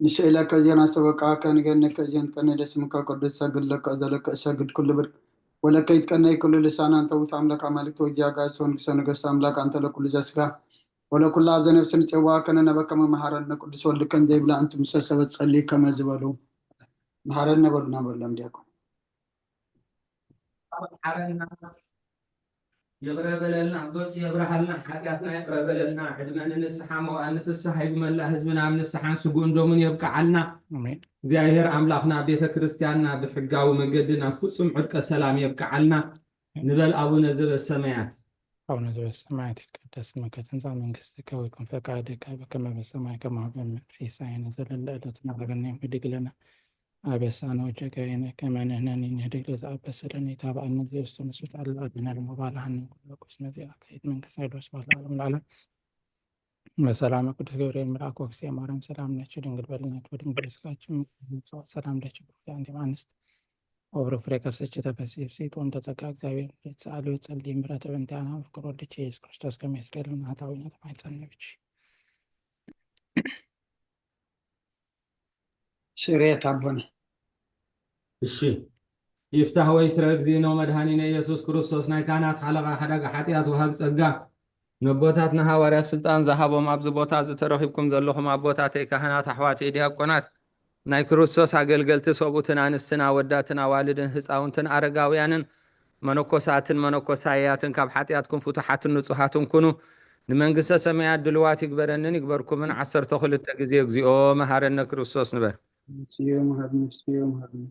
ንስእለከ እዜን አሰበቃከ ንገነከ እዜን ትቀነ ደስምከ ቅዱስ ሰግድ ለከ ዘለከ እሰግድ ኩሉ ብር ወለከ ይትቀነይ ኩሉ ልሳን አንተ ውእቱ አምላክ አማልክት ወእግዚአ አጋእዝት ወንጉሰ ነገስት አምላክ አንተ ለኩሉ ዘስጋ ወለኩላ ዘነፍስ ንጽዋ ከነነበከ መመሃረነ ቅዱስ ወልድከ እንዘይብላ እንቱ ምሰ ሰበት ጸሊ ከመ ዝበሉ መሃረነ በሉና በሎም ዲያቆን። መሓረና፣ ይቕረ በለልና፣ ገጹ የብርሃልና፣ ሓጢኣትና ይቕረ በለልና፣ ዕድመ ንንስሓ መዋእል ንፍስሓ ይግመላ፣ ህዝብና ኣብ ንስሓን ስጉእን ደሙን የብቅዓልና። ኣሜን። እግዚኣብሔር ኣምላኽና ቤተ ክርስቲያንና ብሕጋዊ መገዲ ናብ ፍጹም ዕርቀ ሰላም የብቅዓልና። ንበል ኣቡነ ዘበሰማያት። አቡነ ዘበሰማያት ይትቀደስ ስምከ ትምጻእ መንግስትከ ወይኩን ፈቃድከ በከመ በሰማይ ከማሁ በምድር። ሲሳየነ ዘለለ ዕለትነ ሀበነ ዮም ህድግ ለነ አበሳነ ወጌጋየነ ከመ ንሕነኒ ንህድግ ለዘአበሰ ለነ። ኢታብአነ እግዚኦ ውስተ መንሱት አላ አድነን እምባልሃነ ኩሎ ኩስነ ዚአከ ይእቲ መንግስት ኃይል ወስብሐት ለዓለሙ ለዓለም። በሰላመ ቅዱስ ገብርኤል መልአክ ወክስየ ማርያም ሰላም ለኪ ድንግል በሊናኪ ወድንግል ስጋኪ እም እግዚኦ ሰላም ለኪ ብሩክቲ አንቲ እም አንስት ወብሩክ ፍሬ ከርስኪ ተፈሲ ፍስሕት ወንተ ጸጋ እግዚአብሔር ምስሌኪ ሰአሊ ወጸሊ ምሕረተ በእንቲአነ ፍቅር ወልድኪ ኢየሱስ ክርስቶስ ከመ ይስረይ ለነ ኃጣውኢነ ተማሕጸነ ብኪ። ስርየት ኣቦና። እሺ። ይፍታህ ወይ ስረ እግዚእነ መድኃኒነ ኢየሱስ ክርስቶስ ናይ ካህናት ሓለቓ ሓዳጋ ሓጢኣት ወሃብ ጸጋ ነቦታትና ሃዋርያት ስልጣን ዝሃቦም ኣብዚ ቦታ እዚ ተረኺብኩም ዘለኹም ኣቦታተይ ካህናት ኣሕዋተይ ዲያቆናት ናይ ክርስቶስ ኣገልገልቲ ሰብኡትን ኣንስትን ኣወዳትን ኣዋልድን ህፃውንትን ኣረጋውያንን መነኮሳትን መነኮሳያትን ካብ ሓጢኣትኩም ፍቱሓትን ንጹሃትን ኩኑ ንመንግስተ ሰማያት ድልዋት ይግበረንን ይግበርኩምን ዓሰርተ ክልተ ግዜ እግዚኦ መሃረነ ክርስቶስ ንበል። እግዚኦ መሃረነ ክርስቶስ፣ እግዚኦ መሃረነ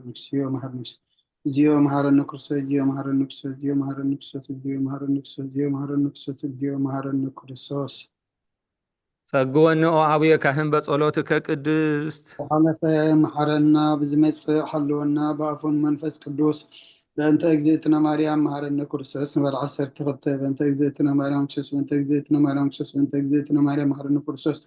ክርስቶስ፣ እግዚኦ መሃረነ ክርስቶስ፣ እግዚኦ መሃረነ ክርስቶስ፣ እግዚኦ መሃረነ ክርስቶስ፣ እግዚኦ መሃረነ ክርስቶስ። ጸግወኒ ኦ አቡየ ካህን በጸሎትከ ቅድስት። ዝሓለፈ መሓረና፣ ብዝመጽእ ሓልወና፣ ብኣፉን መንፈስ ቅዱስ። በእንተ እግዝእትነ ማርያም መሃረነ ክርስቶስ ንበል ዓሰርተ ክልተ። በእንተ እግዝእትነ ማርያም ክርስቶስ፣ በእንተ እግዝእትነ ማርያም ክርስቶስ፣ በእንተ እግዝእትነ ማርያም መሃረነ ክርስቶስ፣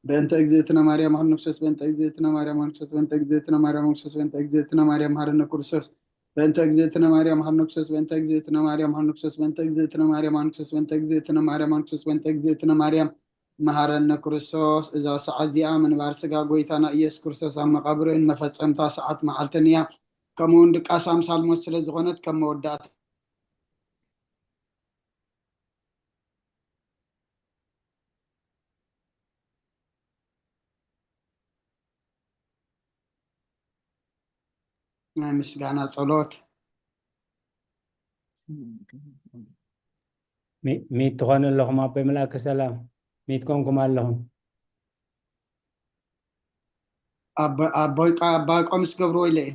በእንተ እግዝእትነ ማርያም መሃረነ ክርስቶስ፣ በእንተ እግዝእትነ ማርያም ክርስቶስ፣ በእንተ እግዝእትነ ማርያም ክርስቶስ፣ በእንተ እግዝእትነ ማርያም መሃረነ ክርስቶስ፣ በእንተ እግዝእትነ ማርያም መሃረነ ክርስቶስ፣ በእንተ እግዝእትነ ማርያም መሃረነ ክርስቶስ፣ በእንተ እግዝእትነ ማርያም መሃረነ ክርስቶስ፣ በእንተ እግዝእትነ ማርያም መሃረነ ክርስቶስ፣ በእንተ እግዝእትነ ማርያም መሃረነ ክርስቶስ። እዛ ሰዓት እዚኣ ምንባር ስጋ ጎይታና ኢየሱስ ክርስቶስ ኣብ መቓብርን መፈጸምታ ሰዓት መዓልትን እያ። ከምኡ እውን ድቃስ ኣምሳል ሞት ስለ ዝኾነት ከም መወዳእታ ናይ ምስጋና ጸሎት። ሚ- ሚት ትኾኑ ኣለኹም ኣቦይ መልኣከ ሰላም፣ ሚት ኮንኩም ኣለኹም። ኣቦ- ኣቦይ ቃ- ኣባ ቆምስ ገብሩ ወይለ እዩ።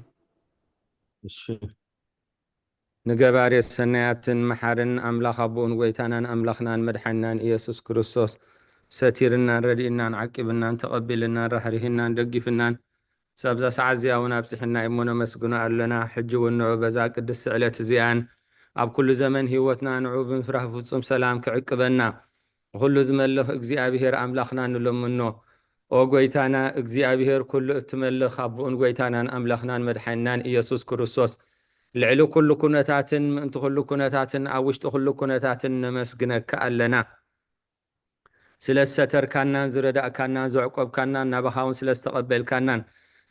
እሺ። ንገባሬ ሰናያትን መሓርን ኣምላኽ ኣቦኡን ጎይታናን ኣምላኽናን መድሓንናን ኢየሱስ ክርስቶስ ሰቲርናን ረዲእናን ዓቂብናን ተቐቢልናን ራህሪህናን ደጊፍናን ሳብዛ ሰዓት እዚኣ እውን ኣብፅሕና እሞ ነመስግኖ ኣለና። ሕጂ እውን ንዑ በዛ ቅድስቲ ዕለት እዚኣን ኣብ ኩሉ ዘመን ህይወትና ንዑ ብምፍራህ ፍጹም ሰላም ክዕቅበና ንኹሉ ዝመልኽ እግዚኣብሔር ኣምላኽና ንለምኖ። ኦ ጎይታና እግዚኣብሔር ኩሉ እትመልኽ ኣቦኡን ጎይታናን ኣምላኽናን መድሓንናን ኢየሱስ ክርስቶስ ልዕሊ ኩሉ ኩነታትን ምእንቲ ኩሉ ኩነታትን ኣብ ውሽጢ ኩሉ ኩነታትን ነመስግነካ ኣለና። ስለ ዝሰተርካናን ዝረዳእካናን ዘዕቆብካናን ናባኻ እውን ስለ ዝተቐበልካናን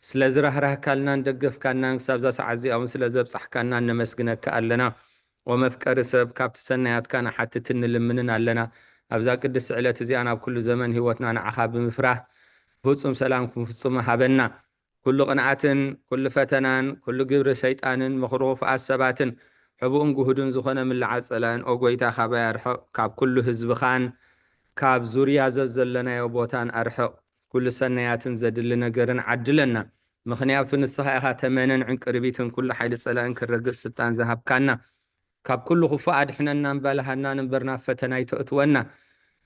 ስለ ዝራህራህካልናን ደገፍካናን ክሳብዛ ሰዓት እዚኣ እውን ስለ ዘብጻሕካናን ነመስግነካ ኣለና። ወመፍቀሪ ሰብ ካብቲ ሰናያትካ ንሓትትን ንልምንን ኣለና። ኣብዛ ቅድስቲ ዕለት እዚኣ ናብ ኩሉ ዘመን ህይወትና ንዓኻ ብምፍራህ ፍጹም ሰላም ክንፍጽሞ ሃበና። ኩሉ ቅንኣትን ኩሉ ፈተናን ኩሉ ግብሪ ሰይጣንን ምኽሪ ክፉኣት ሰባትን ሕቡእን ግሁድን ዝኾነ ምልዓል ጸላእን ኦ ጎይታ ካባይ ኣርሕቕ፣ ካብ ኩሉ ህዝብኻን ካብ ዙርያ ዘዘለናዮ ቦታን ኣርሕቕ። ኩሉ ሰናያትን ዘድሊ ነገርን ዓድለና። ምኽንያቱ ንስኻ ኢኻ ተመነን ዕንቅርቢትን ኩሉ ሓይሊ ጸላእን ክረግጽ ስልጣን ዝሃብካና። ካብ ኩሉ ክፉእ ኣድሕነናን ባልሃናን እምበር ናብ ፈተና ኣይተእትወና።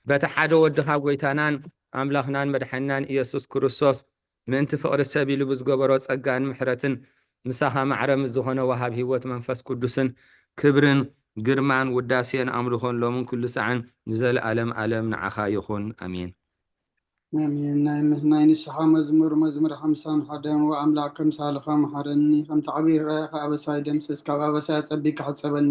በቲ ሓደ ወድኻ ጎይታናን ኣምላኽናን መድሓንናን ኢየሱስ ክርስቶስ ምእንቲ ፍቕሪ ሰብ ኢሉ ብዝገበሮ ጸጋን ምሕረትን ምሳኻ ማዕረ ምስ ዝኾነ ወሃብ ህይወት መንፈስ ቅዱስን ክብርን ግርማን ውዳሴን ኣምልኾን ሎምን ኩሉ ሳዕን ንዘለኣለም ኣለም ንዓኻ ይኹን ኣሜን። ኣሜን። ናይ ምስ- ናይ ንስሓ መዝሙር መዝሙር ሓምሳን ሓደን ወኣምላክ ከምሳልኻ መሓረኒ፣ ከምቲ ዓብዪ ርኣይኻ ኣበሳይ ደምስስ፣ ካብ ኣበሳይ ኣጸቢካ ሕጸበኒ፣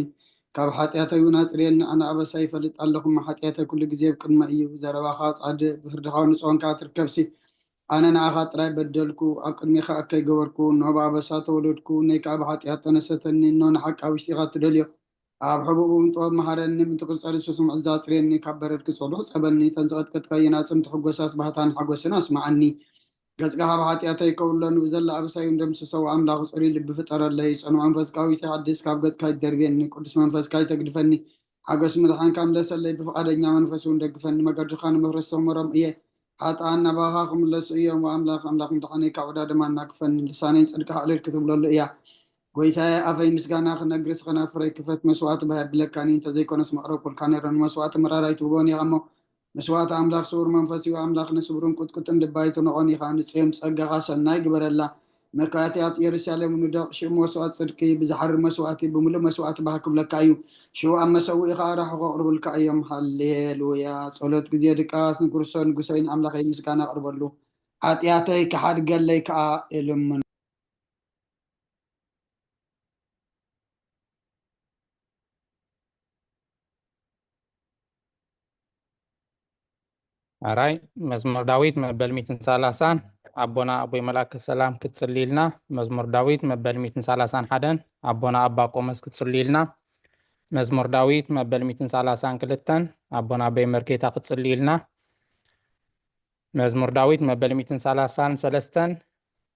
ካብ ሓጢኣተይ እውን ኣጽርየኒ። ኣነ ኣበሳይ ይፈልጥ ኣለኹ፣ እሞ ሓጢኣተይ ኩሉ ግዜ ኣብ ቅድመይ እዩ። ብዘረባኻ ጻድቕ፣ ብፍርድኻ እውን ንጹህ ኳንካ ትርከብሲ። ኣነ ንኣኻ ጥራይ በደልኩ፣ ኣብ ቅድሜኻ እከይ ገበርኩ። እነሆ ብኣበሳ ተወለድኩ፣ ነይ ከኣ ብሓጢኣት ተነሰተኒ። እነሆ ንሓቂ ኣብ ውሽጢኻ ትደልዮ፣ ኣብ ሕቡእ እውን ጥበብ መሃረኒ። ምእንቲ ቅርጸ ርእሱ ስምዒት ዘጽርየኒ፣ ካብ በረድ ክጽሉኽ ጸበኒ። እተን ዝቐጥቀጥካየን ኣዕጽምቲ ሕጎሳስ ባህታን ሓጎስን ኣስምዓኒ። ገጽካ ካብ ሓጢኣተይ ከውሎ፣ ንብዘላ ኣበሳይ እውን ደምስሶ። ኣምላኽ ጽሩይ ልቢ ፍጠረለይ፣ ጽኑዕ መንፈስ ከኣ ውሽጠይ ሓድስ። ካብ ገጽካ ኣይትደርብየኒ፣ ቅዱስ መንፈስካ ኣይተግድፈኒ። ሓጎስ ምድሓንካ ምለሰለይ፣ ብፍቓደኛ መንፈስ እውን ደግፈኒ። መገድኻ ንመፍረስ ሰመሮም እየ፣ ሓጥኣን ናባኻ ክምለሱ እዮም። ኣምላኽ፣ ኣምላኽ ምድሓነይ፣ ካብ ዕዳ ደም ኣናግፈኒ። ልሳነይ ንጽድቅኻ ዕልል ክትብለሉ እያ። ጐይታየ፣ ኣፈይ ምስጋና ክነግርስ፣ ከናፍረይ ክፈት። መስዋእቲ ባህ የብለካን እዩ፣ እንተዘይኮነስ መቕረብኩልካ ነይረ። ንመስዋእቲ መራር ኣይትብልዎን ኢኻ እሞ፣ መስዋእቲ ኣምላኽ ስዉር መንፈስ እዩ። ኣምላኽ ንስብሩን ቁጥቁጥን ልቢ ኣይትንቖን ኢኻ። ንጽዮን ብጸጋኻ ሰናይ ግበረላ። መካእትያት የሩሳሌም ንደቕ፣ ሽም መስዋእቲ ጽድቂ ብዝሓርር መስዋእቲ፣ ብምሉእ መስዋእቲ ባህ ክብለካ እዩ። ሽዑ ኣብ መሰውኢ ኸኣ ራሕቑ ኣቕርቡልካ እዮም። ሃሌሉያ። ጸሎት ግዜ ድቃስ። ንክርስቶስ ንጉሰይን ኣምላኸይ ምስጋና ኣቕርበሉ፣ ሓጢኣተይ ክሓድገለይ ከኣ እልምኖ። ኣራይ፣ መዝሙር ዳዊት መበል ሚእትን ሰላሳን፣ ኣቦና ኣቦይ መልኣከ ሰላም ክትጽልይልና። መዝሙር ዳዊት መበል ሚእትን ሰላሳን ሓደን፣ ኣቦና ኣባ ቆሞስ ክትጽልይልና። መዝሙር ዳዊት መበል ሚእትን ሰላሳን ክልተን፣ ኣቦና ኣቦይ መርጌታ ክትጽልይልና። መዝሙር ዳዊት መበል ሚእትን ሰላሳን ሰለስተን፣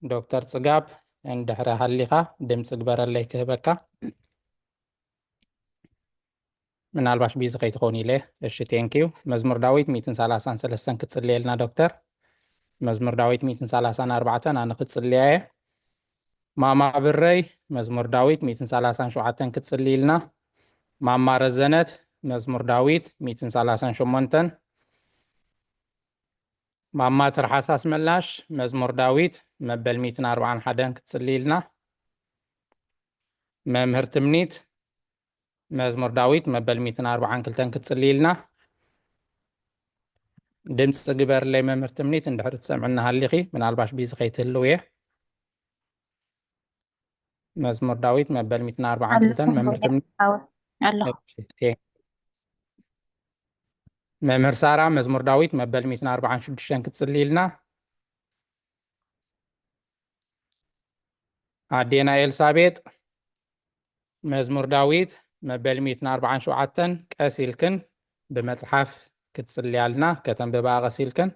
ዶክተር ጽጋብ እንድሕሪ ሃሊኻ ድምጺ ግበረለይ ክህበካ። ምናልባሽ ቢዚ ከይትኾን ኢለ። እሺ፣ ቴንኪዩ። መዝሙር ዳዊት ሚእትን ሰላሳን ሰለስተን ክትጽልየልና ዶክተር። መዝሙር ዳዊት ሚእትን ሰላሳን ኣርባዕተን ኣነ ክትጽልያ እየ። ማማ ብረይ፣ መዝሙር ዳዊት ሚእትን ሰላሳን ሸውዓተን ክትጽልይልና። ማማ ረዘነት፣ መዝሙር ዳዊት ሚእትን ሰላሳን ሸሞንተን። ማማ ትርሓስ ኣስመላሽ፣ መዝሙር ዳዊት መበል ሚእትን ኣርባዓን ሓደን ክትጽልይልና። መምህር ትምኒት፣ መዝሙር ዳዊት መበል ሚእትን ኣርባዓን ክልተን ክትጽልይልና። ድምጺ ግበርለይ መምህር ትምኒት፣ እንድሕር ትሰምዕና ሃሊኺ፣ ምናልባሽ ቢዚ ከይትህልው እየ። መዝሙር ዳዊት መበል ሚእትን ኣርባዓን ክልተን፣ መምህር ትምኒት። ኣለኹ። እሺ፣ ቴንክ። መምህር ሳራ፣ መዝሙር ዳዊት መበል ሚእትን ኣርባዓን ሽዱሽተን ክትጽልይልና። ኣዴና ኤልሳቤጥ፣ መዝሙር ዳዊት መበል ሚእትን ኣርባዓን ሸውዓተን ቀስ ኢልክን ብመጽሓፍ ክትጽልያልና፣ ከተንብባ ቀስ ኢልክን።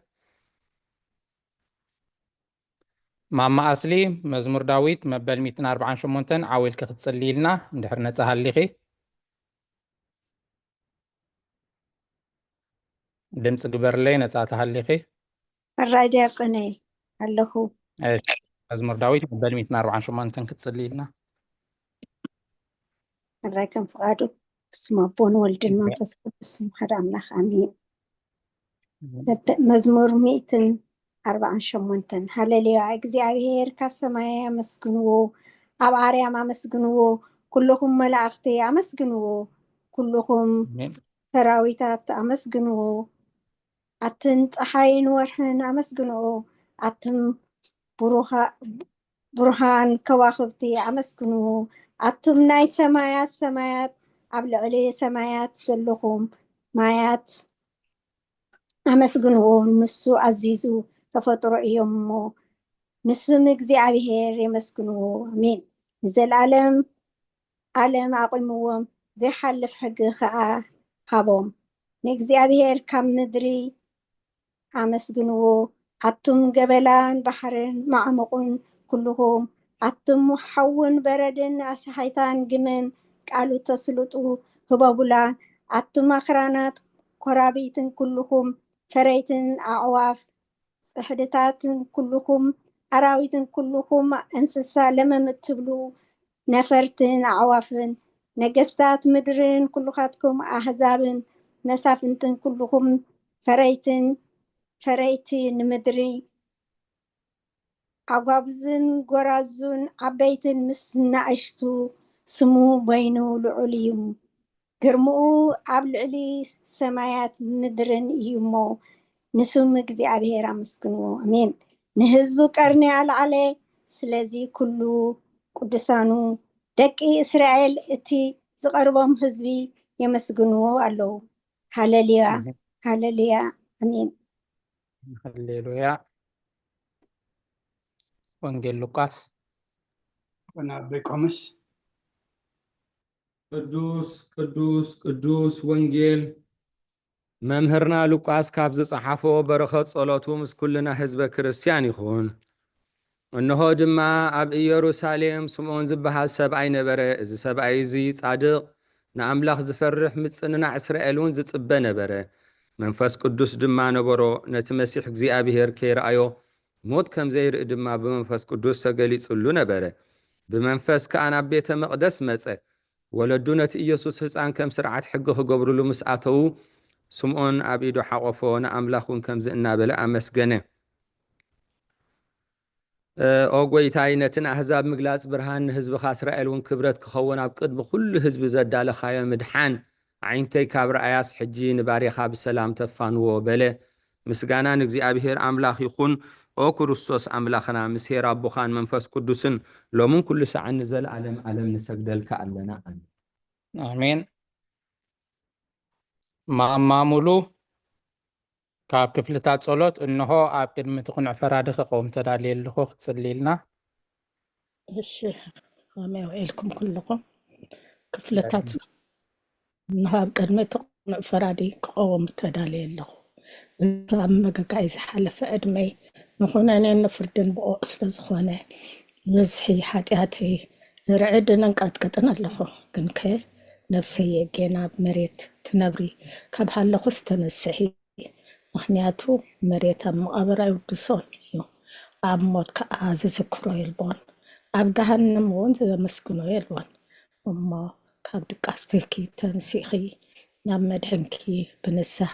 ማማ ኣስሊ፣ መዝሙር ዳዊት መበል ሚእትን ኣርባዓን ሸሞንተን ዓው ኢልኪ ክትጽልይልና፣ እንድሕር ነጻ ሃሊኺ። ድምጺ ግበርለይ፣ ነጻ ተሃሊኺ። ሕራይ ዲያቆነይ፣ ኣለኹ። እሺ፣ መዝሙር ዳዊት መበል ሚእትን ኣርባዓን ሸሞንተን ክትጽልይልና። ሕራይ ከም ፍቓዱ፣ ብስመ ኣቦን ወልድን መንፈስ ቅዱስን ሓደ ኣምላኽ ኣሜን። መበ-፣ መዝሙር ሚእትን ኣርባዓን ሸሞንተን። ሃሌሉያ፣ እግዚኣብሔር ካብ ሰማይ ኣመስግንዎ፣ ኣብ ኣርያም ኣመስግንዎ፣ ኩልኹም መላእኽቲ ኣመስግንዎ፣ ኩልኹም ኣሜን። ሰራዊታት ኣመስግንዎ፣ ኣትን ጸሓይን ወርሕን ኣመስግንዎ፣ ኣትም ብሩኻ-፣ ብሩሃን ከዋኽብቲ ኣመስግንዎ፣ ኣቱም ናይ ሰማያት ሰማያት፣ ኣብ ልዕሊ ሰማያት ዘለኹም ማያት ኣመስግንዎ፣ ንሱ ኣዚዙ ተፈጥሮ እዮም እሞ፣ ንስም እግዚኣብሔር የመስግንዎ። ኣሜን። ንዘለኣለም ዓለም ኣቑምዎም፣ ዘይሓልፍ ሕጊ ኸኣ ሃቦም። ንእግዚኣብሔር ካብ ምድሪ ኣመስግንዎ፣ ኣቱም ገበላን ባሕርን ማዕሙቑን ኩልኹም፣ ኣቱም ሓውን በረድን ኣስሓይታን ግመን ቃሉ ተስልጡ ህበቡላ፣ ኣቱም ኣኽራናት ኮራቢትን ኩልኹም ፈረይትን ኣዕዋፍ ጽሕድታትን ኩልኹም ኣራዊትን ኩልኹም እንስሳ ለመም እትብሉ ነፈርትን ኣዕዋፍን፣ ነገስታት ምድርን ኩልኻትኩም ኣህዛብን መሳፍንትን ኩልኹም ፈረይትን ፈረይቲ ንምድሪ፣ ኣጓብዝን ጎራዙን ዓበይትን ምስ ናእሽቱ፣ ስሙ በይኑ ልዑል እዩ። ግርምኡ ኣብ ልዕሊ ሰማያት ምድርን እዩ እሞ፣ ንስም እግዚኣብሔር ኣመስግንዎ። ኣሜን። ንህዝቡ ቀርኒ ኣልዓለ፣ ስለዚ ኩሉ ቅዱሳኑ፣ ደቂ እስራኤል፣ እቲ ዝቐርቦም ህዝቢ የመስግንዎ ኣለዉ። ሃለሉያ፣ ሃለሉያ፣ ኣሜን። ሃሌሉያ። ወንጌል ሉቃስ። ወናበይ ቆምሽ። ቅዱስ ቅዱስ ቅዱስ ወንጌል። መምህርና ሉቃስ ካብ ዝጸሓፎ በረኸት ጸሎቱ ምስ ኩልና ህዝበ ክርስቲያን ይኹን። እንሆ ድማ ኣብ ኢየሩሳሌም ስምዖን ዝበሃል ሰብኣይ ነበረ። እዚ ሰብኣይ እዚ ጻድቕ፣ ንኣምላኽ ዝፈርሕ፣ ምጽንናዕ እስራኤል እውን ዝጽበ ነበረ። መንፈስ ቅዱስ ድማ ነበሮ። ነቲ መሲሕ እግዚኣብሔር ከይረኣዮ ሞት ከም ዘይርኢ ድማ ብመንፈስ ቅዱስ ተገሊጽሉ ነበረ። ብመንፈስ ከኣ ናብ ቤተ መቕደስ መጸ። ወለዱ ነቲ ኢየሱስ ህፃን ከም ስርዓት ሕጊ ክገብርሉ ምስ ኣተዉ፣ ስምዖን ኣብ ኢዱ ሓቆፎ፣ ንኣምላኽ እውን ከምዚ እናበለ ኣመስገነ። ኦ ጐይታይ፣ ነቲ ንኣህዛብ ምግላጽ ብርሃን፣ ንህዝብኻ እስራኤል እውን ክብረት ክኸውን፣ ኣብ ቅድሚ ኩሉ ህዝቢ ዘዳለኻዮ ምድሓን፣ ኣዒንተይ ካብ ረኣያስ፣ ሕጂ ንባርያኻ ብሰላም ተፋንዎ፣ በለ። ምስጋና ንእግዚኣብሔር ኣምላኽ ይኹን። ኦ ክርስቶስ ኣምላኽና፣ ምስ ኄር ኣቦኻን መንፈስ ቅዱስን፣ ሎምን ኩሉ ሰዓን ንዘለኣለም ኣለም ንሰግደልካ ኣለና። ኣሜን። ኣሜን። ማማ ሙሉ፣ ካብ ክፍልታት ጸሎት፣ እንሆ ኣብ ቅድሚ እቲ ቕኑዕ ፈራዲ ክቐውም ተዳልየ ኣለኹ፣ ክትጽሊ ኢልና። እሺ፣ ከመይ ውዒልኩም ኩልኹም? ክፍልታት ጸሎት። እንሆ ኣብ ቅድሚ እቲ ቕኑዕ ፈራዲ ክቐውም ተዳልየ ኣለኹ። ኣብ መገጋይ ዝሓለፈ ዕድመይ ንኹነኔን ንፍርድን ብቑዕ ስለ ዝኾነ፣ ብዝሒ ሓጢኣተይ ርዕድን እንቀጥቅጥን ኣለኹ። ግንከ ነብሰይ የጌና ኣብ መሬት ትነብሪ ካብ ሃለኹስ ተነስሒ፣ ምኽንያቱ መሬት ኣብ መቓብር ኣይውድሶን እዩ፣ ኣብ ሞት ከኣ ዝዝክሮ የልቦን፣ ኣብ ገሃነም እውን ዘመስግኖ የልቦን። እሞ ካብ ድቃስትኪ ተንሲኺ ናብ መድሕንኪ ብንስሃ፣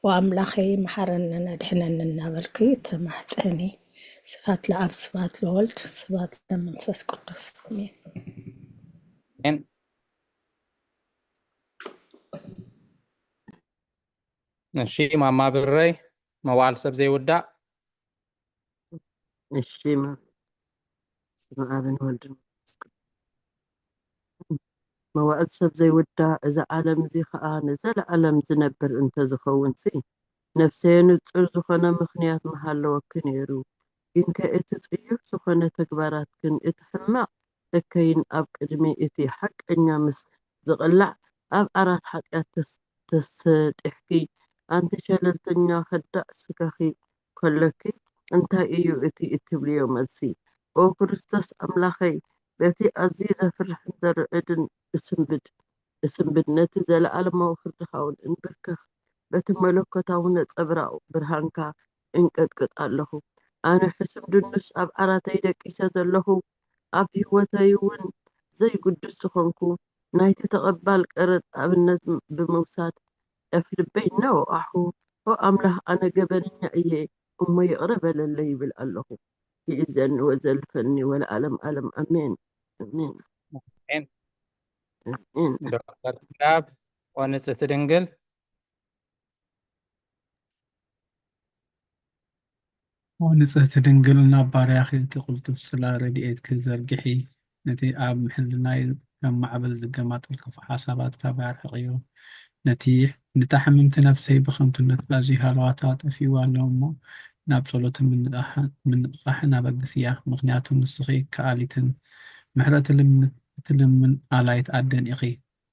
"ኦ ኣምላኸይ፣ መሓረንን ኣድሕነንን" እናበልኪ ተማሕጸኒ። ስብሐት ለኣብ፣ ስብሐት ለወልድ፣ ስብሐት ለመንፈስ ቅዱስ። ኣሜን። ኣሜን። እሺ፣ ማማ ብረይ፣ መዋዕል ሰብ ዘይውዳእ። እሺ፣ ማ-፣ በስመ ኣብን ወልድን መንፈስ ቅዱስ። መዋዕል ሰብ ዘይውዳእ፣ እዚ ዓለም እዚ ኸኣ ንዘለኣለም ዝነብር እንተዝኸውንሲ፣ ነፍሰየ ንጹር ዝኾነ ምኽንያት ምሃለወኪ ነይሩ። ግንከ እቲ ጽዩፍ ዝኾነ ተግባራትክን እቲ ሕማቕ እከይን ኣብ ቅድሚ እቲ ሓቀኛ ምስ ዝቕላዕ፣ ኣብ ዓራት ሓጢኣት ተስ-፣ ተሰጢሕኪ፣ ኣንቲ ሸለልተኛ ከዳዕ ስጋኺ ከሎኪ፣ እንታይ እዩ እቲ እትብልዮ መልሲ? ኦ ክርስቶስ ኣምላኸይ፣ በቲ ኣዝዩ ዘፍርሕን ዘርዕድን እስንብድ፣ እስንብድ፣ ነቲ ዘለኣለማዊ ፍርድኻ እውን እንብርከኽ፣ በቲ መለኮታዊ ነጸብራቕ ብርሃንካ እንቀጥቅጥ ኣለኹ። ኣነ ሕሱም ድኑስ ኣብ ዓራተይ ደቂሰ ዘለኹ፣ ኣብ ህይወተይ እውን ዘይግዱስ ዝኾንኩ፣ ናይቲ ተቐባል ቀረጽ ኣብነት ብምውሳድ፣ ኣፍልበይ እናወቓዕኹ፣ "ኦ ኣምላኽ፣ ኣነ ገበነኛ እየ፣ እሞ ይቕረ በለለይ" ይብል ኣለኹ። ይእዘኒ ወዘልፈኒ ወለዓለም ዓለም። ኣሜን። ኣሜን። ኣሜን። ኣሜን። ዶክተር ክላብ፣ ኦ ንጽሕቲ ድንግል። ኦ ንጽሕቲ ድንግል፣ ናብ ባርያኺ እቲ ቅልጡፍ ጽላ ረድኤትኪ ዘርግሒ፣ ነቲ ኣብ ሕልናይ ከም ማዕበል ዝገማጠል ክፉእ ሓሳባት ካብ ኣርሕቕዮ፣ ነቲ፣ ነታ ሕምምቲ ነፍሰይ ብኸንቱነት ኣዝዩ ሃለዋታ ጠፊእዋ ኣሎ እሞ፣ ናብ ጸሎትን ምንቕቓሕ-፣ ምንቕቓሕን ኣበግስያ፣ ምኽንያቱ ንስኺ ከኣሊትን ምሕረት ትልምን፣ ትልምን ኣላይት ኣደን ኢኺ።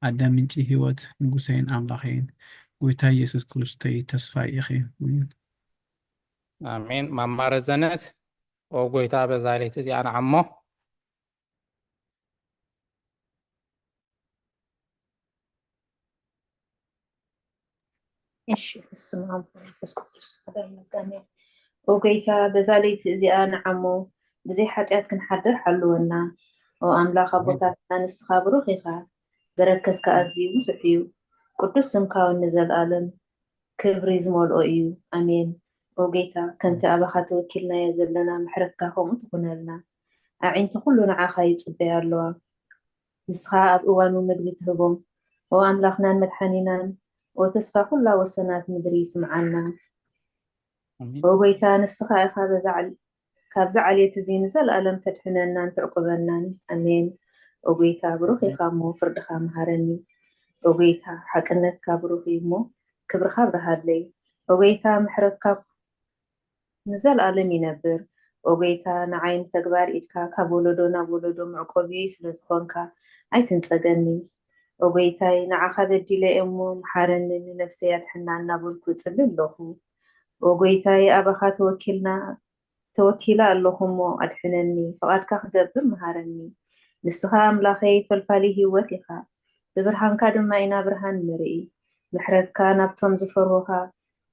ኣደ ምንጪ ህይወት፣ ንጉሰይን ኣምላኸይን፣ ጎይታ ኢየሱስ ክርስቶይ ተስፋይ ኢኺ። ኣሜን። ኣሜን። ማማ ረዘነት፣ ኦ ጎይታ፣ በዛ ለይቲ እዚኣ ንዓሞ። እሺ፣ በስመ ኣብ ወወልድ ወመንፈስ ቅዱስ፣ ሓደ ኣምላክ ኣሜን። ኦ ጎይታ፣ በዛ ለይቲ እዚኣ ንዓሞ ብዘይ ሓጢኣት ክንሓድር ሓልወና። ኦ ኣምላኽ ኣቦታትና፣ ንስኻ ብሩኽ ኢኻ፣ በረከትካ ኣዝዩ ብዙሕ እዩ። ቅዱስ ስምካ እውን ንዘለኣለም ክብሪ ዝመልኦ እዩ። ኣሜን። ኦ ጌታ፣ ከምቲ ኣባኻ ተወኪልናዮ ዘለና፣ ምሕረትካ ከምኡ ትኹነልና። ኣዒንቲ ኩሉ ንዓኻ ይጽበያ ኣለዋ። ንስኻ ኣብ እዋኑ ምግቢ ትህቦም። ኦ ኣምላኽናን መድሓኒናን፣ ኦ ተስፋ ኩላ ወሰናት ምድሪ፣ ስምዓና። ኣሜን። ኦ ጎይታ፣ ንስኻ ኢኻ በዛ ዓል-፣ ካብዚ ዓሌት እዚ ንዘለኣለም ተድሕነናን ተዕቁበናን። ኣሜን። ኦ ጎይታ፣ ብሩኽ ኢኻ እሞ ፍርድኻ መሃረኒ። ኦ ጎይታ፣ ሓቅነትካ ብሩኽ እዩ እሞ ክብርኻ ኣብርሃለይ። ኦ ጎይታ፣ ምሕረትካ ንዘለኣለም ይነብር። ኦ ጎይታ፣ ንዓይ ንተግባር ኢድካ ካብ ወለዶ ናብ ወለዶ መዕቆቢየይ ስለ ዝኾንካ ኣይትንጸገኒ። ኦ ጎይታይ፣ ንዓኻ በዲለ እየ እሞ መሓረኒ፣ ንነፍሰይ ኣድሕና እናበልኩ እጽሊ ኣለኹ። ኦ ጎይታይ፣ ኣባኻ ተወኪልና ተወኪለ ኣለኹ እሞ ኣድሕነኒ፣ ፍቓድካ ክገብር መሃረኒ። ንስኻ ኣምላኸይ ፈልፋሊ ህይወት ኢኻ፣ ብብርሃንካ ድማ ኢና ብርሃን ንርኢ። ምሕረትካ ናብቶም ዝፈርሁኻ፣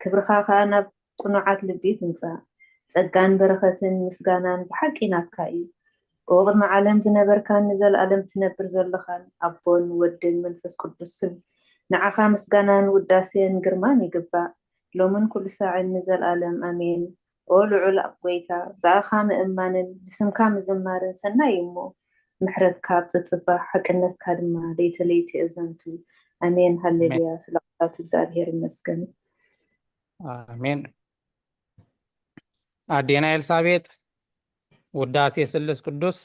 ክብርኻ ኸኣ ናብ ቅኑዓት ልቢ ትምጻእ። ጸጋን በረኸትን ምስጋናን ብሓቂ ናትካ እዩ። ኦ ቅድሚ ዓለም ዝነበርካን ንዘለኣለም ትነብር ዘለኻን ኣቦን ወድን መንፈስ ቅዱስን፣ ንዓኻ ምስጋናን ውዳሴን ግርማን ይግባእ፣ ሎምን ኩሉ ሳዕን ንዘለኣለም ኣሜን። ኦ ልዑል ኣብ ጎይታ፣ ብኣኻ ምእማንን ብስምካ ምዝማርን ሰናይ እዩ እሞ፣ ምሕረትካ ኣብ ጽጽባ፣ ሓቅነትካ ድማ ለይተ ለይቲ የዘንቱ። ኣሜን። ሃሌሉያ። ስለ ቃላት እግዚኣብሔር ይመስገን። ኣሜን። ኣዴና ኤልሳቤጥ፣ ውዳሴ ስሉስ ቅዱስ።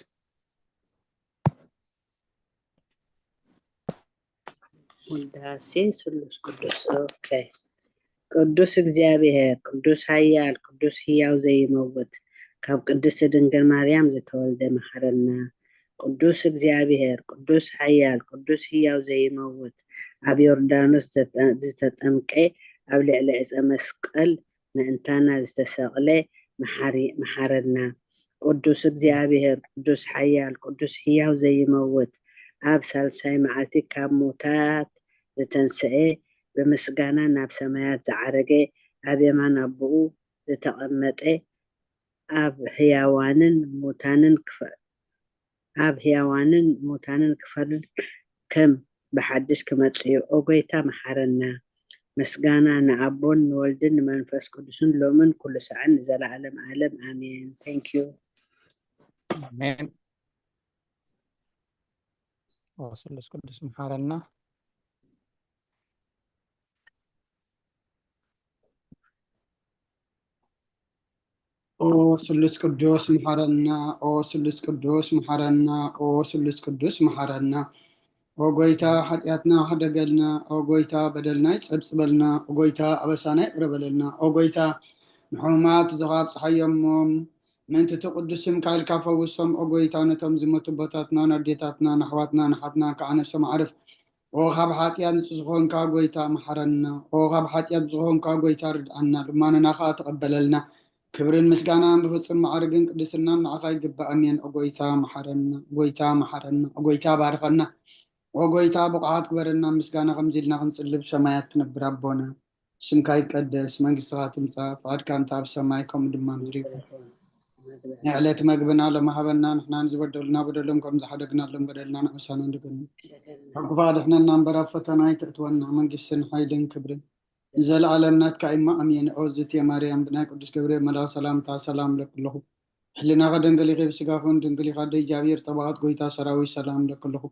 ውዳሴ ስሉስ ቅዱስ። ኦኬ። ቅዱስ እግዚኣብሔር፣ ቅዱስ ኃያል፣ ቅዱስ ሕያው ዘይመውት፣ ካብ ቅድስት ድንግል ማርያም ዝተወልደ መሐረና። ቅዱስ እግዚኣብሔር፣ ቅዱስ ኃያል፣ ቅዱስ ሕያው ዘይመውት፣ ኣብ ዮርዳኖስ ዘጠ-፣ ዝተጠምቀ፣ ኣብ ልዕሊ ዕፀ መስቀል ምእንታና ዝተሰቕለ መሓሪ-፣ መሓረና። ቅዱስ እግዚኣብሔር፣ ቅዱስ ኃያል፣ ቅዱስ ሕያው ዘይመውት፣ ኣብ ሳልሳይ መዓልቲ ካብ ሙታት ዝተንስኤ፣ ብምስጋና ናብ ሰማያት ዝዓረገ፣ ኣብ የማን ኣቦኡ ዝተቐመጠ፣ ኣብ ሕያዋንን ሙታንን ክፈ-፣ ኣብ ሕያዋንን ሙታንን ክፈርድ ከም ብሓድሽ ክመጽእ እዩ። ኦ ጎይታ መሓረና። ምስጋና ንኣቦን ንወልድን ንመንፈስ ቅዱስን ሎምን ኩሉ ሳዕን ንዘለዓለም ዓለም ኣሜን። Thank you። ኣሜን። ኦ ስሉስ ቅዱስ መሓረና። ኦ ስሉስ ቅዱስ መሓረና፣ ኦ ስሉስ ቅዱስ መሓረና፣ ኦ ስሉስ ቅዱስ መሓረና። ኦ ጎይታ ሓጢኣትና ሓደገልና፣ ኦ ጎይታ በደልና ይጸብጽበልና፣ ኦ ጎይታ ኣበሳና ይቕረ በለልና፣ ኦ ጎይታ ንሕሙማት ዝኻ ኣብጽሓዮሞም፣ ምእንቲ እቲ ቅዱስ ስምካ ኢልካ ፈውሶም፣ ኦ ጎይታ ነቶም ዝሞቱ ኣቦታትና፣ ንኣዴታትና፣ ንኣሕዋትና፣ ንሓትና ከዓ ነብሶም ኣዕርፍ። ኦ ካብ ሓጢኣት ንጹህ ዝኾንካ ጎይታ መሓረና። ኦ ካብ ሓጢኣት ዝኾንካ ጎይታ ርድኣና፣ ልማኖና ከኣ ተቐበለልና። ክብርን ምስጋናን ብፍጹም ማዕርግን ቅድስናን ንዓኻ ይግባእ። ኣሜን። ኦ ጎይታ መሓረና፣ ጎይታ መሓረና፣ ኦ ጎይታ ባርኸና። ኦ ጎይታ ብቑዓት ግበረና፣ ምስጋና ከምዚ ኢልና ክንጽልብ ሰማያት ትነብር ኣቦና። ስምካ ይቀደስ፣ መንግስትኻ ትምጻእ፣ ፍቓድካ እንተ ኣብ ሰማይ ከምኡ ድማ ምድሪ ይኹን። ንዕለት መግብና ሎሚ ሃበና፣ ንሕና ንዝበደሉና በደሎም ከም ዝሓደግናሎም በደልና ንዕሳና ንገኒ። ካብ ክፉእ ኣድሕነና እምበር ኣብ ፈተና ኣይተእትወና፣ መንግስትን ሓይልን ክብርን ንዘለኣለም ናትካ እማ ኣሜን። ኦ ዝእቲ ማርያም ብናይ ቅዱስ ገብርኤል መልኣኽ ሰላምታ ሰላም እለኪ ኣለኹ። ሕሊናኺ ድንግል ኢኺ፣ ብስጋኺ እውን ድንግል ኢኻ። ኣደ እግዚኣብሔር ጸባኦት ጎይታ ሰራዊት ሰላም እለኪ ኣለኹ።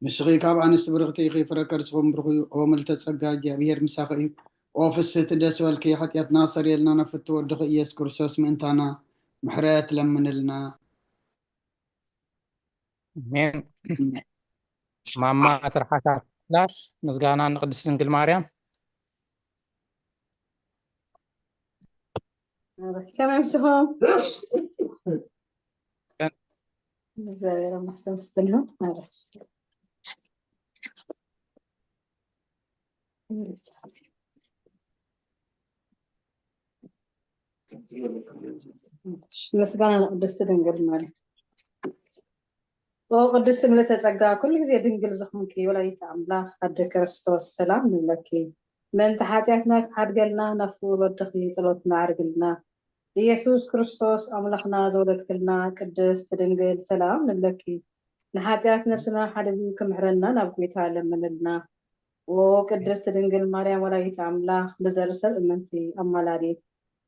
ንስኺ ካብ ኣንስቲ ብርኽቲ ኢኺ፣ ፍረ ከርስኺ እውን ብሩኽ እዩ። ኦ ምልዕተ ጸጋ እግዚኣብሔር ምሳኺ እዩ። ኦ ፍስህቲ ደስ በልኪ፣ ሓጢኣትና ኣስተሰርየልና፣ ናብ ፍትው ወድኺ ኢየሱስ ክርስቶስ ምእንታና ምሕረት ለምንልና። ኣሜን። ማማ ትርሓካ ላሽ ምስጋና ንቅድስት ድንግል ማርያም። ከመይ ምስኹም? እግዚኣብሔር ኣምላኽ ዝተመስገነ ይሁን። ምስጋና ንቅድስቲ ድንግል ማርያም። ኦ ቅድስቲ ምልዕተ ጸጋ፣ ኩሉ ግዜ ድንግል ዝኾንኪ ወላዲተ ኣምላኽ ኣደ ክርስቶስ፣ ሰላም ንብለኪ። ምእንቲ ሓጢኣትና ክትሓድገልና ናብ ፍቁር ወድኺ ጸሎትና ኣዕርግልና። ኢየሱስ ክርስቶስ ኣምላኽና ዝወለድክልና ቅድስት ድንግል፣ ሰላም ንብለኪ። ንሓጢኣት ነፍስና ሓዲጉ ክምሕረና ናብ ጐይታ ለምንልና። ኦ ቅድስት ድንግል ማርያም ወላዲተ ኣምላኽ፣ ብዘር ሰብ እምንቲ ኣማላዲት፣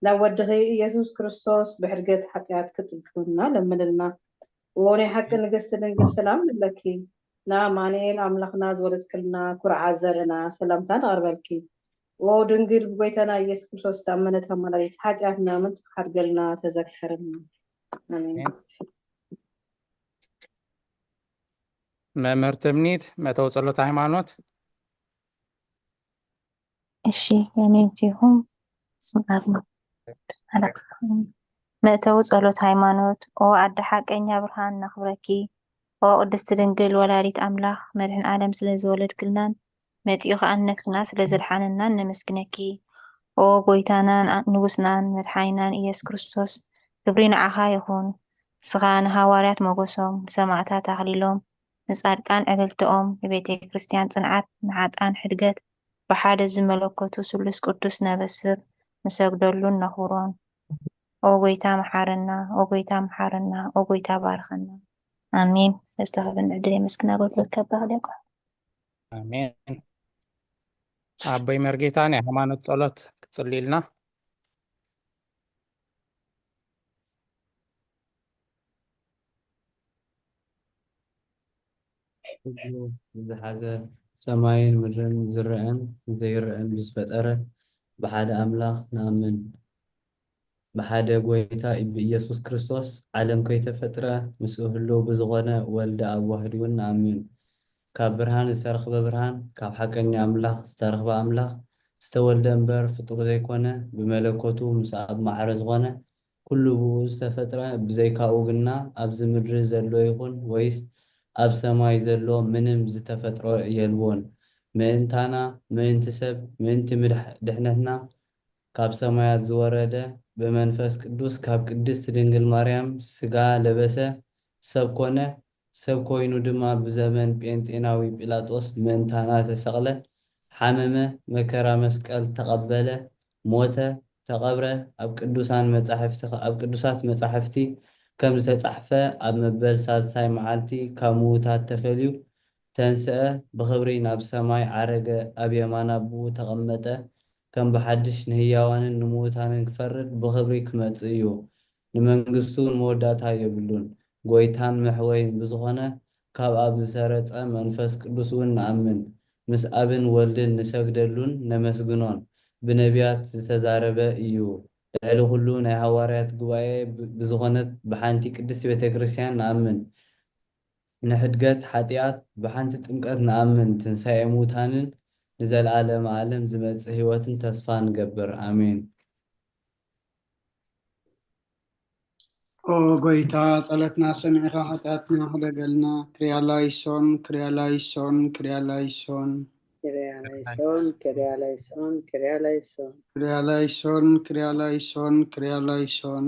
ናብ ወድኺ ኢየሱስ ክርስቶስ ብሕድገት ሓጢኣት ክትጽግና ለምንልና። ኦ ናይ ሓቂ ንግስቲ ድንግል፣ ሰላም ንብለኪ። ንኣማኑኤል ኣምላኽና ዝወለድክልና ኩርዓት ዘርእና ሰላምታ ነቕርበልኪ። ኦ ድንግል ብጎይታና ኢየሱስ ክርስቶስ ዝተኣመነት ኣማላዲት፣ ሓጢኣትና ምእንቲ ክትሓድገልና ተዘከርና። ኣሜን። መምህር ትምኒት፣ መእተዊ ጸሎት ሃይማኖት። እሺ፣ የሜንቲኹም ስምዓልና። መእተዊ ጸሎት ሃይማኖት። ኦ ኣደ ሓቀኛ ብርሃን፣ ነኽብረኪ። ኦ ቅድስቲ ድንግል ወላዲት ኣምላኽ፣ መድሕን ዓለም ስለ ዝወለድክልናን መጺኡ ኸኣ ንነፍስና ስለ ዘድሓነናን ነመስግነኪ። ኦ ጎይታናን ንጉስናን መድሓኒናን ኢየሱስ ክርስቶስ፣ ክብሪ ንዓኻ ይኹን። ንስኻ ንሃዋርያት ሞገሶም፣ ንሰማእታት ኣኽሊሎም፣ ንጻድቃን ዕልልትኦም፣ ንቤተ ክርስቲያን ጽንዓት፣ ንሓጥኣን ሕድገት፣ ብሓደ ዝመለኮቱ ስሉስ ቅዱስ ነበስር ንሰግደሉን ነኽብሮን። ኦ ጎይታ መሓረና፣ ኦ ጎይታ መሓረና፣ ኦ ጎይታ ባርኸና። ኣሜን። ዝተኸበን ዕድል የመስግን ኣገልግሎት ከባኽ ደቆ። ኣሜን። ኣቦይ መርጌታ ናይ ሃይማኖት ጸሎት ክትጽልይልና። ኩሉ ዝሓዘ ሰማይን ምድርን ዝረአን ዘይረአን ብዝፈጠረ ብሓደ ኣምላኽ ንኣምን። ብሓደ ጎይታ ብኢየሱስ ክርስቶስ ዓለም ከይተፈጥረ ምስኡ ህልው ብዝኾነ ወልደ ኣብ ዋህድ እውን ንኣምን። ካብ ብርሃን ዝተረኽበ ብርሃን፣ ካብ ሓቀኛ ኣምላኽ ዝተረኽበ ኣምላኽ፣ ዝተወልደ እምበር ፍጡር ዘይኮነ፣ ብመለኮቱ ምስ ኣብ ማዕረ ዝኾነ ኩሉ ብኡ ዝተፈጥረ፣ ብዘይካኡ ግና ኣብዚ ምድሪ ዘሎ ይኹን ወይስ ኣብ ሰማይ ዘሎ ምንም ዝተፈጥረ የልቦን። ምእንታና፣ ምእንቲ ሰብ፣ ምእንቲ ምድሕ-፣ ድሕነትና ካብ ሰማያት ዝወረደ፣ ብመንፈስ ቅዱስ ካብ ቅድስት ድንግል ማርያም ስጋ ለበሰ፣ ሰብ ኮነ፣ ሰብ ኮይኑ ድማ ብዘመን ጴንጤናዊ ጲላጦስ ምእንታና ተሰቕለ፣ ሓመመ፣ መከራ መስቀል ተቐበለ፣ ሞተ፣ ተቐብረ፣ ኣብ ቅዱሳን መጻሕፍቲ፣ ኣብ ቅዱሳት መጻሕፍቲ ከም ዝተጻሕፈ ኣብ መበል ሳልሳይ መዓልቲ ካብ ምዉታት ተፈልዩ ተንስአ፣ ብኽብሪ ናብ ሰማይ ዓረገ፣ ኣብ የማን ኣቦኡ ተቐመጠ፣ ከም ብሓድሽ ንህያዋንን ንምዉታንን ክፈርድ ብኽብሪ ክመጽእ እዩ። ንመንግስቱ መወዳእታ የብሉን። ጎይታን መሕወይን ብዝኾነ ካብ ኣብ ዝሰረጸ መንፈስ ቅዱስ እውን ንኣምን። ምስ ኣብን ወልድን ንሰግደሉን ነመስግኖን። ብነቢያት ዝተዛረበ እዩ። ልዕሊ ኩሉ ናይ ሃዋርያት ጉባኤ ብ-፣ ብዝኾነት ብሓንቲ ቅድስቲ ቤተ ክርስቲያን ንኣምን። ንሕድገት ሓጢኣት ብሓንቲ ጥምቀት ንኣምን። ትንሳኤ ሙታንን ንዘለዓለመ ዓለም ዝመጽእ ህይወትን ተስፋ ንገብር። ኣሜን። ኦ ጎይታ፣ ጸሎትና ሰሚዕኻ ሓጢኣትና ሕደገልና። ክሪያላይሶን፣ ክሪያላይሶን፣ ክሪያላይሶን። ክሪያላይሶን፣ ክሪያላይሶን፣ ክሪያላይሶን። ክሪያላይሶን፣ ክሪያላይሶን፣ ክሪያላይሶን።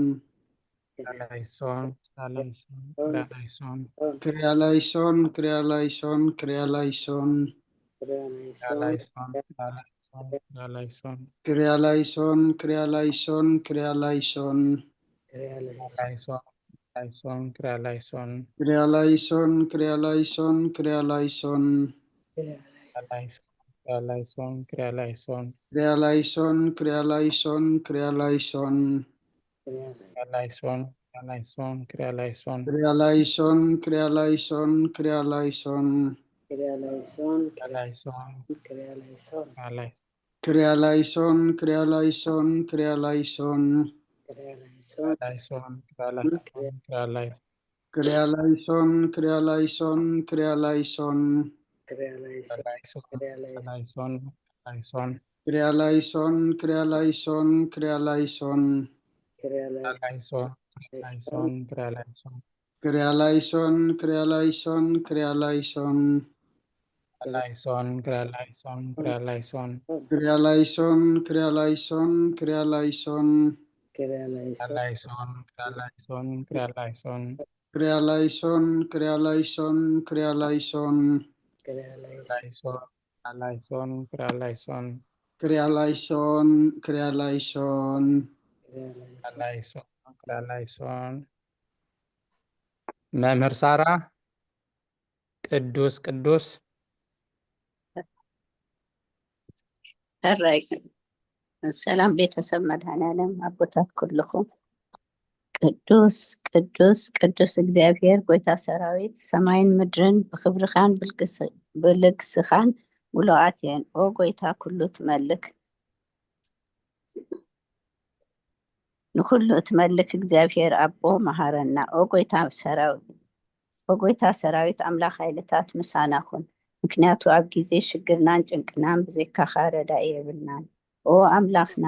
ክሪያላይሶን፣ ክሪያላይሶን፣ ክሪያላይሶን። ክሪያላይሶን፣ ክሪያላይሶን፣ ክሪያላይሶን። ክሪያላይሶን፣ ክሪያላይሶን፣ ክሪያላይሶን፣ ክሪያላይሶን። ክሪያላይሶን፣ ክሪያላይሶን፣ ክሪያላይሶን። ክሪያላይሶን፣ ክሪያላይሶን፣ ክሪያላይሶን። ክሪያላይሶን፣ ክሪያላይሶን፣ ክሪያላይሶን። ክሪያላይሶን፣ ክሪያላይሶን፣ ክሪያላይሶን። ክሪያላይሶን፣ ክሪያላይሶን፣ ክሪያላይሶን። ክሪያላይሶን፣ ክሪያላይሶን፣ ክሪያላይሶን። ክሪያላይሶን፣ ክሪያላይሶን፣ ክሪያላይሶን። ክሪያላይሶን፣ ክሪያላይሶን፣ ክሪያላይሶን። ክሪያላይሶን። ክሪያላይሶን፣ ክሪያላይሶን፣ ክሪያላይሶን። ክሪያላይሶን፣ ክሪያላይሶን፣ ክሪያላይሶን፣ ክሪያላይሶን። ክሪያላይሶን፣ ክሪያላይሶን፣ ክሪያላይሶን። ክሪያላይሶን፣ ክሪያላይሶን፣ ክሪያላይሶን። ክሪያላይሶን፣ ክሪያላይሶን። ክሪያላይሶን፣ ክሪያላይሶን፣ ክሪያላይሶን። ክሪያላይሶን፣ ክሪያላይሶን፣ ክሪያላይሶን፣ ክሪያላይሶን። ክሪያላይሶን፣ ክሪያላይሶን፣ ክሪያላይሶን። ክሪያላይሶን፣ ክሪያላይሶን፣ ክሪያላይሶን። ክሪያላይሶን፣ ክሪያላይሶን፣ ክሪያላይሶን። ክሪያላይሶን፣ ክሪያላይሶን፣ ክሪያላይሶን፣ ክሪያላይሶን። ክሪያላይሶን፣ ክሪያላይሶን፣ ክሪያላይሶን። ክሪያላይሶን፣ ክሪያላይሶን፣ ክሪያላይሶን፣ ክሪያላይሶን። ክሪያላይሶን፣ ክሪያላይሶን። ክሪያላይሶን። ክሪያላይሶን፣ ክሪያላይሶን። መምህር ሳራ፣ ቅዱስ ቅዱስ። ሕራይ። ሰላም ቤተሰብ መድኃኔዓለም ኣቦታት ኩልኹም። ቅዱስ ቅዱስ ቅዱስ እግዚኣብሔር ጎይታ ሰራዊት፣ ሰማይን ምድርን ብኽብርኻን ብልግስ-፣ ብልግስኻን ምሉኣት እየን። ኦ ጎይታ፣ ኩሉ ትመልክ፣ ንኹሉ እትመልክ እግዚኣብሔር ኣቦ፣ መሃረና። ኦ ጎይታ ሰራዊት፣ ኦ ጎይታ ሰራዊት ኣምላኽ፣ ሓይልታት ምሳና ኩን። ምክንያቱ ኣብ ግዜ ሽግርናን ጭንቅናን ብዘይካኻ ረዳኢ የብልናን። ኦ ኣምላኽና፣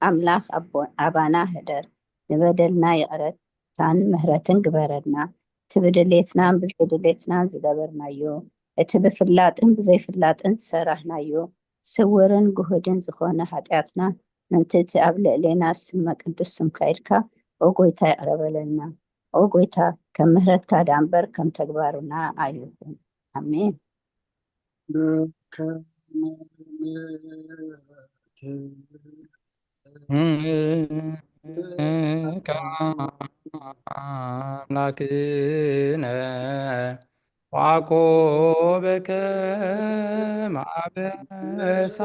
ኣምላኽ ኣቦ-፣ ኣባና ህደር፣ ንበደልና ይቕረታን ምህረትን ግበረልና። እቲ ብድሌትናን ብዘይድሌትናን ዝገበርናዮ፣ እቲ ብፍላጥን ብዘይፍላጥን ዝሰራሕናዮ፣ ስውርን ግሁድን ዝኾነ ሓጢኣትና፣ ምእንቲ እቲ ኣብ ልዕሌና ዝስመ ቅዱስ ስምካ ኢልካ፣ ኦ ጎይታ፣ ይቕረ በለልና። ኦ ጎይታ፣ ከም ምህረትካ ደኣ እምበር ከም ተግባርና ኣይኹን። ኣሜን። በከመ ምሕረትከ ከመ ኣምላክነ ወአኮ በከመ አበሳነ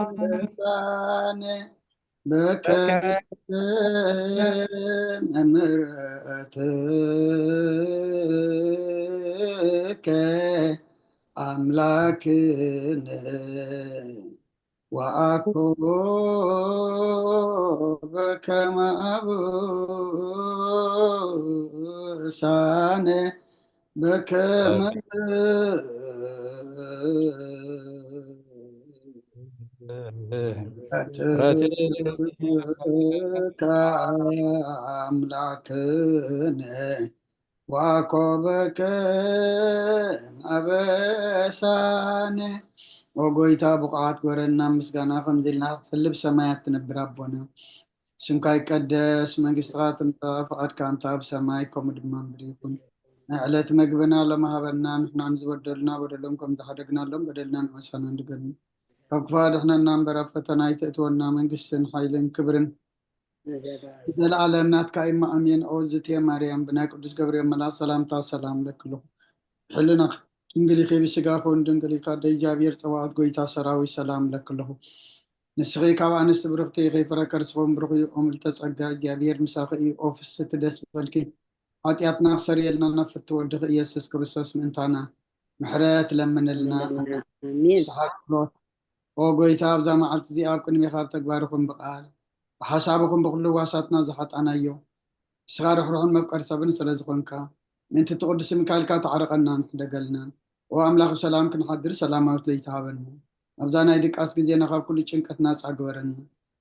በከመ ምሕረትከ አምላክነ ወአኮ በከመ አበሳነ በከመ ምሕረትከ አምላክነ ወአኮ በከመ አበሳነ። ኦ ጎይታ፣ ብቑዓት ግበረና ምስጋና ከምዚ ኢልና ክትጽሊ ብሰማያት ትነብር ኣቦና። ስምካ ይቀደስ፣ መንግስትኻ ትምጻእ፣ ፍቓድካ እንተ ኣብ ሰማይ ከምኡ ድማ ምድሪ ይኹን። ናይ ዕለት መግብና ሎሚ ሃበና፣ ንሕና ንዝበደሉና በደሎም ከም ዝሓደግናሎም በደልና ንመሳና ንገርኒ። ካብ ክፉእ ኣድሕነና እምበር ኣብ ፈተና ኣይተእትወና፣ መንግስትን ሓይልን ክብርን ዘለዓለም ናትካ እዩ። ኣሜን። ኦ ዝቴ ማርያም፣ ብናይ ቅዱስ ገብርኤል መልኣክ ሰላምታ ሰላም ለክሉ። ሕልናኽ ድንግል ኢኺ፣ ብስጋኹ እውን ድንግል ኢኻ። ኣደ እግዚኣብሔር ጸባኦት፣ ጎይታ ሰራዊት፣ ሰላም ለክለኹ። ንስኺ ካብ ኣንስቲ ብርኽቲ ኢኺ፣ ፍረ ከርስኹም ብሩኽ እዩ። ኦም ልተጸጋ፣ እግዚኣብሔር ምሳኺ እዩ። ኦ ፍስቲ ደስ በልኪ፣ ሓጢኣትና ክሰርየልና ናብ ፍትው ወድኺ ኢየሱስ ክርስቶስ ምእንታና ምሕረት ለምንልና። ኣሜን። ንስሓ ክብሎ። ኦ ጎይታ፣ ኣብዛ መዓልቲ እዚኣ ኣብ ቅድሜኻ ብተግባር ይኹን ብቃል፣ ብሓሳብ ይኹን ብኹሉ ዋሳትና ዝሓጣናዮ፣ ንስኻ ርሕሩሕን መፍቀሪ ሰብን ስለ ዝኾንካ፣ ምእንቲ እቲ ቅዱስ ምካልካ ተዓረቐናን ሕደገልናን። ኦ ኣምላኽ፣ ብሰላም ክንሓድር ሰላማዊት ለይቲ ሃበና። ኣብዛ ናይ ድቃስ ግዜና ካብ ኩሉ ጭንቀት ናጻ ግበረና።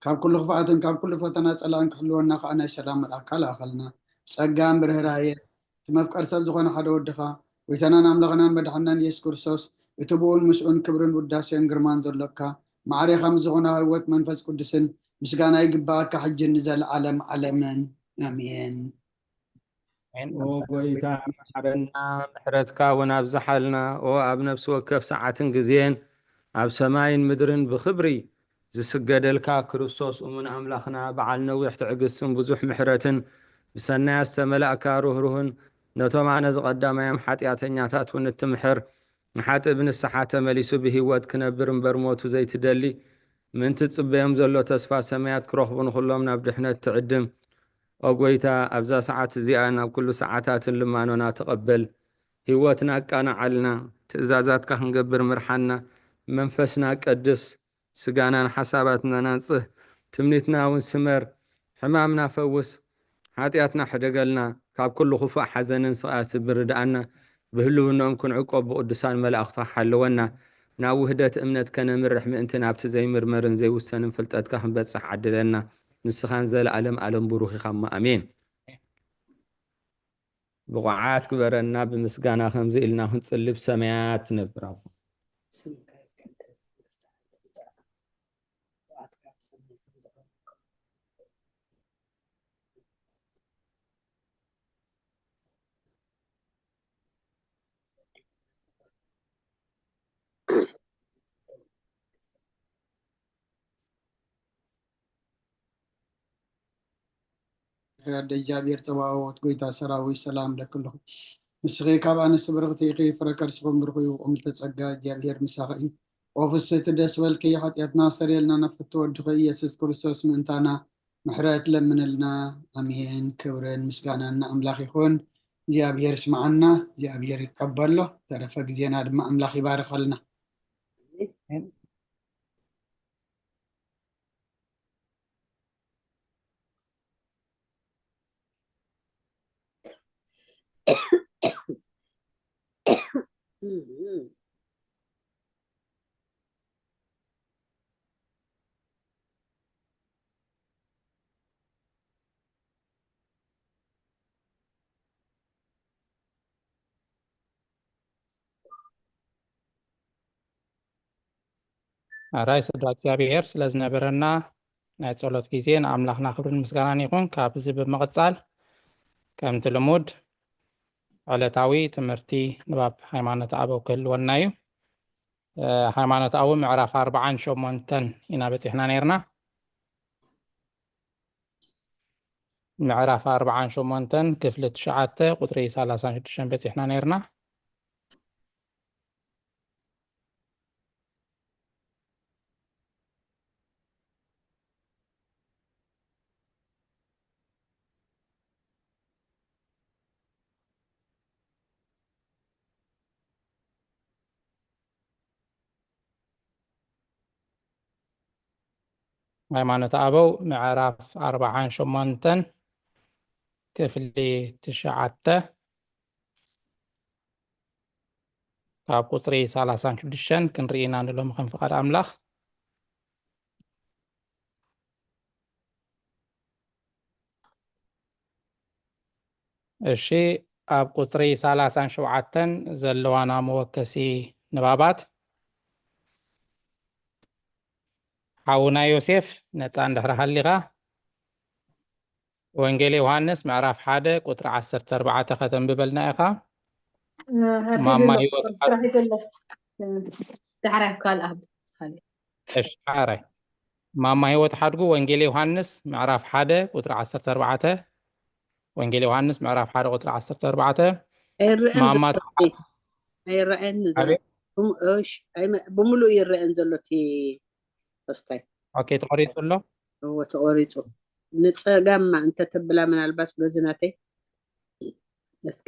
ካብ ኩሉ ክፍኣትን ካብ ኩሉ ፈተና ጸላእን ክሕልወና ከኣ ናይ ሰላም መልኣካ ለኣኸልና። ብጸጋን ብርህራሄ እቲ መፍቀር ሰብ ዝኾነ ሓደ ወድኻ፣ ጎይታናን ኣምላኽናን መድሓናን ኢየሱስ ክርስቶስ፣ እቲ ብኡን ምስኡን ክብርን ውዳሴን ግርማን ዘሎካ፣ ማዕሬኻ ምስ ዝኾነ ህይወት መንፈስ ቅዱስን ምስጋና ይግብኣካ፣ ሕጂ ንዘለዓለም ዓለምን። ኣሜን። ኦ ጎይታ፣ መሓረና፣ ምሕረትካ እውን ኣብዝሓልና። ኦ ኣብ ነፍሲ ወከፍ ሰዓትን ግዜን፣ ኣብ ሰማይን ምድርን ብኽብሪ ዝስገደልካ ክርስቶስ እሙን ኣምላኽና፣ በዓል ነዊሕ ትዕግስትን ብዙሕ ምሕረትን፣ ብሰናያት ዝተመላእካ ርህሩህን፣ ነቶም ኣነ ዝቐዳማዮም ሓጢኣተኛታት እውን እትምሕር፣ ንሓጥእ ብንስሓ ተመሊሱ ብህይወት ክነብር እምበር ሞቱ ዘይትደሊ፣ ምእንቲ ዝጽበዮም ዘሎ ተስፋ ሰማያት ክረኽቡ ንኹሎም ናብ ድሕነት ትዕድም። ኦ ጎይታ፣ ኣብዛ ሰዓት እዚኣ ናብ ኩሉ ሰዓታትን ልማኖና ተቐበል። ህይወትና ኣቃናዓልና፣ ትእዛዛትካ ክንገብር ምርሓና፣ መንፈስና ቀድስ፣ ስጋናን ሓሳባትናን ኣንጽህ፣ ትምኒትና እውን ስመር፣ ሕማምና ፈውስ፣ ሓጢኣትና ሕደገልና፣ ካብ ኩሉ ክፉእ ሓዘንን ስቓያት ምርድኣና፣ ብህልውናኦም ክንዕቆብ ብቅዱሳን መላእኽትኻ ሓልወና፣ ናብ ውህደት እምነት ከነምርሕ ምእንቲ ናብቲ ዘይምርመርን ዘይውሰንን ፍልጠትካ ክንበጽሕ ዓድለና። ንስኻን ዘለኣለም ኣለም ብሩኽ ኢኻ እሞ ኣሜን። ብቑዓት ግበረና ብምስጋና ከምዚ ኢልና ክንጽሊ ብሰማያት ትነብር ኣቦ። ኣደ እግዚኣብሔር ጸባኦት፣ ጎይታ ሰራዊት፣ ሰላም ለክልኹ። ንስኺ ካብ ኣንስቲ ብርኽቲ ኢኺ፣ ፍረ ከርስኹም ብሩኽ እዩ። ቁምልተ ጸጋ፣ እግዚኣብሔር ምሳኺ እዩ። ኦ ፍስሕቲ ደስ በልኪ፣ ሓጢኣትና ኣስተሰርየልና፣ ናብ ፍትው ወድኺ ኢየሱስ ክርስቶስ ምእንታና ምሕረት ለምንልና። ኣሜን። ክብርን ምስጋናን ንኣምላኽ ይኹን። እግዚኣብሔር ይስምዓና፣ እግዚኣብሔር ይቀበሎ። ተረፈ ግዜና ድማ ኣምላኽ ይባርኸልና። ኣራይ ስድራ እግዚኣብሔር ስለ ዝነበረና ናይ ጸሎት ግዜ ንኣምላኽና ክብርን ምስጋናን ይኹን። ካብዚ ብምቕጻል ከምቲ ልሙድ ዕለታዊ ትምህርቲ ንባብ ሃይማኖት ኣበው ክህልወና እዩ። ሃይማኖት ኣበው ምዕራፍ ኣርባዓን ሸሞንተን ኢና በጺሕና ነይርና። ምዕራፍ ኣርባዓን ሸሞንተን ክፍሊ ትሽዓተ ቁጽሪ ሰላሳን ሽዱሽተን በጺሕና ነይርና። ሃይማኖት ኣበው ምዕራፍ ኣርባዓን ሸሞንተን ክፍሊ ትሽዓተ ካብ ቁጽሪ ሰላሳን ሽዱሽተን ክንርኢ ኢና ንሎሚ ከም ፍቓድ ኣምላኽ። እሺ፣ ኣብ ቁጽሪ ሰላሳን ሸውዓተን ዘለዋና መወከሲ ንባባት ሓውና ዮሴፍ ነጻ እንድሕር ሃሊኻ ወንጌል ዮሃንስ ምዕራፍ ሓደ ቁጽሪ ዓሰርተ ኣርባዕተ ከተንብበልና ኢኻ። ማማ ህይወት ስራሕ ዘሎ ዳሕራይ ካልኣ እሺ፣ ሓራይ ማማ ህይወት ሓድጉ ወንጌል ዮሃንስ ምዕራፍ ሓደ ቁጽሪ ዓሰርተ ኣርባዕተ። ወንጌል ዮሃንስ ምዕራፍ ሓደ ቁጽሪ ዓሰርተ ኣርባዕተ። ኣይረአን ማማ ዘሎ። ኣይረአን ዘሎ። ኣቤት። ብም-፣ እሺ፣ ኣይመ-፣ ብምሉእ ይረአን ዘሎ እቲ ኸስታይ። ኦኬ፣ ተቆሪጹ ኣሎ። እዎ፣ ተቆሪጹ። ንጸጋም እንተ ተብላ ምናልባት በዚ ናተይ። እስኪ።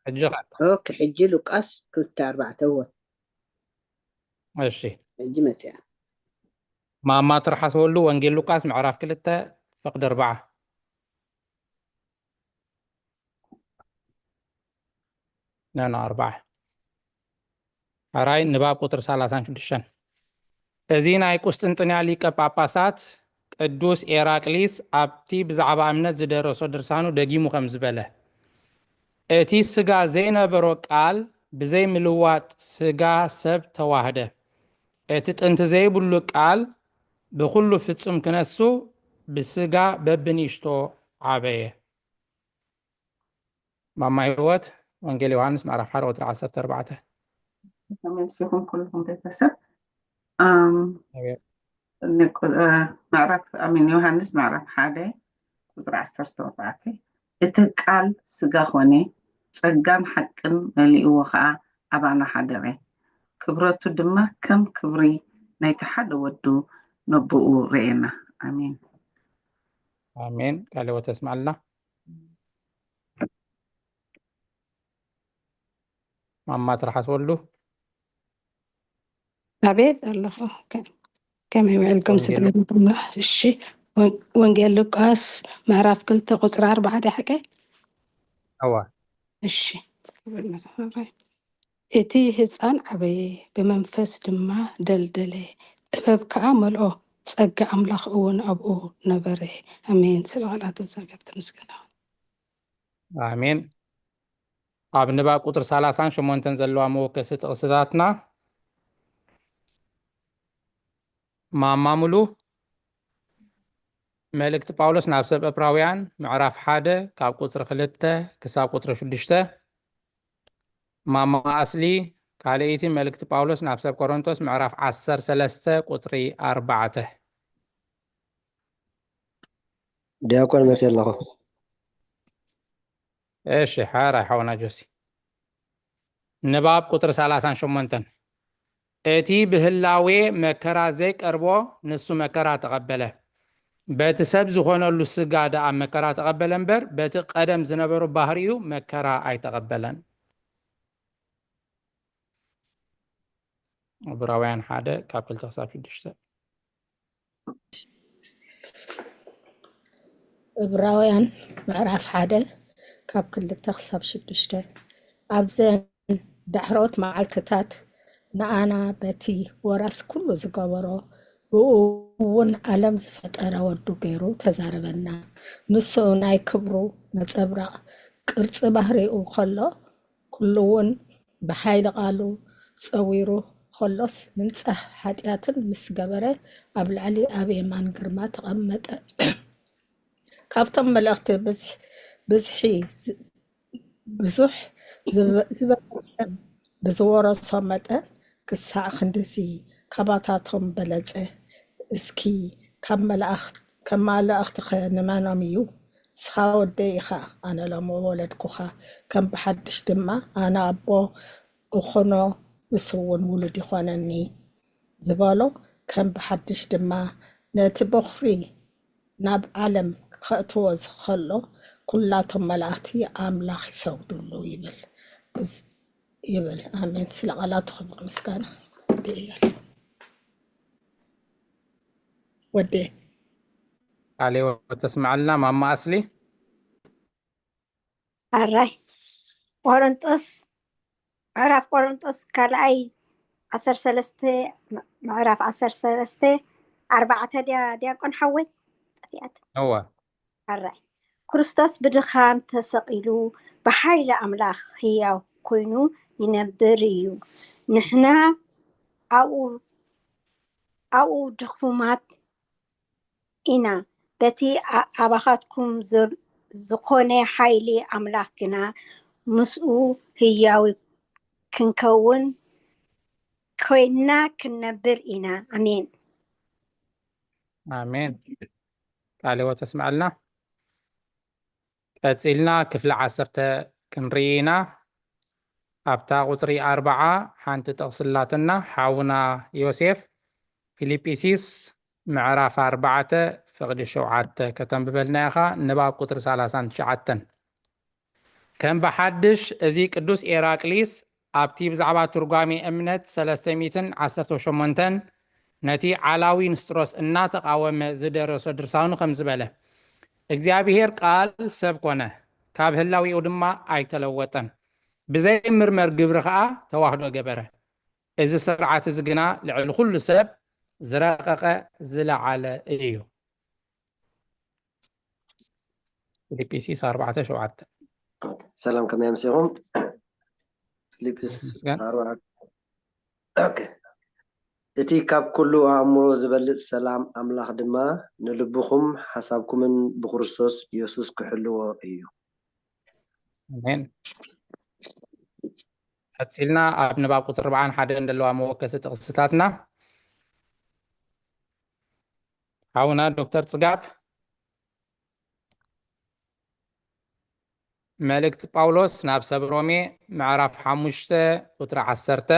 ሕጂ ኸ? ኦኬ፣ ሕጂ ሉቃስ ክልተ ኣርባዕተ፣ እዎ። እሺ። ሕጂ መጽያ። ማማ ትርሓስ ወሉ ወንጌል ሉቃስ ምዕራፍ ክልተ ፈቕዲ ኣርባዓ። ኖ፣ ኖ፣ ኣርባዓ። ሕራይ ንባብ ቁጽሪ ሰላሳን ሽዱሽተን። እዚ ናይ ቁስጥንጥንያ ሊቀ ጳጳሳት ቅዱስ ኤራቅሊስ ኣብቲ ብዛዕባ እምነት ዝደረሶ ድርሳኑ ደጊሙ ከም ዝበለ፣ እቲ ስጋ ዘይነበሮ ቃል ብዘይ ምልዋጥ ስጋ ሰብ ተዋህደ። እቲ ጥንቲ ዘይብሉ ቃል ብኹሉ ፍጹም ክነሱ ብስጋ በብንእሽቶ ዓበየ። ማማ ህይወት፣ ወንጌል ዮሃንስ ምዕራፍ ሓደ ቁጽሪ ዓሰርተ ኣርባዕተ። ተመልሲኹም ኩልኹም ቤተሰብ። ኣም፣ ኣሜን። ንቁ-፣ እ፣ ምዕራፍ፣ ኣሚን፣ ዮሃንስ ምዕራፍ ሓደ ቁጽሪ ዓሰርተ ኣርባዕተ። እቲ ቃል ስጋ ኾነ፣ ጸጋን ሓቅን መሊእዎ ኸኣ ኣባና ሓደረ። ክብረቱ ድማ ከም ክብሪ ናይቲ ሓደ ወዱ ነብኡ ርኤና። ኣሜን። ኣሜን። ቃለ ሕይወት የስምዓልና። ማማ ትርሓስ ወሉ። ኣቤት ኣለኹ። ከ-፣ ከመይ ውዕልኩም ወንጌል ስድራ ቤት? እሺ። ወን-፣ ወንጌል ሉቃስ ምዕራፍ ክልተ ቁጽሪ ኣርባዓ ድዩ ሓቀይ? እዋ። እሺ። እቲ ህጻን ዓበየ፣ ብመንፈስ ድማ ደልደለ፣ ጥበብ ከኣ መልኦ፣ ጸጋ ኣምላኽ እውን ኣብኡ ነበረ። ኣሜን። ስለ ቃላት እግዚኣብሔር ተመስገን። ኣሜን። ኣብ ንባብ ቁጽሪ ሰላሳን ሸሞንተን ዘለዋ መወከሲ ጥቕስታትና፣ ማማ ሙሉ፣ መልእክቲ ጳውሎስ ናብ ሰብ ዕብራውያን ምዕራፍ ሓደ ካብ ቁጽሪ ክልተ ክሳብ ቁጽሪ ሽዱሽተ፣ ማማ ኣስሊ፣ ካልኣይቲ መልእክቲ ጳውሎስ ናብ ሰብ ቆሮንቶስ ምዕራፍ ዓሰርተ ሰለስተ ቁጽሪ ኣርባዕተ። ዲያቆን መፅየ ኣለኹ። እሺ፣ ሓራይ ሓውና ጆሲ። ንባብ ቁጽሪ ሰላሳን ሸሞንተን። እቲ ብህላዌ መከራ ዘይቀርቦ ንሱ መከራ ተቐበለ። በቲ ሰብ ዝኾነሉ ስጋ ደኣ መከራ ተቐበለ እምበር፣ በቲ ቀደም ዝነበሩ ባህሪኡ መከራ ኣይተቐበለን። ዕብራውያን ሓደ ካብ ክልተ ክሳብ ሽዱሽተ። ዕብራውያን ምዕራፍ ሓደ ካብ ክልተ ክሳብ ሽዱሽተ። ኣብዘን ዳሕሮት መዓልትታት ንኣና በቲ ወራስ ኩሉ ዝገበሮ፣ ብኡ እውን ዓለም ዝፈጠረ ወዱ ገይሩ ተዛረበና። ንሱ ናይ ክብሩ ነጸብራቕ ቅርጺ ባህሪኡ ከሎ፣ ኩሉ እውን ብሓይሊ ቃሉ ጸዊሩ ከሎስ፣ ምንጻህ ሓጢኣትን ምስ ገበረ፣ ኣብ ልዕሊ ኣብ የማን ግርማ ተቐመጠ። ካብቶም መለኽቲ ብዝሒ ብዙሕ ዝበለጸ ብዝወረሶ መጠን ክሳዕ ክንድዚ ካባታቶም በለጸ። እስኪ ካብ መላእኽት ከም መላእኽትኸ ንመኖም እዩ? ንስኻ ወደይ ኢኻ፣ ኣነ ሎሚ ወለድኩኻ፣ ከም ብሓድሽ ድማ ኣነ ኣቦ እኾኖ፣ ንሱ እውን ውሉድ ይኾነኒ ዝበሎ ከም ብሓድሽ ድማ ነቲ በኹሪ ናብ ዓለም ከእትዎ ዝኸሎ ኩላቶም መላእኽቲ ኣምላኽ ይሰግዱሉ ይብል። ይብል። ኣሜን። ስለ ቃላቱ ክብር ምስጋና ወዲ እያል ወዴ ቃሌ ተስማዕልና ማማ ኣስሊ። ኣራይ ቆሮንጦስ ምዕራፍ ቆሮንጦስ ካልኣይ ዓሰርተ ሰለስተ ምዕራፍ ዓሰርተ ሰለስተ ኣርባዕተ ድያ ዲያቆን ሓወይ ጠፊኣት እወ ኣራይ ክርስቶስ ብድኻም ተሰቒሉ ብሓይሊ ኣምላኽ ህያው ኮይኑ ይነብር እዩ። ንሕና ኣብኡ ኣብኡ ድኹማት ኢና፣ በቲ ኣባኻትኩም ዝኾነ ሓይሊ ኣምላኽ ግና ምስኡ ህያው ክንከውን ኮይንና ክንነብር ኢና። ኣሜን። ኣሜን። ቃለ ሕይወት ተስምዐልና። ቀጺልና ክፍሊ ዓሰርተ ክንርኢ ኢና። ኣብታ ቁጽሪ ኣርብዓ ሓንቲ ጥቕሲ ኣላትና፣ ሓውና ዮሴፍ ፊልጵስዩስ ምዕራፍ ኣርባዕተ ፍቕዲ ሸውዓተ ከተንብበልና ኢኻ። ንባብ ቁጽሪ ሰላሳን ትሽዓተን። ከም ብሓድሽ እዚ ቅዱስ ኤራቅሊስ ኣብቲ ብዛዕባ ትርጓሜ እምነት ሰለስተ ሚእትን ዓሰርተ ሸሞንተን ነቲ ዓላዊ ንስጥሮስ እናተቓወመ ዝደረሶ ድርሳኑ ከምዚ በለ፣ እግዚኣብሄር ቃል ሰብ ኮነ፣ ካብ ህላዌኡ ድማ ኣይተለወጠን፣ ብዘይምርመር ግብሪ ኸዓ ተዋህዶ ገበረ። እዚ ስርዓት እዚ ግና ልዕሊ ኹሉ ሰብ ዝረቐቐ ዝለዓለ እዩ። ፊልጵስዩስ ኣርባዕተ ሸውዓተ። ሰላም ከመይ ኣምሲኹም? ፊልጵስዩስ ምስጋና። ኣርባዕተ ኦኬ። እቲ ካብ ኩሉ ኣእምሮ ዝበልጽ ሰላም ኣምላኽ ድማ ንልብኹም ሓሳብኩምን ብክርስቶስ የሱስ ክሕልዎ እዩ። ኣሜን። ቀጺልና ኣብ ንባብ ቁጽሪ ኣርባዓን ሓደን ዘለዋ መወከሲ ጥቕስታትና ሓውና ዶክተር ጽጋብ መልእክቲ ጳውሎስ ናብ ሰብ ሮሜ ምዕራፍ ሓሙሽተ ቁጽሪ ዓሰርተ፣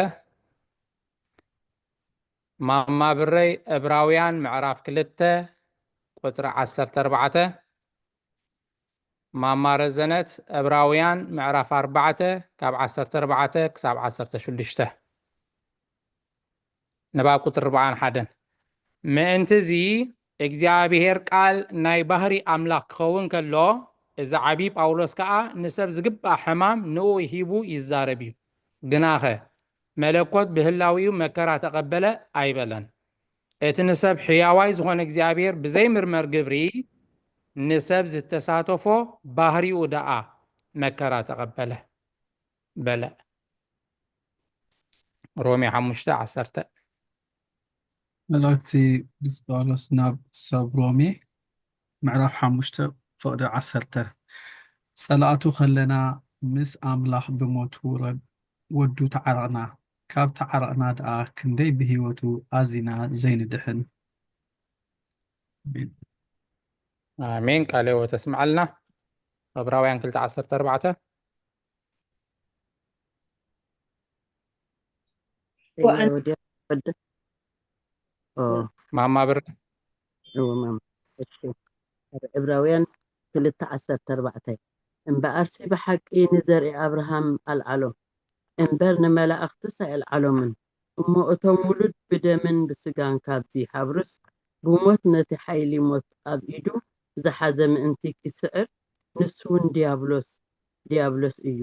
ማማ ብረይ ዕብራውያን ምዕራፍ ክልተ ቁጽሪ ዓሰርተ ኣርባዕተ፣ ማማ ረዘነት ዕብራውያን ምዕራፍ ኣርባዕተ ካብ ዓሰርተ ኣርባዕተ ክሳብ ዓሰርተ ሽዱሽተ። ንባብ ቁጽሪ ኣርባዓን ሓደን። ምእንቲ እዚ እግዚኣብሔር ቃል ናይ ባህሪ ኣምላኽ ክኸውን ከሎ፣ እዚ ዓቢ ጳውሎስ ከኣ ንሰብ ዝግባእ ሕማም ንኡ ሂቡ ይዛረብ እዩ። ግናኸ መለኮት ብህላዊኡ መከራ ተቐበለ ኣይበለን። እቲ ንሰብ ሕያዋይ ዝኾነ እግዚኣብሔር ብዘይምርመር ግብሪ ንሰብ ዝተሳተፎ ባህሪኡ ደኣ መከራ ተቐበለ በለ። ሮሜ ሓሙሽተ ዓሰርተ። መልእኽቲ ቅዱስ ጳውሎስ ናብ ሰብ ሮሜ ምዕራፍ ሓሙሽተ ፍቕዲ ዓሰርተ። ጸላእቱ ከለና ምስ ኣምላኽ ብሞቱ ረድ- ወዱ ተዓረቕና፣ ካብ ተዓረቕና ደኣ ክንደይ ብህይወቱ ኣዚና ዘይንድሕን። ኣሜን። ቃለ ሕይወት ተስምዓልና። ዕብራውያን ክልተ ዓሰርተ ኣርባዕተ። ወኣን- ወዲ ወዲ ኦ ማማ ብር እዎ ማማ። እሺ። ዕብራውያን ክልተ ዓሰርተ ኣርባዕተ። እምበኣርሲ ብሓቂ ንዘርኢ ኣብርሃም ኣልዓሎ እምበር ንመላእኽትስ ኣይኣልዓሎምን። እሞ እቶም ውሉድ ብደምን ብስጋን ካብ ዝሓብሩስ ብሞት ነቲ ሓይሊ ሞት ኣብ ኢዱ ዝሓዘ ምእንቲ ኪስዕር ንሱ እውን ድያብሎስ ድያብሎስ እዩ።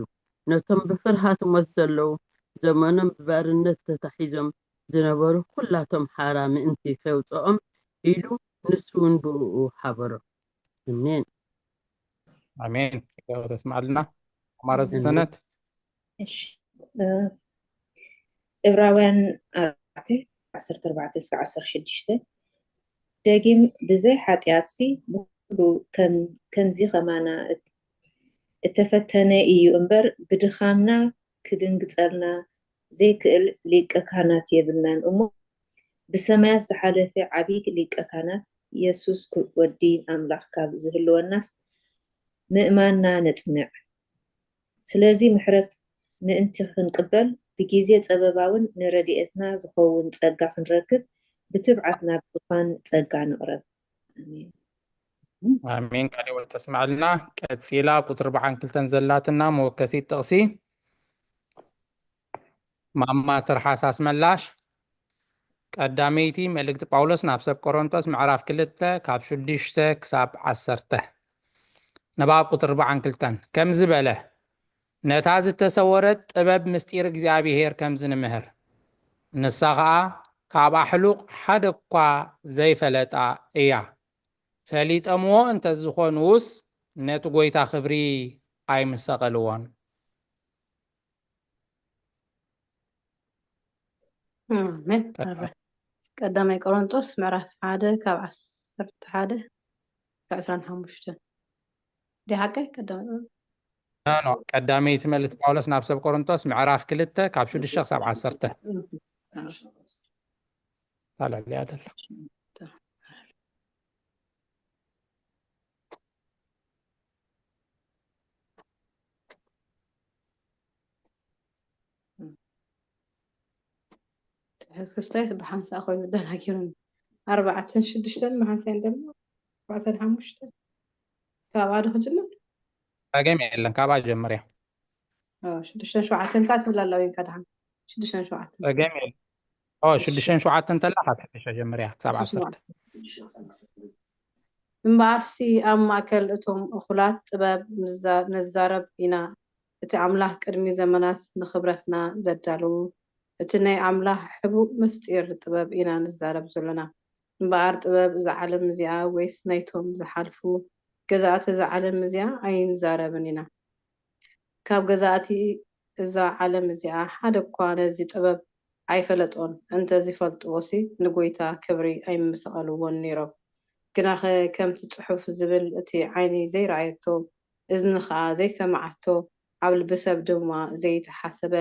ነቶም ብፍርሃት ሞት ዘለዉ ዘመኖም ብባርነት ተታሒዞም ዝነበሩ ኩላቶም ሓራ ምእንቲ ከውፅኦም ኢሉ ንሱ እውን ብእኡ ሓበሮ። ኣሜን። ኣሜን። ተስማዕልና ማረሰነት። ዕብራውያን ኣርባዕተ ዓሰርተ ኣርባዕተ እስከ ዓሰርተ ሽዱሽተ። ደጊም ብዘይ ሓጢኣትሲ ብኩሉ ከምዚ ከማና እተፈተነ እዩ እምበር፣ ብድኻምና ክድንግጸልና ዘይክእል ሊቀ ካህናት የብልናን እሞ፣ ብሰማያት ዝሓለፈ ዓቢ ሊቀ ካህናት የሱስ ወዲ ኣምላኽ ካብ ዝህልወናስ ምእማንና ነጽንዕ። ስለዚ ምሕረት ምእንቲ ክንቅበል፣ ብጊዜ ጸበባውን ንረድኤትና ዝኸውን ጸጋ ክንረክብ፣ ብትብዓት ናብ ዝፋን ጸጋ ንቕረብ። ኣሜን። ኣሜን። ቃለ ሕይወት ተስማዕልና። ቀጺላ ቁጽሪ ኣርባዓን ክልተን ዘላትና መወከሲት ጥቕሲ ማማ ትርሓስ ኣስመላሽ፣ ቀዳመይቲ መልእክቲ ጳውሎስ ናብ ሰብ ቆሮንቶስ ምዕራፍ ክልተ ካብ ሽዱሽተ ክሳብ ዓሰርተ። ንባብ ቁጽሪ ኣርባዓን ክልተን ከምዚ በለ፣ ነታ ዝተሰወረት ጥበብ ምስጢር እግዚኣብሔር ከምዚ ንምህር፣ ንሳ ኸኣ ካብ ኣሕሉቕ ሓደ እኳ ዘይፈለጣ እያ። ፈሊጠምዎ እንተ ዝኾኑስ ነቲ ጐይታ ክብሪ ኣይምሰቐልዎን። ኣሜን። ኣረ ቀዳማይ ቆሮንጦስ ምዕራፍ ሓደ ካብ ዓሰርተ ሓደ ካብ ዕስራን ሓሙሽተን ዲ ሓቀይ ቀዳማይ ቆሮንጦስ ኖ ኖ ቀዳመይቲ መልእክቲ ጳውሎስ ናብ ሰብ ቆሮንቶስ ምዕራፍ ክልተ ካብ ሽዱሽተ ክሳብ ዓሰርተ ታለዕሊያ ደላ ትሕዝቶይስ ብሓንሳእ ኮይኑ ደናጊሩኒ። ኣርባዕተን ሽዱሽተን ብሓንሳእ ደሞ ኣርባዕተን ሓሙሽተን ካብኣ ዶ ክጅምር? ጸገም የለን፣ ካብኣ ጀምርያ። ሽዱሽተን ሸውዓተን ከኣ ትብል ኣላ ወይንካ ደሓን ሽዱሽተን ሸውዓተን ጸገም የለን። ኦ ሽዱሽተን ሸውዓተን ተላ ካብ ሽዱሽተ ጀምርያ ክሳብ ዓሰርተ። እምበኣርሲ ኣብ ማእከል እቶም እኹላት ጥበብ ንዛረብ ኢና፣ እቲ ኣምላኽ ቅድሚ ዘመናት ንኽብረትና ዘዳለዎ፣ እቲ ናይ ኣምላኽ ሕቡእ ምስጢር ጥበብ ኢና ንዛረብ ዘሎና። እምበኣር ጥበብ እዛ ዓለም እዚኣ ወይስ ናይቶም ዝሓልፉ ገዛእቲ እዛ ዓለም እዚኣ ኣይንዛረብን ኢና። ካብ ገዛእቲ እዛ ዓለም እዚኣ ሓደ እኳ ነዚ ጥበብ ኣይፈለጦን፣ እንተ ዚፈልጥዎሲ ንጐይታ ክብሪ ኣይምምሰቐልዎን ነይሮም። ግናኸ ከምቲ ጽሑፍ ዝብል፣ እቲ ዓይኒ ዘይረኣየቶ፣ እዝኒ ኸኣ ዘይሰምዓቶ፣ ኣብ ልቢ ሰብ ድማ ዘይተሓሰበ፣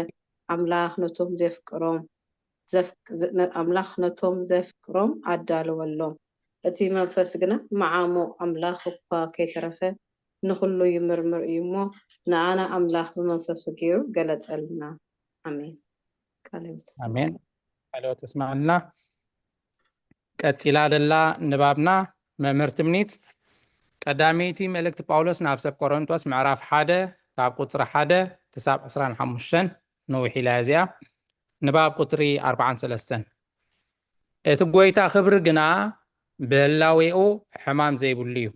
ኣምላኽ ነቶም ዘፍቅሮም ኣምላኽ ነቶም ዘፍቅሮም ኣዳለወሎም። እቲ መንፈስ ግና መዓሙቕ ኣምላኽ እኳ ከይተረፈ ንኹሉ ይምርምር እዩ እሞ፣ ንኣና ኣምላኽ ብመንፈሱ ገይሩ ገለጸልና። ኣሜን። ቃለ ሕይወት ይስማዕ። ኣሜን። ቃለ ሕይወት ይስማዕልና። ቀጺላ ደላ ንባብና መምህር ትምኒት ቀዳመይቲ መልእክቲ ጳውሎስ ናብ ሰብ ቆሮንቶስ ምዕራፍ ሓደ ካብ ቁጽሪ ሓደ ክሳብ ዕስራን ሓሙሽተን ነዊሕ ኢላ እያ እዚኣ። ንባብ ቁጽሪ ኣርባዓን ሰለስተን እቲ ጐይታ ኽብሪ ግና ብህላዌኡ ሕማም ዘይብሉ እዩ።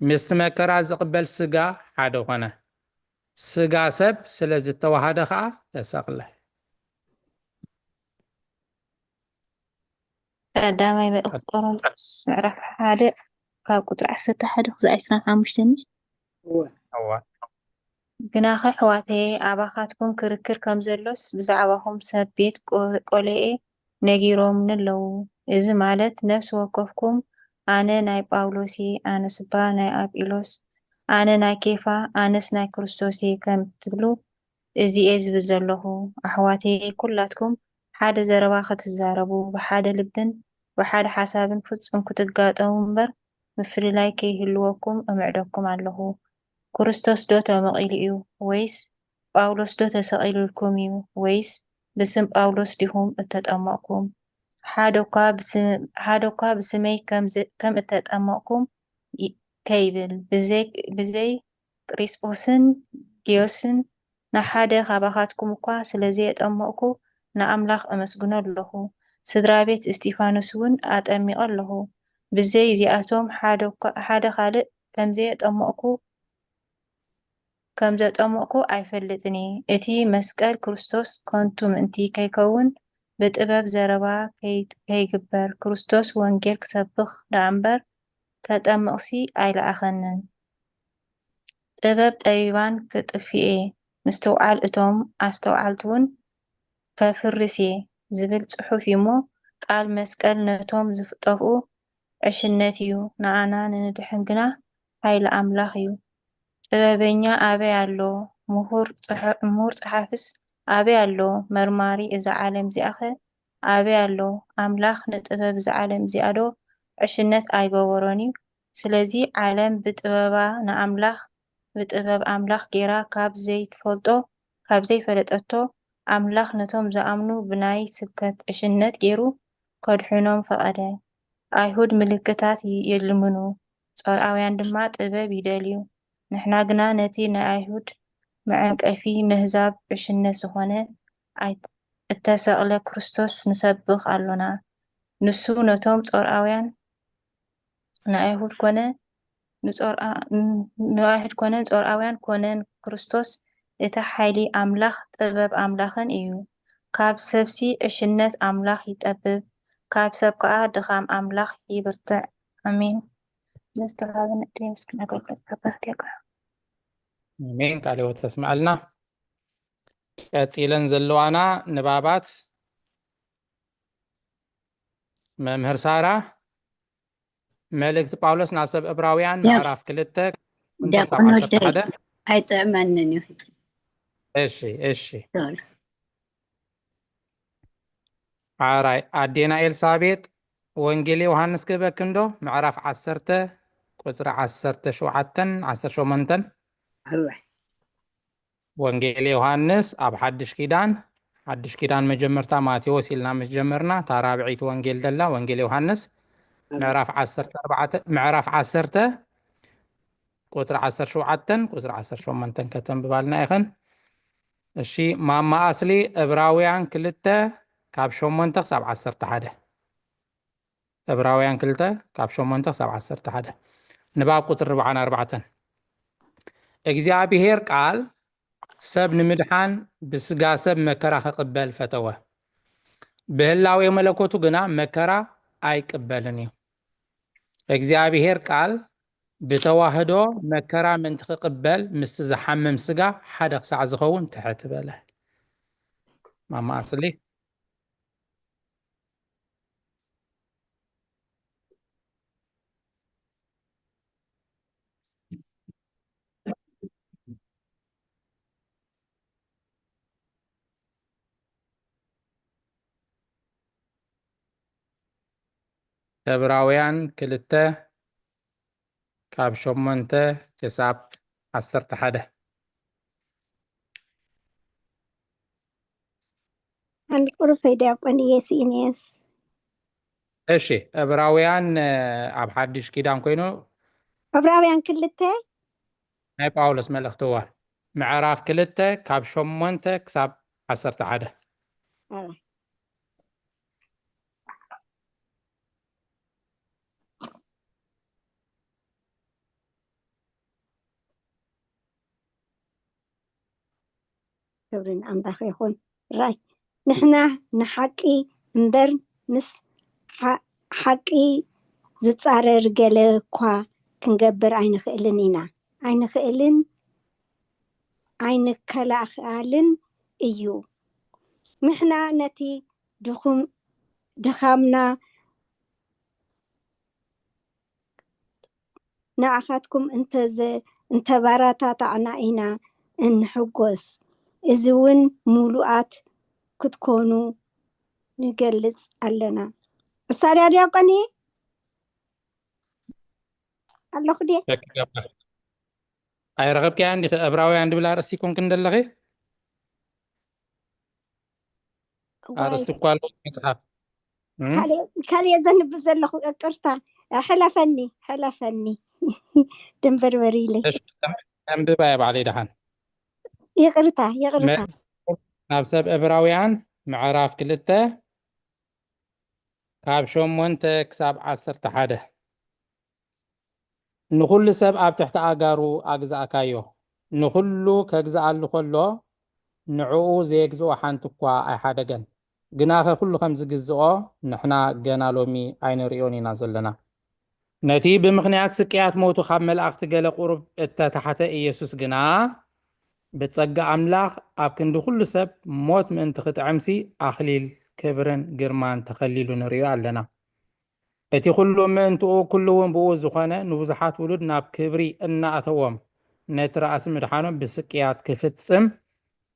ምስቲ መከራ ዝቕበል ስጋ ሓደ ኾነ። ስጋ ሰብ ስለ ዝተዋሃደ ኸኣ ተሰቕለ። ቀዳማይ መልእኽቲ ቆሮንቶስ ምዕራፍ ሓደ ካብ ቁጽሪ ዓሰርተ ሓደ ክሳዕ ዕስራን ሓሙሽተን። እወ። ግናኸ ኣሕዋተየ ኣባኻትኩም ክርክር ከም ዘሎስ ብዛዕባኹም ሰብ ቤት ቆ- ቆልኤ ነጊሮምኒ ኣለዉ። እዚ ማለት ነፍሲ ወከፍኩም ኣነ ናይ ጳውሎስ እየ፣ ኣነስባ ናይ ኣጵሎስ፣ ኣነ ናይ ኬፋ፣ ኣነስ ናይ ክርስቶስ እየ ከም ትብሉ እዚ'የ ዝብል ዘለኹ። ኣሕዋተየ ኩላትኩም ሓደ ዘረባ ክትዛረቡ፣ ብሓደ ልብን ብሓደ ሓሳብን ፍጹም ክትጋጠሙ እምበር፣ ምፍልላይ ከይህልወኩም እምዕደኩም ኣለኹ። ክርስቶስ ዶ ተመቒሉ እዩ? ወይስ ጳውሎስ ዶ ተሰቒሉልኩም እዩ? ወይስ ብስም ጳውሎስ ዲኹም እተጠመቕኩም? ሓደ እኳ ብስም-፣ ሓደ እኳ ብስመይ ከም ዝ-፣ ከም እተጠመቕኩም ይ-፣ ከይብል፣ ብዘይ፣ ብዘይ ቅሪስጶስን ጌዮስን ንሓደ ካባኻትኩም እኳ ስለ ዘየጠመቕኩ ንኣምላኽ እመስግኖ ኣለኹ። ስድራ ቤት እስጢፋኖስ እውን ኣጠሚቐ ኣለኹ። ብዘይ እዚኣቶም ሓደ እኳ፣ ሓደ ካልእ ከም ዘየጠመቕኩ ከም ዘጠመቕኩ ኣይፈልጥን እየ። እቲ መስቀል ክርስቶስ ከንቱ ምእንቲ ከይከውን፣ ብጥበብ ዘረባ ከይ-፣ ከይግበር፣ ክርስቶስ ወንጌል ክሰብኽ ደኣ እምበር፣ ከጠምቕሲ ኣይለኣኸንን። ጥበብ ጠቢባን ክጥፍእ እየ፣ ምስትውዓል እቶም ኣስተውዓልቲ እውን ከፍርስ እየ ዝብል ጽሑፍ እዩ እሞ፣ ቃል መስቀል ነቶም ዝጠፍኡ ዕሽነት እዩ፣ ንኣና ንንድሕን ግና ሓይሊ ኣምላኽ እዩ። ጥበበኛ ኣበይ ኣሎ? ምሁር ጽሐ-፣ ምሁር ጸሓፍስ ኣበይ ኣሎ? መርማሪ እዛ ዓለም እዚኣኸ ኣበይ ኣሎ? ኣምላኽ ንጥበብ እዛ ዓለም እዚኣዶ ዕሽነት ኣይገበሮን እዩ? ስለዚ ዓለም ብጥበባ ንኣምላኽ፣ ብጥበብ ኣምላኽ ጌራ ካብ ዘይትፈልጦ፣ ካብ ዘይፈለጠቶ፣ ኣምላኽ ነቶም ዝኣምኑ ብናይ ስብከት ዕሽነት ጌሩ ከድሕኖም ፈቐደ። ኣይሁድ ምልክታት ይ-፣ ይልምኑ፣ ጾርኣውያን ድማ ጥበብ ይደልዩ። ንሕና ግና ነቲ ናይ ኣይሁድ መዐንቀፊ፣ ነህዛብ ዕሽነት ዝኾነ፣ ኣይ-፣ እተሰቕለ ክርስቶስ ንሰብኽ ኣሎና። ንሱ ነቶም ጾርኣውያን፣ ንኣይሁድ ኮነ ንጾርኣ-፣ ን-፣ ንኣይሁድ ኮነ ንጾርኣውያን ኮነ ክርስቶስ እቲ ሓይሊ ኣምላኽ ጥበብ ኣምላኽን እዩ። ካብ ሰብሲ ዕሽነት ኣምላኽ ይጠብብ፣ ካብ ሰብ ከኣ ድኻም ኣምላኽ ይብርትዕ። ኣሜን። ንዝተዋህበና ዕድል የመስግን ኣገልግሎት ከበርት የግሑ። ኣሜን። ቃለ ሕይወት ተስምዐልና። ቀጺለን ዘለዋና ንባባት መምህር ሳራ፣ መልእክቲ ጳውሎስ ናብ ሰብ ዕብራውያን ያ። ምዕራፍ ክልተ፣ ቁንታ ክሳብ ዲያቆን ዓሰርተ ሓደ። ወደይ፣ ኣይጥዕመንን እዩ ሕጂ። እሺ፣ እሺ። ሶሪ። ሓራይ፣ ኣዴና ኤልሳቤጥ፣ ወንጌል ዮሃንስ ክህበኪ እንዶ፣ ምዕራፍ ዓሰርተ፣ ቁጽሪ ዓሰርተ ሸውዓተን ዓሰርተ ሸሞንተን። እወ። ወንጌል ዮሃንስ ኣብ ሓድሽ ኪዳን፣ ሓድሽ ኪዳን መጀመርታ ማቴዎስ ኢልና ምስ ጀመርና፣ እታ ራብዐይቲ ወንጌል ደላ፣ ወንጌል ዮሃንስ፣ እወ። ምዕራፍ ዓሰርተ ኣርባዕተ፣ ምዕራፍ ዓሰርተ፣ ቁጽሪ ዓሰርተ ሸውዓተን ቁጽሪ ዓሰርተ ሸሞንተን ከተንብባልና ኢኽን። እሺ፣ ማማ ኣስሊ፣ ዕብራውያን ክልተ ካብ ሸሞንተ ክሳብ ዓሰርተ ሓደ። ዕብራውያን ክልተ ካብ ሸሞንተ ክሳብ ዓሰርተ ሓደ። ንባብ ቁጽሪ ኣርባዓን ኣርባዕተን። እግዚኣብሄር ቃል ሰብ ንምድሓን ብስጋ ሰብ መከራ ክቕበል ፈተወ። ብህላዌ መለኮቱ ግና መከራ ኣይቅበልን እዩ። እግዚኣብሄር ቃል ብተዋህዶ መከራ ምእንቲ ክቕበል ምስቲ ዝሓምም ስጋ ሓደ ክሳዕ ዝኸውን ትሕት በለ። ማማ ኣስሊ። ዕብራውያን ክልተ ካብ ሸሞንተ ክሳብ ዓሰርተ ሓደ። ሓንቲ ቁሩብ ፈይዳ ያቆን ኢየሱስ ኢንየስ። እሺ፣ ዕብራውያን፣ እ፣ ኣብ ሓድሽ ኪዳን ኮይኑ ዕብራውያን ክልተ? ናይ ጳውሎስ መልእኽቲ፣ እዋ። ምዕራፍ ክልተ ካብ ሸሞንተ ክሳብ ዓሰርተ ሓደ። ኣረ። ክብሪ ንኣምላኽ ይኹን። ራይ፣ ንሕና ንሓቂ እምበር ምስ ሓ-፣ ሓቂ ዝጻረር ገለ እኳ ክንገብር ኣይንኽእልን ኢና። ኣይንኽእልን፣ ኣይንከላኸልን እዩ። ንሕና ነቲ ድኹም-፣ ድኻምና ንዓኻትኩም እንተዘ-፣ እንተባራታታዕና ኢና እንሕጎስ። እዚ እውን ምሉኣት ክትኮኑ ንገልጽ ኣለና። እሳ ድያ ዲያቆን እየ? ኣለኹ ድየ? ኣይረኸብክያን ዲኺ? ዕብራውያን ድብል ኣርእስቲ ኮንክን ዘለኺ? እዋይ። ኣርእስቲ እኳ ኣለዎ መጽሓፍ። እም? ካልእ፣ ካልእ እየ ዘንብብ ዘለኹ፣ ይቅርታ። ሕለፈኒ፣ ሕለፈኒ። ድንብርብር ኢለይ። እሺ፣ ኣንብባ እየ ባዕለይ ደሓን። ይቅርታ፣ ይቅርታ። መ-፣ ናብ ሰብ ዕብራውያን ምዕራፍ ክልተ ካብ ሸሞንተ ክሳብ ዓሰርተ ሓደ። ንኹሉ ሰብ ኣብ ትሕቲ ኣእጋሩ ኣግዛእካዮ፣ ንኹሉ ከግዝኣሉ ከሎ ንዕኡ ዘየግዝኦ ሓንቲ እኳ ኣይሓደገን። ግናኸ ኩሉ ከም ዝግዝኦ ንሕና ገና ሎሚ ኣይንርእዮን ኢና ዘለና። ነቲ ብምኽንያት ስቅያት ሞቱ ካብ መላእኽቲ ገለ ቁሩብ እተታሕተ ኢየሱስ ግና ብጸጋ ኣምላኽ ኣብ ክንዲ ኩሉ ሰብ ሞት ምእንቲ ክጥዕምሲ ኣኽሊል ክብርን ግርማን ተኸሊሉ ንርእዮ ኣለና። እቲ ኩሉ ምእንትኡ ኩሉ እውን ብኡ ዝኾነ ንብዙሓት ውሉድ ናብ ክብሪ እናእተዎም ነቲ ራእሲ ምድሓኖም ብስቅያት ክፍጽም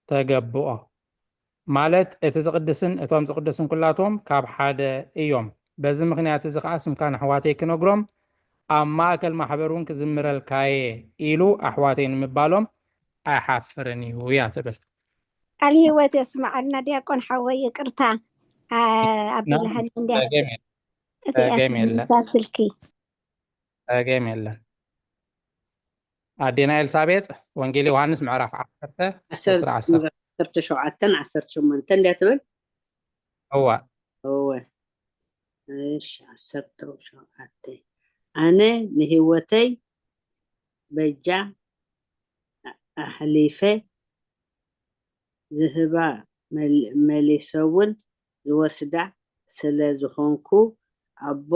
ተገብኦ። ማለት እቲ ዝቕድስን እቶም ዝቕደሱን ኩላቶም ካብ ሓደ እዮም። በዚ ምኽንያት እዚ ኸዓ ስምካ ንኣሕዋተይ ክነግሮም ኣብ ማእከል ማሕበር እውን ክዝምረልካየ ኢሉ ኣሕዋተይ ንምባሎም ኣይሓፍርን እዩ እያ ትብል። ቃል ህይወት የስምዓልና ዲያቆን ሓወይ፣ ይቅርታ ኣቢልሃኒ እንዲያ ጸገም የለን። እዚኣ ጸገም የለን። ስልኪ ጸገም የለን። ኣዴና ኤልሳቤጥ ወንጌል ዮሃንስ ምዕራፍ ዓሰርተ ቁጽሪ ዓሰርተ። ዓሰርተ ሸውዓተን ዓሰርተ ሸሞንተን እንዲያ ትብል። እዋ እወ እሺ ዓሰርተ ሸውዓተ ኣነ ንህይወተይ በጃ ኣሕሊፈ ዝህባ መሊሰ እውን ዝወስዳ ስለ ዝኾንኩ ኣቦ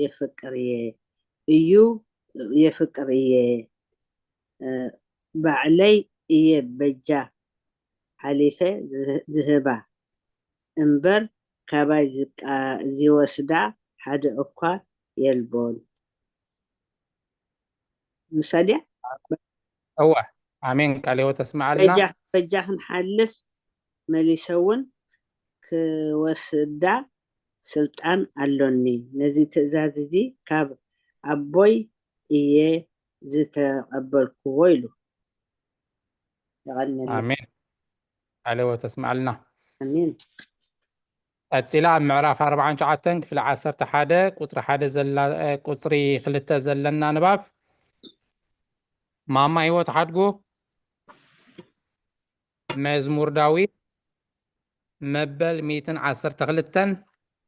የፍቅር እየ እዩ የፍቅር እየ ባዕለይ እየ በጃ ሓሊፈ ዝህባ እምበር ካባይ ዝወስዳ ሓደ እኳ የልቦን። ምሳድያ እወ ኣሜን። ቃለ ሕይወት ተስምዓልና። በጃ ክንሓልፍ መሊሰ እውን ክወስዳ ስልጣን ኣሎኒ። ነዚ ትእዛዝ እዚ ካብ ኣቦይ እየ ዝተቐበልክዎ ኢሉ። የቐንየልና። ኣሜን። ቃለ ሕይወት ተስምዓልና። ኣሜን። ቀጺላ ኣብ ምዕራፍ ኣርባዓን ትሽዓተን ክፍሊ ዓሰርተ ሓደ ቁጽሪ ሓደ ዘላ ቁጽሪ ክልተ ዘለና ንባብ ማማ ህይወት ሓድጉ መዝሙር ዳዊት መበል ሚእትን ዓሰርተ ክልተን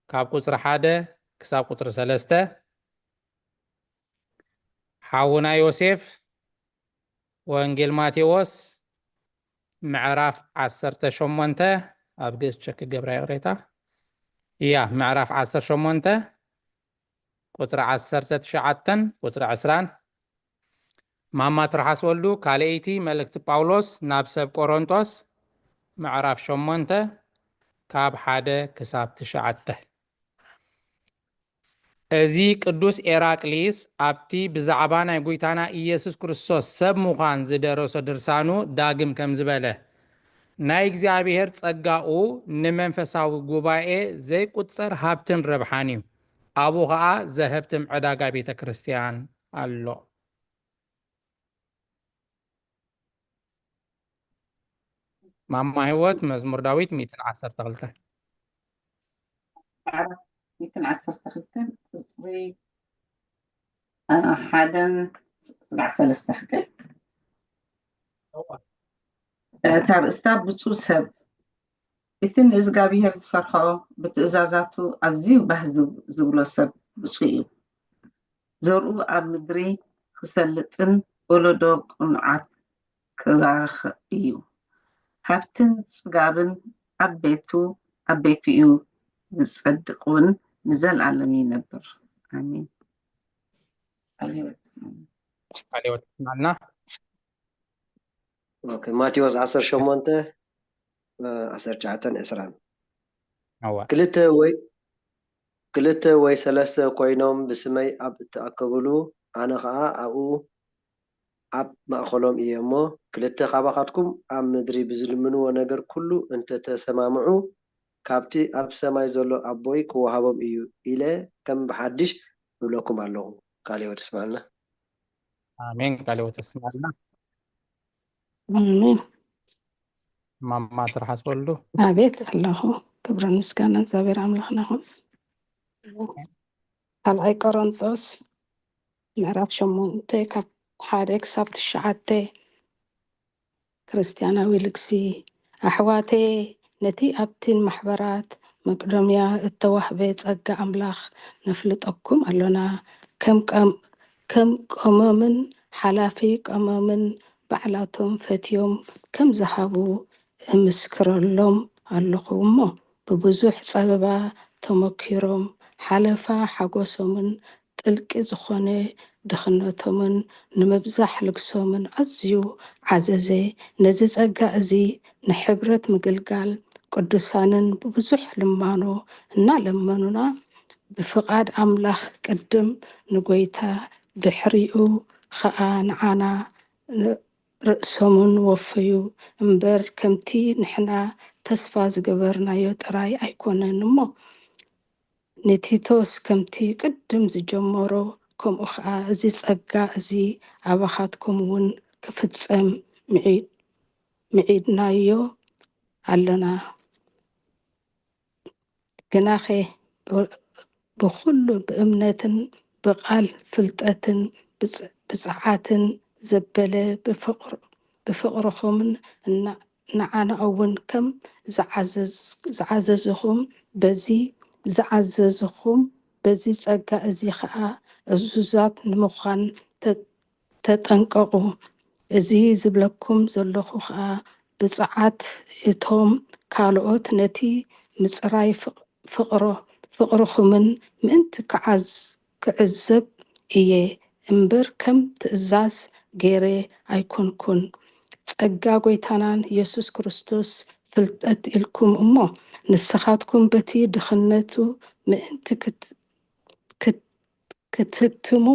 ካብ ቁጽሪ ሓደ ክሳብ ቁጽሪ ሰለስተ ሓውና ዮሴፍ ወንጌል ማቴዎስ ምዕራፍ ዓሰርተ ሸሞንተ ኣብ ግእዝ ቸክ ገብራ ይቕሬታ እያ ምዕራፍ ዓሰርተ ሸሞንተ ቁጽሪ ዓሰርተ ትሽዓተን ቁጽሪ ዕስራን ማማ ትርሓስ ወልዱ ካልኣይቲ መልእክቲ ጳውሎስ ናብ ሰብ ቆሮንጦስ ምዕራፍ ሸሞንተ ካብ ሓደ ክሳብ ትሽዓተ። እዚ ቅዱስ ኤራቅሊስ ኣብቲ ብዛዕባ ናይ ጐይታና ኢየሱስ ክርስቶስ ሰብ ምዃን ዝደረሶ ድርሳኑ ዳግም ከም ዝበለ ናይ እግዚኣብሔር ጸጋኡ ንመንፈሳዊ ጉባኤ ዘይቁጸር ሃብትን ረብሓን እዩ። ኣብኡ ኸኣ ዘሀብትም ዕዳጋ ቤተ ክርስቲያን ኣሎ። ማማ ህይወት መዝሙር ዳዊት ሚእትን ዓሰርተ ክልተ ምዕራፍ ሚእትን ዓሰርተ ክልተን ቁፅሪ ሓደን ስጋዕ ሰለስተ ክልተ እታ ርእስታ ብፁዕ ሰብ እቲ ንእዝጋብሄር ዝፈርሖ ብትእዛዛቱ ኣዝዩ ባህ ዝብሎ ሰብ ብፁዕ እዩ። ዘርኡ ኣብ ምድሪ ክሰልጥን ወለዶ ቅኑዓት ክባርኽ እዩ። ሃብትን ጽጋብን ኣብ ቤቱ ኣብ ቤቱ እዩ ዝጸድቕ እውን ንዘልኣለም ይነብር። ኣሜን። ቃለ ሕይወት ይስማዕልና። ማቴዎስ ዓሰርተ ሸሞንተ ዓሰርተ ትሽዓተን ዕስራን እወ ክልተ ወይ ክልተ ወይ ሰለስተ ኮይኖም ብስመይ ኣብ እተኣከብሉ ኣነ ኸኣ ኣብኡ ኣብ ማእኸሎም እየ እሞ ክልተ ካባኻትኩም ኣብ ምድሪ ብዝልምንዎ ነገር ኩሉ እንተተሰማምዑ ካብቲ ኣብ ሰማይ ዘሎ ኣቦይ ክወሃቦም እዩ ኢለ ከም ብሓድሽ እብለኩም ኣለኹ። ቃለ ሕይወት ይስማዕልና። ኣሜን። ቃለ ሕይወት ይስማዕልና። ኣሜን። ማማ ትርሓስ ወልዱ ኣቤት ኣለኹ። ክብርን ምስጋና እግዚኣብሔር ኣምላኽና ይኹን። ካልኣይ ቆሮንጦስ ምዕራፍ ሸሞንተ ካብ ሓደ ክሳብ ትሽዓተ። ክርስትያናዊ ልግሲ ኣሕዋተየ፣ ነቲ ኣብቲ ንማሕበራት መቅዶንያ እተዋህበ ጸጋ ኣምላኽ ነፍልጠኩም ኣሎና። ከም ቀም- ከም ቀሞምን ሓላፊ ቀሞምን ባዕላቶም ፈትዮም ከም ዝሃቡ እምስክረሎም ኣለኹ እሞ፣ ብብዙሕ ጸበባ ተመኪሮም፣ ሓለፋ ሓጎሶምን ጥልቂ ዝኾነ ድኽነቶምን ንምብዛሕ ልግሶምን ኣዝዩ ዓዘዘ። ነዚ ጸጋ እዚ ንሕብረት ምግልጋል ቅዱሳንን ብብዙሕ ልማኖ እናለመኑና፣ ብፍቓድ ኣምላኽ ቅድም ንጎይታ፣ ድሕሪኡ ኸኣ ንዓና ርእሶምን ወፈዩ እምበር፣ ከምቲ ንሕና ተስፋ ዝገበርናዮ ጥራይ ኣይኮነን እሞ፣ ንቲቶስ ከምቲ ቅድም ዝጀመሮ፣ ከምኡ ኸኣ እዚ ጸጋ እዚ ኣባኻትኩም እውን ክፍጸም ምዒ-፣ ምዒድናዮ ኣለና። ግናኸ ብ-፣ ብኹሉ ብእምነትን ብቓል ፍልጠትን ብጽ-፣ ብጽዓትን ዘበለ ብፍቕር-፣ ብፍቕርኹምን እና-፣ ንዓና እውን ከም ዝዓዘዝ-፣ ዝዓዘዝኹም በዚ ዝዓዘዝኹም በዚ ጸጋ እዚ ኸኣ እዙዛት ንምዃን ተ-፣ ተጠንቀቑ። እዚ ዝብለኩም ዘለኹ ኸኣ ብጽዓት እቶም ካልኦት ነቲ ምጽራይ ፍቕ-፣ ፍቕሮ-፣ ፍቕርኹምን ምእንቲ ክዓዝ-፣ ክዕዘብ እየ እምበር ከም ትእዛዝ ገይረ ኣይኮንኩን። ጸጋ ጐይታናን የሱስ ክርስቶስ ፍልጠት ኢልኩም እሞ፣ ንስኻትኩም በቲ ድኽነቱ ምእንቲ ክት-፣ ክት-፣ ክትህብትሙ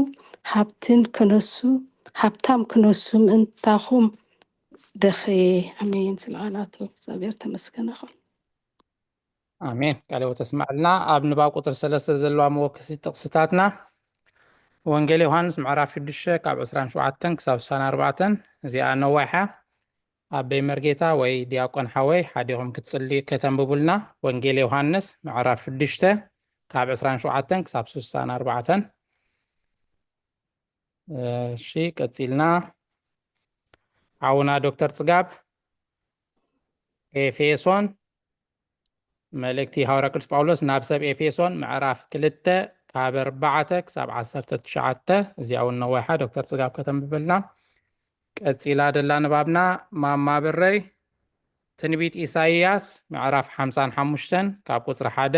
ሃብትን ክነሱ፣ ሃብታም ክነሱ ምእንታኹም ደኸየ። ኣሜን። ስለ ቃላቱ እግዚኣብሔር ተመስገነ ይኹን። ኣሜን። ቃለ ሕይወት ተስማዕልና። ኣብ ንባብ ቁጥሪ ሰለስተ ዘለዋ መወከሲ ጥቕስታትና፣ ወንጌል ዮሃንስ ምዕራፍ ሽዱሽተ ካብ ዕስራን ሸውዓተን ክሳብ ስሳን ኣርባዕተን፣ እዚኣ ነዋይሓ። ኣበይ መርጌታ ወይ ዲያቆን ሓወይ፣ ሓዲኹም ክትጽሊ ከተንብቡልና። ወንጌል ዮሃንስ ምዕራፍ ሽዱሽተ ካብ ዕስራን ሸውዓተን ክሳብ ስሳን ኣርባዕተን። እሺ፣ ቀጺልና። ሓውና ዶክተር ጽጋብ፣ ኤፌሶን፣ መልእክቲ ሃዋርያ ቅዱስ ጳውሎስ ናብ ሰብ ኤፌሶን ምዕራፍ ክልተ ካብ ኣርባዕተ ክሳብ ዓሰርተ ትሽዓተ፣ እዚኣ እውን ነዋይሓ፣ ዶክተር ጽጋብ ከተንብበልና። ቀጺላ ደላ ንባብና ማማ ብረይ፣ ትንቢት ኢሳይያስ ምዕራፍ ሓምሳን ሓሙሽተን ካብ ቁጽሪ ሓደ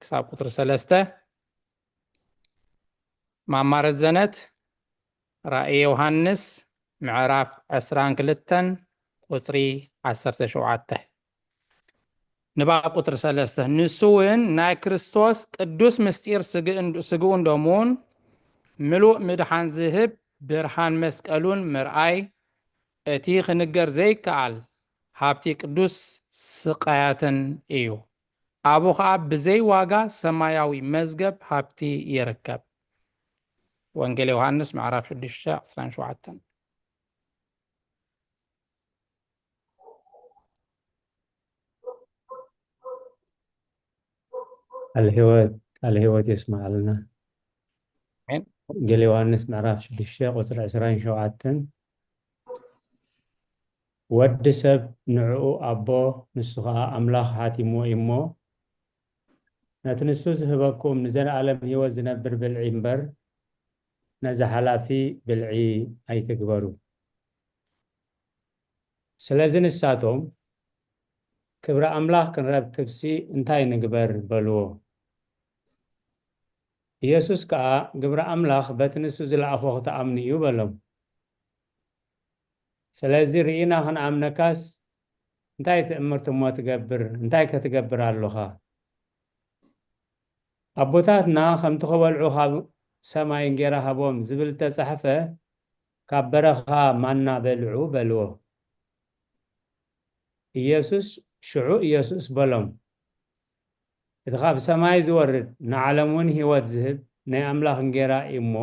ክሳብ ቁጽሪ ሰለስተ፣ ማማ ረዘነት፣ ራእይ ዮሃንስ ምዕራፍ ዕስራን ክልተን ቁጽሪ ዓሰርተ ሸውዓተ። ንባብ ቁጽሪ ሰለስተ፣ ንሱ እውን ናይ ክርስቶስ ቅዱስ ምስጢር ስግእን-፣ ስግኡን ደሙን ምሉእ ምድሓን ዝህብ ብርሃን መስቀሉን ምርኣይ፣ እቲ ክንገር ዘይከኣል ሃብቲ ቅዱስ ስቃያትን እዩ። ኣብኡ ኸኣ ብዘይ ዋጋ ሰማያዊ መዝገብ ሃብቲ ይርከብ። ወንጌል ዮሃንስ ምዕራፍ ሽዱሽተ ዕስራን ሸውዓተን። ቃል ህይወት፣ ቃል ህይወት የስምዓልና። ኣሜን። ወንጌል ዮሃንስ ምዕራፍ ሽዱሽተ ቁጽሪ ዕስራን ሸውዓተን፣ ወዲ ሰብ ንዕኡ ኣቦ፣ ንሱ ኸኣ ኣምላኽ ሓቲምዎ እዩ እሞ፣ ነቲ ንሱ ዝህበኩም ንዘለኣለም ህይወት ዝነብር ብልዒ እምበር፣ ነዚ ሓላፊ ብልዒ ኣይትግበሩ። ስለዚ ንሳቶም፣ ክብሪ ኣምላኽ ክንረክብሲ እንታይ ንግበር? በልዎ። ኢየሱስ ከኣ፣ ግብሪ ኣምላኽ በቲ ንሱ ዝለኣኾ ክትኣምኑ እዩ በሎም። ስለዚ ርኢና ክንኣምነካስ እንታይ ትእምርት እሞ ትገብር? እንታይ ከ ትገብር ኣሎኻ? ኣቦታትና ከምቲ ከበልዑ ካብ ሰማይ እንጌራ ሃቦም ዝብል እተጻሕፈ፣ ካብ በረኻ ማና በልዑ በልዎ። ኢየሱስ፣ ሽዑ ኢየሱስ በሎም፣ እቲ ካብ ሰማይ ዝወርድ ንዓለም እውን ህይወት ዝህብ ናይ ኣምላኽ እንጌራ እዩ እሞ፣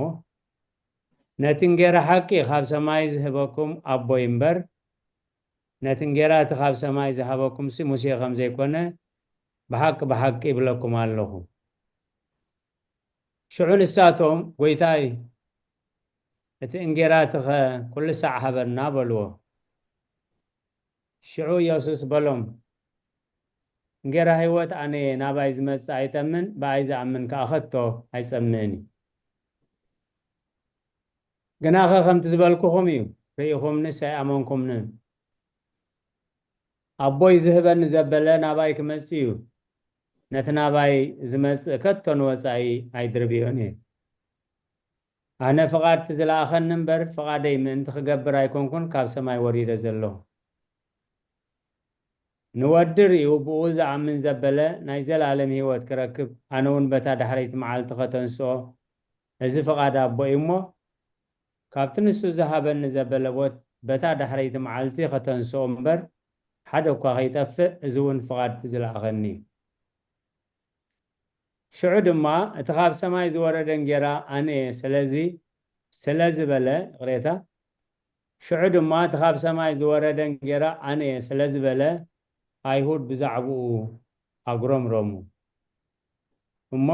ነቲ እንጌራ ሓቂ ካብ ሰማይ ዝህበኩም ኣቦይ እምበር፣ ነቲ እንጌራ እቲ ካብ ሰማይ ዝሃበኩምሲ ሙሴ ከም ዘይኮነ ብሓቂ ብሓቂ ይብለኩም ኣለኹ። ሽዑ ንሳቶም፣ ጐይታይ፣ እቲ እንጌራ እቲኸ ኩሉ ሳዕ ሃበና በልዎ። ሽዑ ኢየሱስ በሎም፣ እንጌራ ህይወት ኣነ እየ፣ ናባይ ዝመጽእ ኣይጠምን፣ ብኣይ ዝኣምን ከኣ ከቶ ኣይጸምእን እዩ። ግናኸ ከምቲ ዝበልኩኹም እዩ፣ ርኢኹምንስ ኣይኣመንኩምንን። ኣቦይ ዝህበኒ ዘበለ ናባይ ክመጽእ እዩ። ነቲ ናባይ ዝመጽእ ከቶ ንወጻኢ ኣይድርብዮን እየ። ኣነ ፍቓድ እቲ ዝለኣኸኒ እምበር፣ ፍቓደይ ምእንቲ ክገብር ኣይኮንኩን ካብ ሰማይ ወሪደ ዘለኹ። ንወዲ ርእዩ ብኡ ዝኣምን ዘበለ ናይ ዘለኣለም ህይወት ክረክብ፣ ኣነ እውን በታ ዳሕረይቲ መዓልቲ ከተንስኦ፣ እዚ ፍቓድ ኣቦ እዩ እሞ፣ ካብቲ ንሱ ዝሃበኒ ዘበለ ቦት በታ ዳሕረይቲ መዓልቲ ከተንስኦ እምበር፣ ሓደ እኳ ከይጠፍእ፣ እዚ እውን ፍቓድ እቲ ዝለኣኸኒ እዩ። ሽዑ ድማ እቲ ካብ ሰማይ ዝወረደ እንጌራ ኣነ እየ፣ ስለዚ፣ ስለ ዝበለ፣ ይቕሬታ፣ ሽዑ ድማ እቲ ካብ ሰማይ ዝወረደ እንጌራ ኣነ እየ፣ ስለ ዝበለ፣ ኣይሁድ ብዛዕባኡ ኣጉረምረሙ። እሞ፣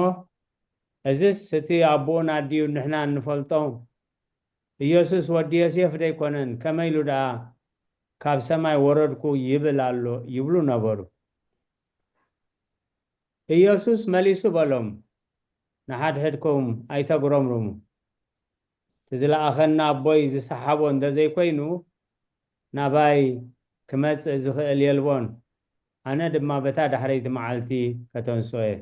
እዝስ እቲ ኣቦኡን ኣዲኡን ንሕና እንፈልጦ ኢየሱስ ወዲ ዮሴፍ ደይኮነን? ከመይ ኢሉ ደኣ ካብ ሰማይ ወረድኩ ይብል ኣሎ? ይብሉ ነበሩ። ኢየሱስ መሊሱ በሎም፣ ንሓድሕድኩም ኣይተጉረምርሙ። እቲ ዝለኣኸኒ ኣቦይ ዝሰሓቦ እንተዘይኮይኑ፣ ናባይ ክመጽእ ዝኽእል የልቦን። ኣነ ድማ በታ ዳሕረይቲ መዓልቲ ከተንስኦ እየ።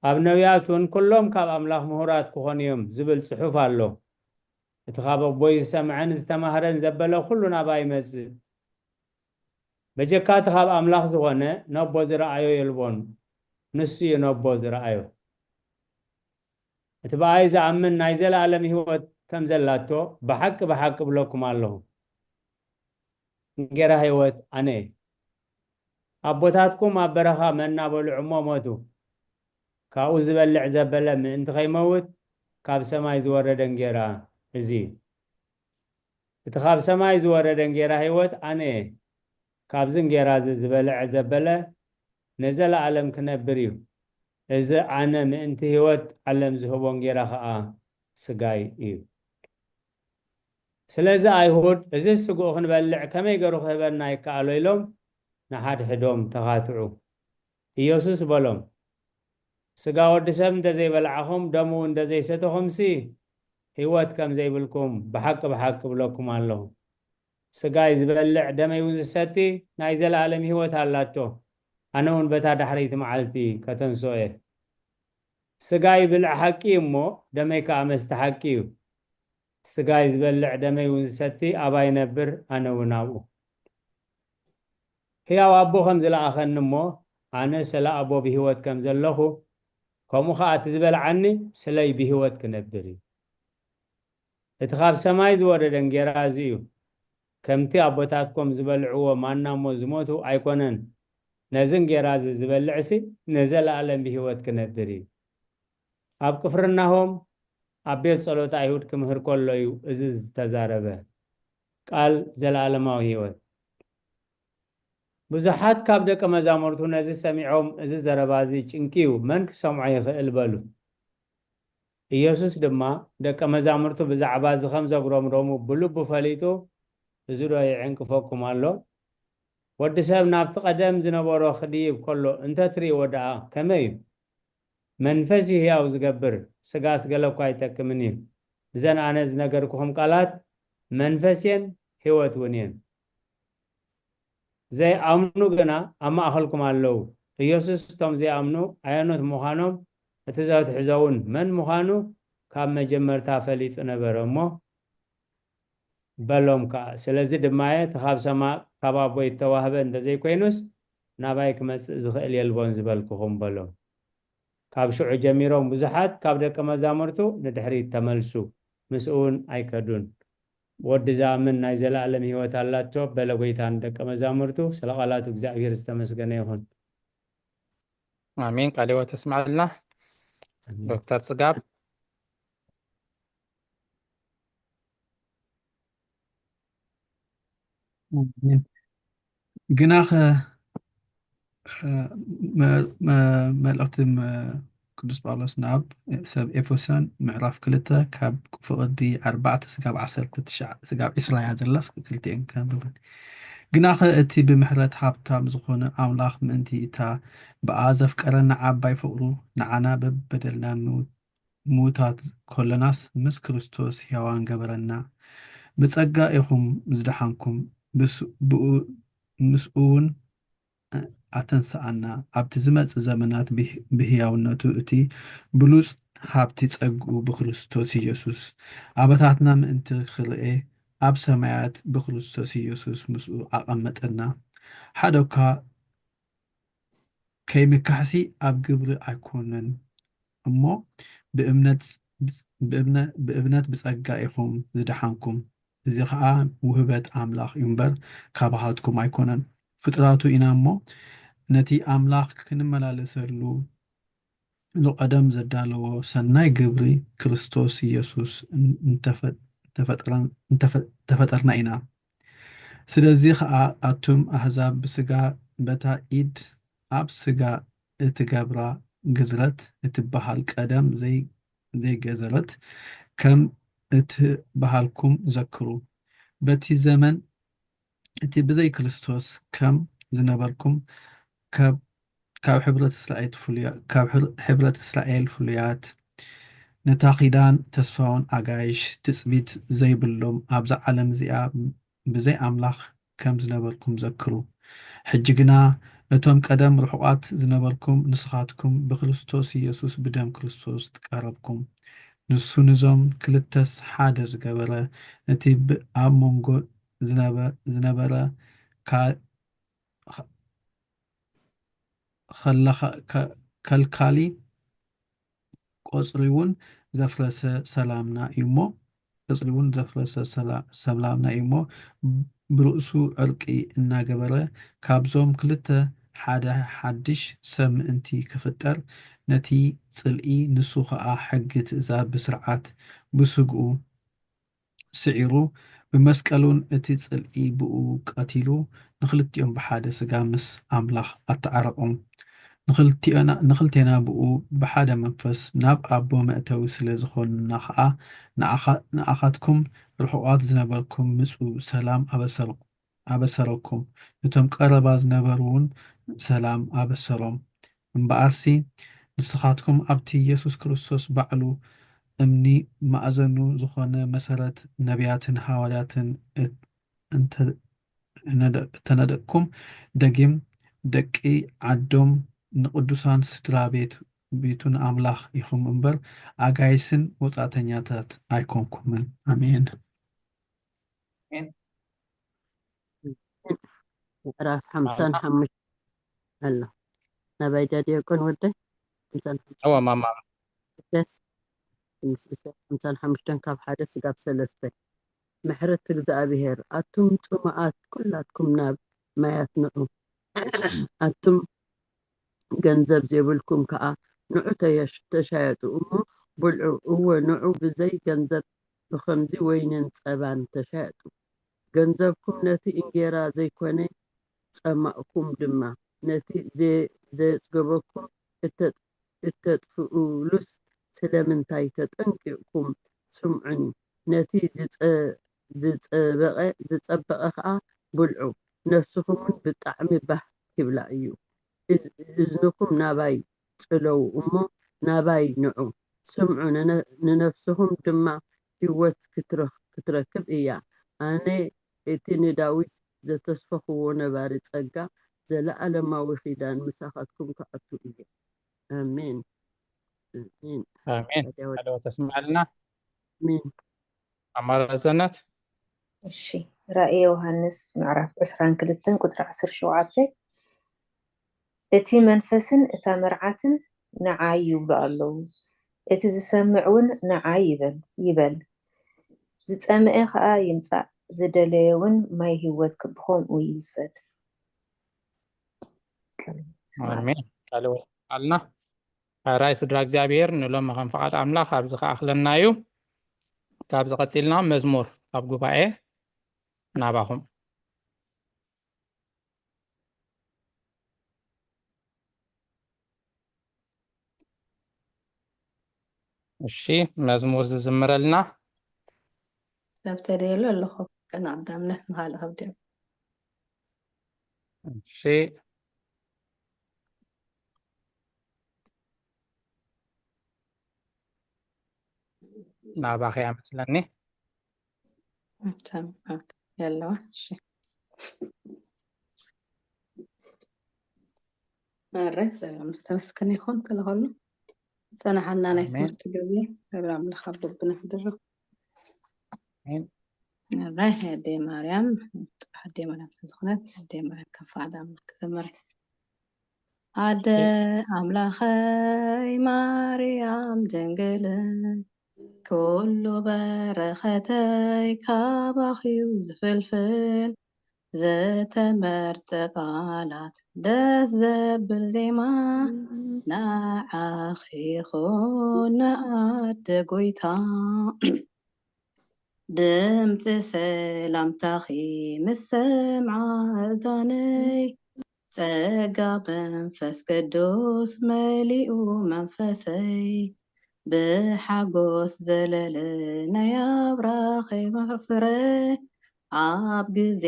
ኣብ ነቢያት እውን፣ "ኩሎም ካብ ኣምላኽ ምሁራት ክኾኑ እዮም" ዝብል ጽሑፍ ኣሎ። እቲ ካብ ኣቦይ ዝሰምዐን ዝተማህረን ዘበለ ኩሉ ናባይ ይመጽእ። በጀካ እቲ ካብ ኣምላኽ ዝኾነ ነቦ ዝረኣዮ የልቦን፣ ንሱ እዩ ነቦ ዝረኣዮ። እቲ ብኣይ ዝኣምን ናይ ዘለኣለም ህይወት ከም ዘላቶ ብሓቂ ብሓቂ እብለኩም ኣለኹ። እንጌራ ህይወት ኣነ እየ። ኣቦታትኩም ኣብ በረኻ መና በልዑ እሞ ሞቱ። ካብኡ ዝበልዕ ዘበለ ምእንቲ ከይመውት ካብ ሰማይ ዝወረደ እንጌራ እዚ እዩ። እቲ ካብ ሰማይ ዝወረደ እንጌራ ህይወት ኣነ እየ። ካብዚ እንጌራ እዚ ዝበልዐ ዘበለ ንዘለኣለም ክነብር እዩ። እዚ ኣነ ምእንቲ ህይወት ዓለም ዝህቦ እንጌራ ኸኣ ስጋይ እዩ። ስለዚ ኣይሁድ፣ "እዚ ስግኡ ክንበልዕ ከመይ ገይሩ ክህበና ይከኣሎ?" ኢሎም ንሓድሕዶም ተኻትዑ። ኢየሱስ በሎም፣ "ስጋ ወዲ ሰብ እንተ ዘይበላዕኹም፣ ደሙ እውን እንተ ዘይሰተኹምሲ፣ ህይወት ከም ዘይብልኩም ብሓቂ ብሓቂ እብለኩም ኣለኹ። ስጋይ ዝበልዕ፣ ደመይ እውን ዝሰቲ፣ ናይ ዘለኣለም ህይወት ኣላቶ። ኣነ እውን በታ ዳሕረይቲ መዓልቲ ከተንስኦ እየ። ስጋይ ብልዕ ሓቂ እዩ እሞ፣ ደመይ ከኣ መስተ ሓቂ እዩ። ስጋይ ዝበልዕ፣ ደመይ እውን ዝሰቲ፣ ኣባይ ይነብር፣ ኣነ እውን ኣብኡ። ህያው ኣቦ ከም ዝለኣኸኒ እሞ፣ ኣነ ስለ ኣቦ ብህይወት ከም ዘለኹ፣ ከምኡ ኸኣ እቲ ዝበልዓኒ ስለይ ብህይወት ክነብር እዩ። እቲ ካብ ሰማይ ዝወረደ እንጌራ እዚ እዩ። ከምቲ ኣቦታትኩም ዝበልዕዎ ማና እሞ ዝሞቱ ኣይኮነን። ነዚ እንጌራ እዚ ዝበልዕሲ ንዘለኣለም ብህይወት ክነብር እዩ። ኣብ ቅፍርናሆም ኣብ ቤት ጸሎት ኣይሁድ ክምህር ከሎ እዩ እዚ ዝተዛረበ። ቃል ዘለኣለማዊ ህይወት። ብዙሓት ካብ ደቀ መዛሙርቱ ነዚ ሰሚዖም፣ "እዚ ዘረባ እዚ ጭንቂ እዩ፣ መን ክሰምዖ ይኽእል?" በሉ። ኢየሱስ ድማ፣ ደቀ መዛሙርቱ ብዛዕባ እዚ ከም ዘጉረምረሙ ብልቡ ፈሊጡ፣ "እዚ ዶ የዕንቅፈኩም ኣሎ? ወዲ ሰብ ናብቲ ቀደም ዝነበሮ ክድይብ ከሎ እንተ ትርእይዎ ደኣ ከመይ እዩ? መንፈስ እዩ ህያው ዝገብር፣ ስጋስ ገለ እኳ ኣይጠቅምን እዩ። እዘን ኣነ ዝነገርኩኹም ቃላት መንፈስ እየን፣ ህይወት እውን እየን። ዘይኣምኑ ግና ኣብ ማእኸልኩም ኣለዉ። ኢየሱስ እቶም ዘይኣምኑ ኣየኖት ምዃኖም፣ እቲ ዘትሕዞ እውን መን ምዃኑ ካብ መጀመርታ ፈሊጡ ነበረ እሞ" በሎም ከኣ። ስለዚ ድማ እየ፣ እቲ ካብ ሰማ-፣ ካብ ኣቦይ እተዋህበ እንተ ዘይኮይኑስ፣ ናባይ ክመጽእ ዝኽእል የልቦን ዝበልኩኹም በሎም። ካብ ሽዑ ጀሚሮም ብዙሓት ካብ ደቀ መዛሙርቱ ንድሕሪት ተመልሱ፣ ምስኡ እውን ኣይከዱን። "ወዲ ዝኣምን ናይ ዘለኣለም ህይወት ኣላቶ" በለ ጐይታ ንደቀ መዛሙርቱ። ስለ ቃላቱ እግዚኣብሔር ዝተመስገነ ይኹን። ኣሜን። ቃለ ሕይወት ተስምዐልና ኣሜን። ዶክተር ጽጋብ። ኣሜን። ግናኸ፣ እ፣ መ-፣ መ-፣ መልእኽቲ ም-፣ ቅዱስ ጳውሎስ ናብ ሰብ ኤፌሶን ምዕራፍ ክልተ ካብ ፍቕዲ ኣርባዕተ ስጋብ ዓሰርተ ትሽዓተ ስጋብ ዕስራ እያ ዘላ፣ እስከ ክልቲኤን ከንብበን። ግናኸ እቲ ብምሕረት ሃብታም ዝኾነ ኣምላኽ ምእንቲ እታ ብኣ ዘፍቀረና ዓባይ ፍቕሩ ንዓና በብበደልና ምው-፣ ምዉታት ከሎናስ ምስ ክርስቶስ ሕያዋን ገበረና። ብጸጋ ኢኹም ዝደሓንኩም፣ ብስ-፣ ብኡ-፣ ምስኡ እውን ኣተንስኣና። ኣብቲ ዝመጽእ ዘመናት ብህ-፣ ብህያውነቱ እቲ ብሉጽ ሃብቲ ጸግኡ ብክርስቶስ ኢየሱስ ኣባታትና ምእንቲ ክርኤ፣ ኣብ ሰማያት ብክርስቶስ ኢየሱስ ምስኡ ኣቐመጠና። ሓደ እኳ ከይምካሕሲ ኣብ ግብሪ ኣይኮነን እሞ፣ ብእምነት፣ ብእምነ-፣ ብእምነት ብጸጋ ኢኹም ዝደሓንኩም። እዚ ኸኣ ውህበት ኣምላኽ እዩ እምበር፣ ካባኻትኩም ኣይኮነን። ፍጡራቱ ኢና እሞ፣ ነቲ ኣምላኽ ክንመላለሰሉ ንቐደም ዘዳለዎ ሰናይ ግብሪ ክርስቶስ ኢየሱስ እንተፈ-፣ እንተፈጠረን-፣ እንተፈ-፣ ተፈጠርና ኢና። ስለዚ ኸኣ ኣቱም ኣህዛብ ብስጋ በታ ኢድ ኣብ ስጋ እትገብራ ግዝረት እትበሃል ቀደም ዘይ-፣ ዘይገዘረት ከም እትበሃልኩም ዘክሩ። በቲ ዘመን እቲ ብዘይ ክርስቶስ ከም ዝነበርኩም ካብ፣ ካብ ሕብረት እስራኤል ፍሉያ-፣ ካብ ሕር-፣ ሕብረት እስራኤል ፍሉያት፣ ነታ ኪዳን ተስፋውን ኣጋይሽ ትጽቢት ዘይብሎም ኣብዛ ዓለም እዚኣ ብዘይ ኣምላኽ ከም ዝነበርኩም ዘክሩ። ሕጂ ግና እቶም ቀደም ርሑቓት ዝነበርኩም ንስኻትኩም ብክርስቶስ ኢየሱስ ብደም ክርስቶስ ቀረብኩም። ንሱ ንዞም ክልተስ ሓደ ዝገበረ፣ እቲ ብ-፣ ኣብ መንጎ ዝነበ-፣ ዝነበረ ካ-፣ ኸለኸ-፣ ከ-፣ ከልካሊ ቆጽሪ እውን ዘፍረሰ ሰላምና እዩ እሞ፣ ቆጽሪ እውን ዘፍረሰ ሰላ-፣ ሰላምና እዩ እሞ፣ ብርእሱ ዕርቂ እናገበረ ካብዞም ክልተ ሓደ ሓድሽ ሰብ ምእንቲ ክፍጠር፣ ነቲ ጽልኢ፣ ንሱ ኸኣ ሕጊ ትእዛዝ ብስርዓት ብስግኡ ስዒሩ፣ ብመስቀሉን እቲ ጽልኢ ብኡ ቀቲሉ፣ ንኽልቲኦም ብሓደ ስጋ ምስ ኣምላኽ ኣተዓረቖም። ንኽልቲኦና-፣ ንኽልቴና ብኡ ብሓደ መንፈስ ናብ ኣቦ መእተዊ ስለ ዝኾንና ኸኣ፣ ንኣኻ-፣ ንኣኻትኩም ርሑቓት ዝነበርኩም ምጹ ሰላም ኣበሰር-፣ ኣበሰረኩም። ነቶም ቀረባ ዝነበሩ እውን ሰላም ኣበሰሮም። እምበኣርሲ ንስኻትኩም ኣብቲ የሱስ ክርስቶስ ባዕሉ እምኒ ማእዘኑ ዝኾነ መሰረት ነቢያትን ሃዋርያትን እት-፣ እንተ-፣ እነደ-፣ እተነደቅኩም፣ ደጊም ደቂ ዓዶም ንቅዱሳን ስድራ ቤት፣ ቤቱ ንኣምላኽ ኢኹም እምበር ኣጋይስን ወጻእተኛታት ኣይኮንኩምን። ኣሜን። ምዕራፍ ሓምሳን ሓሙሽተን ኣሎ። ናባይ ድያ ዲያቆን ወደይ? ሓምሳን ሓሙሽተን። እወ ማማ። ደስ ምስ ኢሳያስ ሓምሳን ሓሙሽተን ካብ ሓደ ስጋብ ሰለስተ። ምሕረት እግዚኣብሔር፣ ኣቱም ጽሙኣት ኩላትኩም ናብ ማያት ንዑ፣ ኣቱም ገንዘብ ዘይብልኩም ከኣ ንዑ ተየሽ-፣ ተሻየጡ እሞ ብልዑ፣ እወ ንዑ ብዘይ ገንዘብ ብኸምዚ ወይንን ጸባን ተሻየጡ። ገንዘብኩም ነቲ እንጌራ ዘይኮነ ጸማእኩም ድማ ነቲ ዘ-፣ ዘየጽገበኩም እተ-፣ እተጥፍኡሉስ ስለምንታይ? ተጠንቂቕኩም ስምዑኒ። ነቲ ዝጸ-፣ ዝጸበቐ፣ ዝጸበቐ ኸኣ ብልዑ፣ ነፍስኹምውን ብጣዕሚ ባህ ኪብላ እዩ። እዝ-፣ እዝንኹም ናባይ ጽለዉ እሞ ናባይ ንዑ፣ ስምዑ፣ ንነ-፣ ንነፍስኹም ድማ ህይወት ክትረኽ-፣ ክትረክብ እያ። ኣነ እቲ ንዳዊት ዘተስፈኽዎ ነባሪ ጸጋ ዘለኣለማዊ ኺዳን ምሳኻትኩም ክኣቱ እየ። ኣሜን። ኣሜን። ኣሜን። ታዲያ ወደ ቃለ ሕይወት ተስምዐልና። ኣሜን። ኣማራ ዘነት። እሺ፣ ራእየ ዮሃንስ ምዕራፍ ዕስራን ክልተን ቁጽሪ ዓሰርተ ሸውዓተ፣ እቲ መንፈስን እታ መርዓትን ንዓይ ይብሉ ኣለዉ፣ እቲ ዝሰምዕ እውን ንዓይ ይበል፣ ይበል፣ ዝጸምአ ኸኣ ይምጻእ፣ ዝደለየ እውን ማይ ህይወት ክብኸምኡ ይውሰድ። ኣሜን። ቃለ ሕይወት ኣልና። ሕራይ ስድራ እግዚኣብሔር፣ ንሎሚ ከም ፍቓድ ኣምላኽ ኣብዚ ከኣኽለና እዩ። ካብዚ ቀጺልና መዝሙር ኣብ ጉባኤ ናባኹም። እሺ፣ መዝሙር ዝዝምረልና። ሰብ ተደየሉ ኣለኹ። ቅን ኣዳምነት ንኻልእ ከብድዮ። እሺ፣ ናባኺ እያ መስለኒ። እቶም፣ ኦኬ፣ የለዋ። እሺ። ኣረ፣ እግዚኣብሔር ተመስገን ይኹን። ክልኸሉ ጸናሓልና ናይ ኣሜን። ትምህርቲ ግዜ፣ እግዚኣብሔር ኣምላኽ ኣብ ልብና ይሕድሮ። ኣሜን። ኣረ፣ ኣደይ ማርያም፣ ጽባሕ ኣደይ ማርያም ዝኾነት ኣደይ ማርያም ከፋ ኣዳም ክዘምር። ኣደ ኣምላኸይ ማርያም ድንግል፣ ኩሉ በረኸተይ ካባኺዩ ዝፍልፍል፣ ዝተመርጸ ቃላት ደስ ዘብል ዜማ፣ ንዓኺ ይኹን ንኣደ ጎይታ። ድምፂ ሰላምታኺ ምስ ሰምዓ እዛነይ፣ ጸጋ መንፈስ ቅዱስ መሊኡ መንፈሰይ። ብሓጎስ ዘለለ ናይ ኣብራኸይ ፍረ፣ ኣብ ግዜ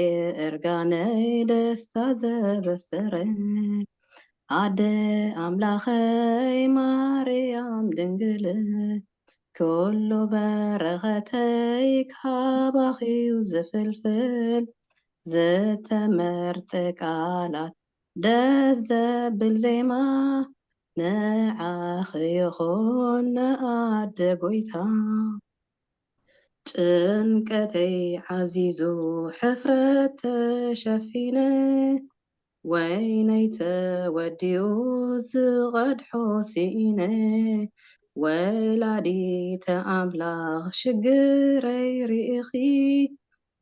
እርጋነይ ደስታ ዘበሰረ። ኣደ ኣምላኸይ ማርያም ድንግል፣ ኩሉ በረኸተይ ካባኺዩ ዝፍልፍል፣ ዝተመርጸ ቃላት ደስ ዘብል ዜማ፣ ንዓኺ ይኹን ንኣደ ጎይታ። ጭንቀተይ ዓዚዙ ሕፍረት ተሸፊነ፣ ወይነይ ተወዲኡ ዝቐድሖ ስኢነ፣ ወላዲተ ኣምላኽ ሽግረይ ርኢኺ፣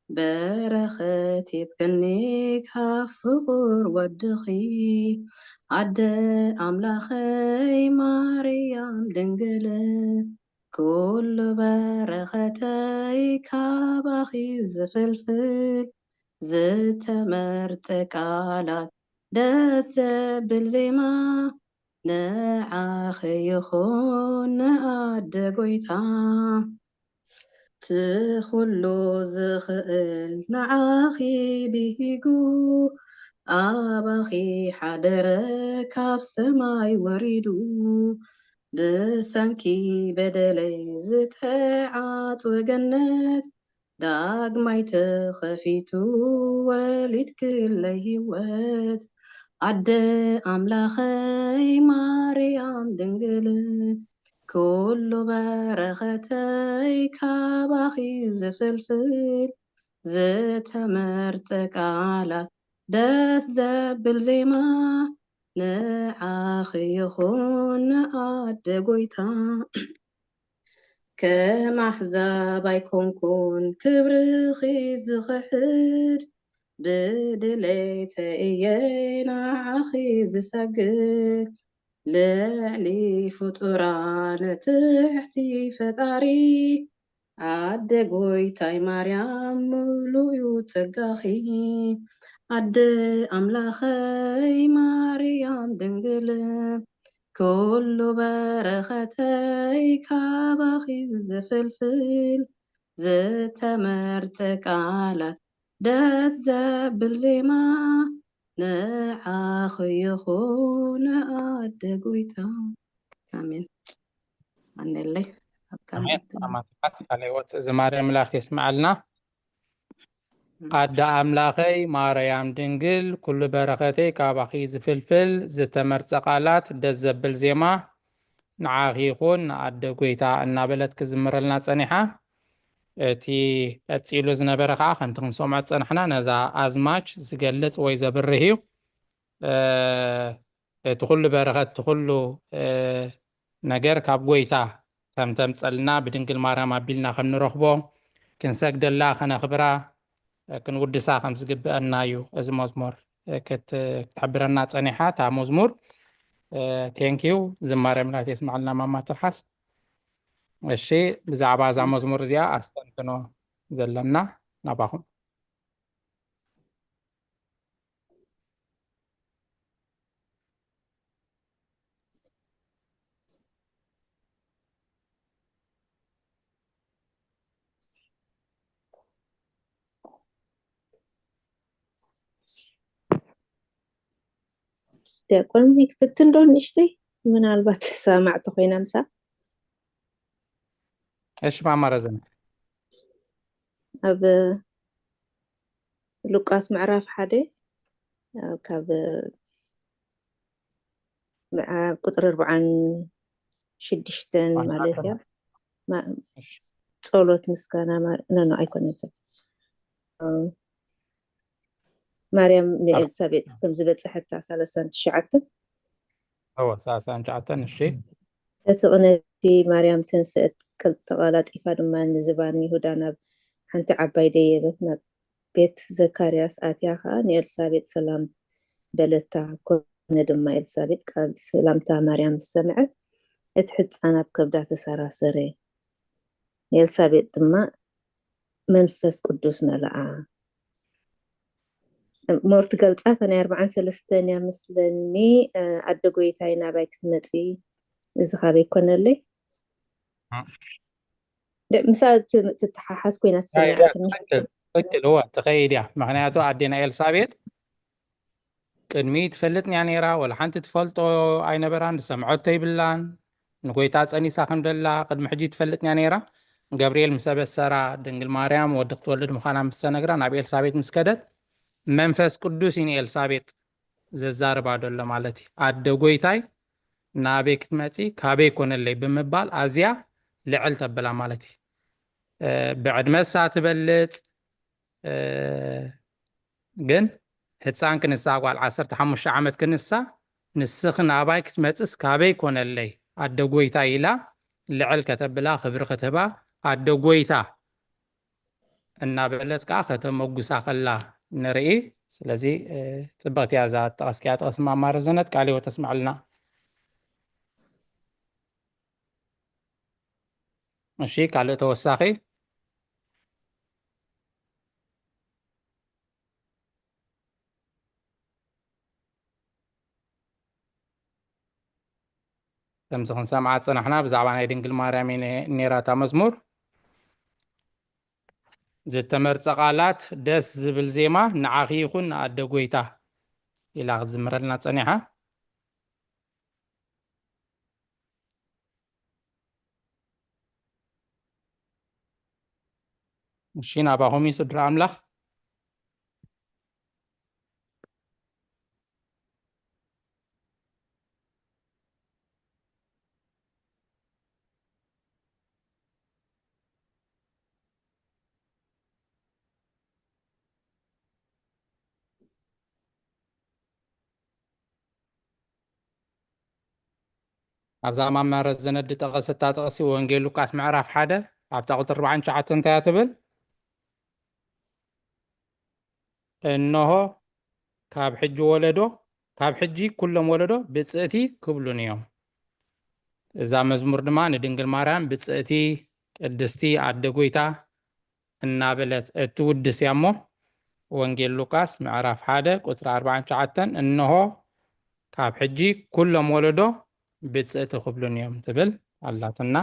በረኸት ሂብክኒ ካብ ፍቑር ወድኺ። ኣደ ኣምላኸይ ማርያም ድንግል፣ ኩሉ በረኸተይ ካባኺ ዝፍልፍል፣ ዝተመርጸ ቃላት ደስ ዘብል ዜማ፣ ንዓኺ ይኹን ንኣደ ጎይታ። ትኹሉ ዝኽእል ንዓኺ ብሂጉ፣ ኣባኺ ሓደረ ካብ ሰማይ ወሪዱ። ብሰንኪ በደለይ ዝተዓጽወ ገነት፣ ዳግማይ ተኸፊቱ ወሊድክለይ ህይወት። ኣደ ኣምላኸይ ማርያም ድንግል፣ ኩሉ በረኸተይ ካባኺ ዝፍልፍል፣ ዝተመርጸ ቃላት ደስ ዘብል ዜማ፣ ንዓኺ ይኹን ንኣደ ጎይታ። ከም ኣሕዛብ ኣይኮንኩን ክብርኺ ዝኽሕድ፣ ብድሌተ እየ ንዓኺ ዝሰግድ። ልዕሊ ፍጡራን ትሕቲ ፈጣሪ፣ ኣደ ጎይታይ ማርያም ምሉእ እዩ ጸጋኺ። ኣደ ኣምላኸይ ማርያም ድንግል፣ ኩሉ በረኸተይ ካባኺ ዝፍልፍል፣ ዝተመርጸ ቃላት ደስ ዘብል ዜማ፣ ንዓኺ ይኹን ኣደ ጎይታ። ኣሜን። ኣነለይ። ኣሜን። ኣማትሓት ቃለ ሕይወት ዝማሬ ኣምላኽ የስምዓልና። ኣደ ኣምላኸይ ማርያም ድንግል፣ ኩሉ በረኸተይ ካባኺ ዝፍልፍል፣ ዝተመርጸ ቃላት፣ ደስ ዘብል ዜማ፣ ንዓኺ ይኹን ንኣደ ጎይታ እናበለት ክዝምረልና ጸኒሓ። እቲ ቀጺሉ ዝነበረ ኸዓ ከምቲ ክንሰምዖ ዝጸናሕና ነዛ ኣዝማች ዝገልጽ ወይ ዘብርህ እዩ። እ፣ እቲ ኩሉ በረኸት፣ እቲ ኩሉ፣ እ፣ ነገር ካብ ጎይታ ከም ተምጸልና ብድንግል ማርያም ኣቢልና ከም ንረኽቦ፣ ክንሰግደላ፣ ከነኽብራ፣ እ፣ ክንውድሳ ከም ዝግብአና እዩ እዚ መዝሙር፣ እ፣ ክት-፣ ክትሕብረና ጸኒሓ እታ መዝሙር። እ፣ ቴንኪዩ። ዝማሬ ኣምላኽ የስምዓልና ማማ ትርሓስ። እሺ፣ ብዛዕባ እዛ መዝሙር እዚኣ ኣስተንትኖ ዘለና ናባኹም። ዲያቆን ሚክ ፍትን ዶ ንእሽተይ፣ ምናልባት ሰማዕቲ ኮይና ምሳ። እሺ ማማ ረዘነ። ኣብ ሉቃስ ምዕራፍ ሓደ፣ ኣብ ካብ ምዕራፍ ቁፅሪ ኣርባዓን ሽዱሽተን ማለት እያ። ማ- እሺ። ጸሎት ምስጋና ማር- ኖ ኖ ኣይኮነትን። እ፣ ማርያም ንኤልሳቤጥ ከም ዝበጽሐታ ሰላሳን ትሽዓተን። እወ ሰላሳን ትሽዓተን። እሺ። እቲ ቅነቲ ማርያም ተንስአት፣ ቀል- ተቐላጢፋ ድማ ንዝባን ይሁዳ ናብ ሓንቲ ዓባይ ደየበት፣ ናብ ቤት ዘካርያስ ኣትያ ኸኣ ንኤልሳቤጥ ሰላም በለታ። ኮነ ድማ ኤልሳቤጥ ቃል ሰላምታ ማርያም ምስ ሰምዐት፣ እቲ ሕጻን ኣብ ከብዳ ተሰራሰረ። ንኤልሳቤጥ ድማ መንፈስ ቅዱስ መልኣ። ሞር ትገልጻ፣ እታ ናይ ኣርባዓን ሰለስተን እያ መስለኒ። እ፣ ኣደ ጎይታይ ናባይ ክትመጺ፣ እዚ ካበይ ኮነለይ? እ። ደ- ምሳ ት- ትተሓሓዝ ኮይና ትሰምዐትኒ። ትኽክል፣ ትኽክል፣ እወ፣ ትኸይድ እያ። ምኽንያቱ ኣዴና ኤልሳቤጥ ቅድሚ ትፈልጥ እያ ነይራ፣ ወላ ሓንቲ ትፈልጦ ኣይነበራን፣ ዝሰምዐቶ ይብላን። ንጎይታ ጸኒሳ ከም ደላ ቅድሚ ሕጂ ትፈልጥ እያ ነይራ። ገብርኤል ምስ ኣበሰራ፣ ድንግል ማርያም ወዲ ክትወልድ ምዃና ምስ ተነግራ፣ ናብ ኤልሳቤጥ ምስ ከደት፣ መንፈስ ቅዱስ እዩ ንኤልሳቤጥ ዘዛርባ ዘሎ ማለት እዩ። ኣደ ጎይታይ ናበይ ክትመጺ፣ ካበይ ኮነለይ ብምባል ኣዝያ ልዕል ተብላ ማለት እዩ። እ፣ ብዕድመ እሳ ትበልጽ፣ እ፣ ግን ህፃን ክንሳ፣ ጓል ዓሰርተ ሓሙሽተ ዓመት ክንሳ፣ ንስኺ ናባይ ክትመጽስ ካበይ ኮነለይ ኣደ ጎይታ ኢላ ልዕል ከተብላ፣ ክብሪ ክትህባ፣ ኣደ ጎይታ እናበለት ከዓ ከተመጉሳ ከላ ንርኢ። ስለዚ፣ እ፣ ጽብቕቲ እያ እዛ ጠቐስክያ ጥቕሲ ማማ ረዘነት፣ ቃለ ሕይወት ተስምዐልና። እሺ፣ ካልእ ተወሳኺ? ከምዚ ክንሰምዓ ዝጸናሕና ብዛዕባ ናይ ድንግል ማርያም እዩ ነ-፣ ነይራ እታ መዝሙር። ዝተመርጸ ቃላት፣ ደስ ዝብል ዜማ፣ ንዓኺ ይኹን ንኣደ ጎይታ ኢላ ክትዝምረልና ጸኒሓ። እሺ፣ ናባኹም እዩ ስድራ ኣምላኽ። ኣብዛ ማማ ረዘነ ዝጠቐሰታ ጥቕሲ ወንጌል ሉቃስ ምዕራፍ ሓደ ኣብታ ቁፅሪ ኣርባዓን ትሽዓተን እንታይ እያ ትብል? እንሆ ካብ ሕጂ ወለዶ፣ ካብ ሕጂ ኩሎም ወለዶ ብፅእቲ ክብሉኒ እዮም። እዛ መዝሙር ድማ ንድንግል ማርያም ብፅእቲ ቅድስቲ ኣደ ጎይታ እናበለት እትውድስ እያ እሞ፣ ወንጌል ሉቃስ ምዕራፍ ሓደ ቁፅሪ ኣርባዓን ትሽዓተን፣ እንሆ ካብ ሕጂ ኩሎም ወለዶ ብፅእቲ ክብሉኒ እዮም ትብል ኣላትና።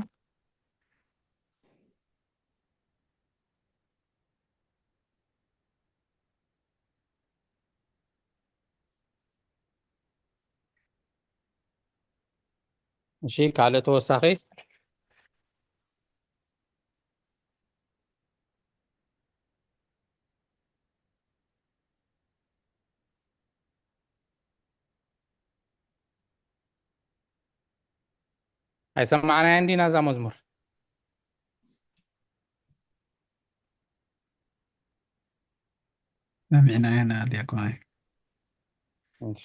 እሺ፣ ካልእ ተወሳኺ? ኣይሰማዕናያን ዲና እዛ መዝሙር? ሰሚዕናያ ኢና ዲያቆናይ። እሺ።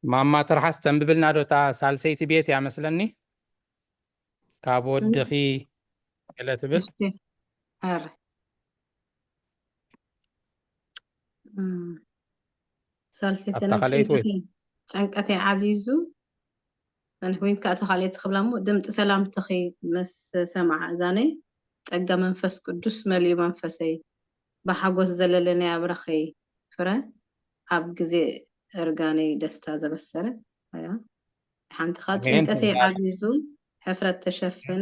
ማማ ትርሓስ ተንብብልና ዶ እታ ሳልሰይቲ ቤት እያ መስለኒ? ካብ ወድኺ ገለ ትብል? እሺ። ኣረ። እም፣ ሳልሰይቲ ኣብታ ናይ ካልኣይቲ ወይ? ጭንቀተይ፣ ጭንቀተይ ዓዚዙ፣ ኣነ ኮይንካ እታ ካልኣይቲ ክብላ እሞ፣ ድምፂ ሰላምትኺ ምስ ሰማዓ እዛነይ፣ ጸጋ መንፈስ ቅዱስ መሊኡ መንፈሰይ፣ ብሓጎስ ዘለለ ናይ ኣብራኸይ ፍረ፣ ኣብ ግዜ እርጋነይ ደስታ ዘበሰረ። ኣያ፣ ሓንትኻ ኣሜን። ጭንቀተይ ዓዚዙ፣ ሕፍረት ተሸፈነ፣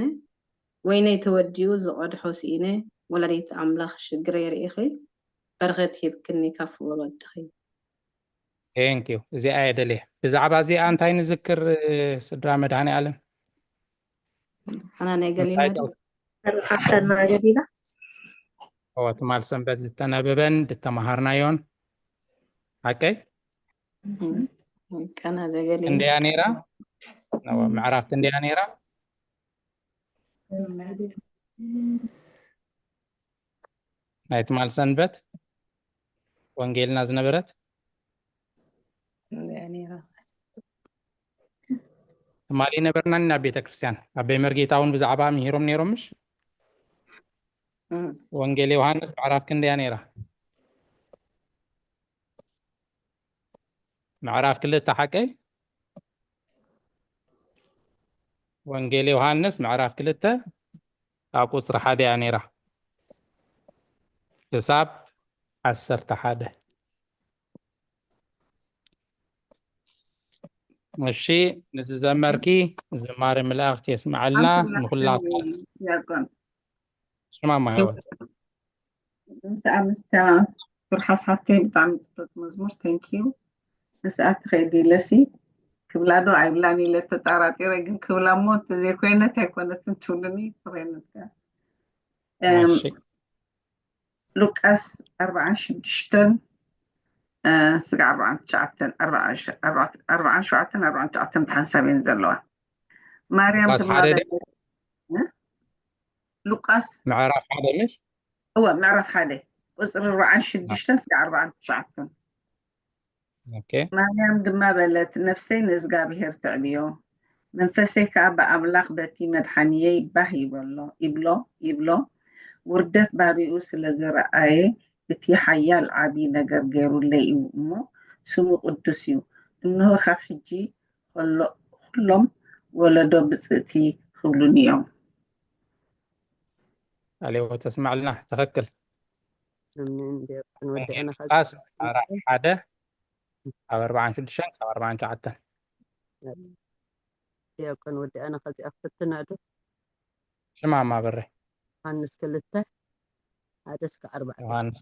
ወይነይ ተወዲኡ፣ ዝቐድሖ ስኢነ፣ ወላዲት ኣምላኽ ሽግረይ ርኢኺ፣ በረኸት ሂብክኒ ከፍ ወለድኺ። Thank you። እዚኣ እየ ደልየ። ብዛዕባ እዚኣ እንታይ ንዝክር? ስድራ መድሃኔ ኣለም ሓና ናይ ገሊና እንታይ ሓፍተና ገሊላ ኦ ትማል ሰንበት ዝተነበበን ዝተማሃርናዮን ሓቀይ ቀና ዘገሊና ክንደያ ነይራ? ምዕራፍ ክንደያ ነይራ? ናይ ትማል ሰንበት ወንጌልና ዝነበረት ትማሊ ነበርና ናብ ቤተ ክርስቲያን ኣበይ መርጌታ እውን ብዛዕባ ምሂሮም ነይሮም ምሽ ወንጌል ዮሃንስ ምዕራፍ ክንደያ ነይራ? ምዕራፍ ክልተ ሓቀይ ወንጌል ዮሃንስ ምዕራፍ ክልተ ካብ ቁፅሪ ሓደ እያ ነይራ ክሳብ ዓሰርተ ሓደ። እሺ፣ ንዝዘመርኪ ዝማሬ መላእክት የስምዓልና። ንኩላትና ያቆን ሽማማ ህይወት ምስ ኣምስታ ሱር ሓስሓብተይ ብጣዕሚ ፅቡቅ መዝሙር። Thank you። ምስኣ ትኸይዲ ኢለሲ ክብላ ዶ ኣይብላን ኢለ ተጣራጢረ፣ ግን ክብላ እሞ እንተዘይኮይነት ኣይኮነትን ትብሉኒ። ተኮይነት እም፣ እሺ። ሉቃስ ኣርባዓን ሽዱሽተን ስጋ ኣርባዓን ትሽዓተን ኣርባዓን ሸውዓተን ኣርባዓን ትሽዓተን ብሓንሳብ እየን ዘለዋ። ማርያም ሉቃስ ድማ ሓደ በለ- እ? ሉቃስ ምዕራፍ ሓደ ምሽ እወ ምዕራፍ ሓደ ቁፅሪ ኣርባዓን ሽዱሽተን ስጋ ኣርባዓን ትሽዓተን ኦኬ ማርያም ድማ በለት፣ ነፍሰይ ንእዝጋብሄር ተዕብዮ፣ መንፈሰይ ከኣ ብኣምላኽ በቲ መድሓንየይ ባህ ይበሎ ይብሎ ይብሎ። ውርደት ባርይኡ ስለ ዝረኣየ፣ እቲ ሓያል ዓቢ ነገር ገይሩለይ እዩ እሞ፣ ስሙ ቅዱስ እዩ። እንሆ፣ ካብ ሕጂ ከሎ ኩሎም ወለዶ ብጽእቲ ክብሉኒ እዮም። ቃለ ሕይወት ተስማዕልና። ትኽክል። ኣሜን። ዲያቆን ወዲኣና ከዚ ሉቃስ ምዕራፍ ሓደ ካብ ኣርባዓን ሽዱሽተን ክሳብ ኣርባዓን ትሽዓተን። ዲያቆን ወዲኣና ከዚኣ ክፍትና ዶ? ሽማማ በረ ዮሃንስ ክልተ ሓደ እስከ ኣርባዕተ። ዮሃንስ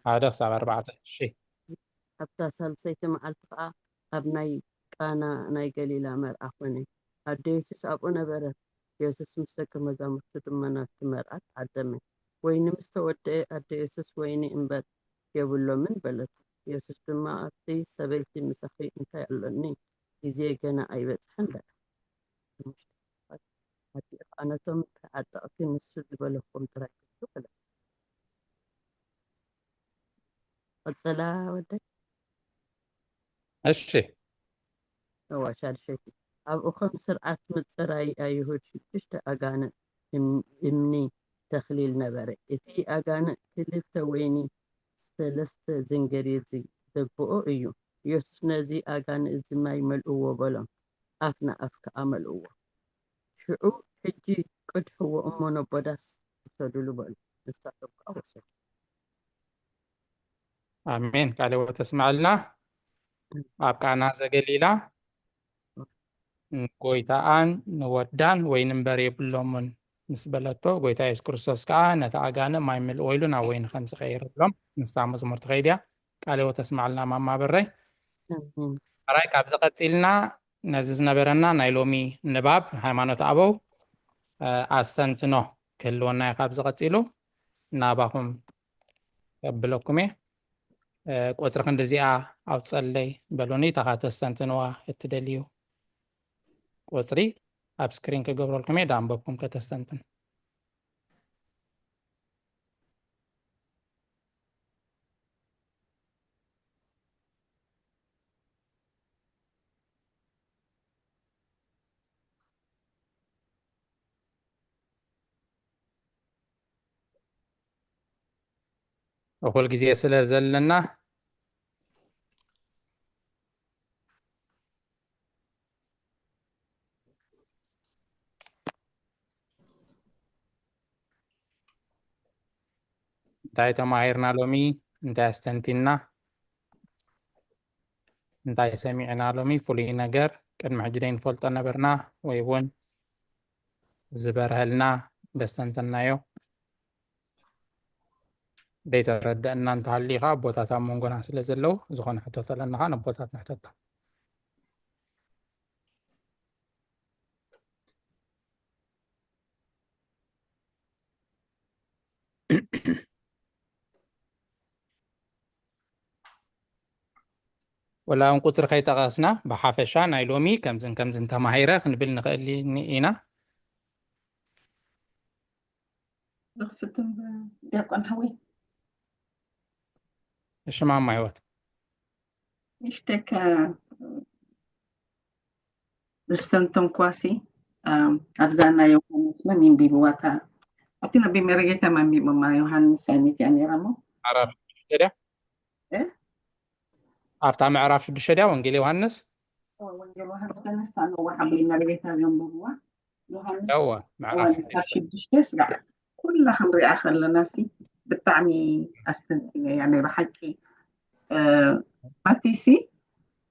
ሓደ ክሳብ ኣርባዕተ። እሺ ኣብታ ሳልሰይቲ መዓልቲ ከኣ ኣብ ናይ ቃና ናይ ገሊላ መርዓ ኾነ። ኣደ የሱስ ኣብኡ ነበረት። የሱስ ምስ ደቀ መዛሙርቱ ድማ ናብቲ መርዓ ተዓደመ። ወይኒ ምስ ተወደአ ኣደ የሱስ ወይኒ እምበር የብሎምን በለቶ። የሱስ ድማ ኣብቲ ሰበይቲ ምሳኺ እንታይ ኣሎኒ? ግዜየ ገና ኣይበጽሐን በላ። ሓሙሽተ ኣዲኡ ከኣ ነቶም ተዓጠቕቲ ንሱ ዝበለኩም ጥራይ ግበሩ በለት። ቀጸላ ወደይ። እሺ እዋ ሻድሸይቲ ኣብኡ ከም ስርዓት ምጽራይ ኣይሁድ ሽዱሽተ ኣጋንንት እም- እምኒ ተኽሊል ነበረ። እቲ ኣጋንንት ክልተ ወይኒ ሰለስተ ዝንገርየ ዝደግብኦ እዩ። የሱስ ነዚ ኣጋንንት እዚ ማይ መልእዎ በሎም። ኣፍ ንኣፍ ከኣ መልእዎ። ሽዑ ሕጂ ቅድሕዎ እሞ ነቦ ዳስ ውሰዱሉ በሉ። ንሳቶም ከኣ ወሰዱ። ኣሜን። ቃለ ሕይወት ተስማዕልና። ኣብ ቃና ዘገሊላ ንጎይታኣን ንወዳን ወይኒ እምበር የብሎምን ምስ በለቶ፣ ጎይታ የሱስ ክርስቶስ ከኣ ነቲ ኣጋንንት ማይ ምልእዎ ኢሉ ናብ ወይኒ ከም ዝቐየረሎም ንሳ መዝሙር ትኸይድ እያ። ቃለ ሕይወት ተስማዕልና ማማ በረይ። ኣሜን። ሕራይ ካብዚ ቀጺልና ነዚ ዝነበረና ናይ ሎሚ ንባብ ሃይማኖት ኣበው ኣስተንትኖ ክህልወና እዩ። ካብዚ ቀጺሉ ናባኹም ከብለኩም እየ። ቁፅሪ ክንዲዚኣ ኣውፀለይ በሉኒ። እታ ከተስተንትንዋ እትደልዩ ቁፅሪ ኣብ ስክሪን ክገብረልኩም እየ። ዳንበብኩም ከተስተንትን እኹል ግዜ ስለ ዘለና እንታይ ተማሂርና ሎሚ? እንታይ ኣስተንቲና? እንታይ ሰሚዕና ሎሚ? ፍሉይ ነገር ቅድሚ ሕጂ ዘይንፈልጦ ነበርና ወይ እውን ዝበርሀልና ደስተንተናዮ? ዘይተረደአና እንተሃልዩ ከዓ ኣቦታት ኣብ መንጎና ስለ ዘለዉ፣ ዝኾነ ሕቶ ተለና ከዓ ንኣቦታት ንሕተቶም። ወላ እውን ቁፅሪ ከይጠቐስና ብሓፈሻ ናይ ሎሚ ከምዝን ከምዝን ተማሂረ ክንብል ንኽእል ኢና። ንኽፍትን ዲያቆን ሓወይ። እሺ ማማ ህይወት። ንሽተካ ዝተንተንኳሲ ኣብዛ ናይ ዮሃንስ መን ይንቢብዋታ ኣብቲ ነቢ መረጌታ መንቢቦማ ዮሃንስ ኣይነት እያ ነይራ እሞ ምዕራፍ ሽዱሽተ ድያ? እ? ኣብታ ምዕራፍ ሽዱሽተ ድያ ወንጌል ዮሃንስ? ወንጌል ዮሃንስ ከነስታ ነዋ ሓበይ መረጌታ ዘንብብዋ ዮሃንስ እወ ምዕራፍ ካብ ሽዱሽተ ስጋዕ ኩላ ክንሪኣ ከለና ሲ ብጣዕሚ ኣስተንቲነያ ናይ ብሓቂ እ፣ ማቲሲ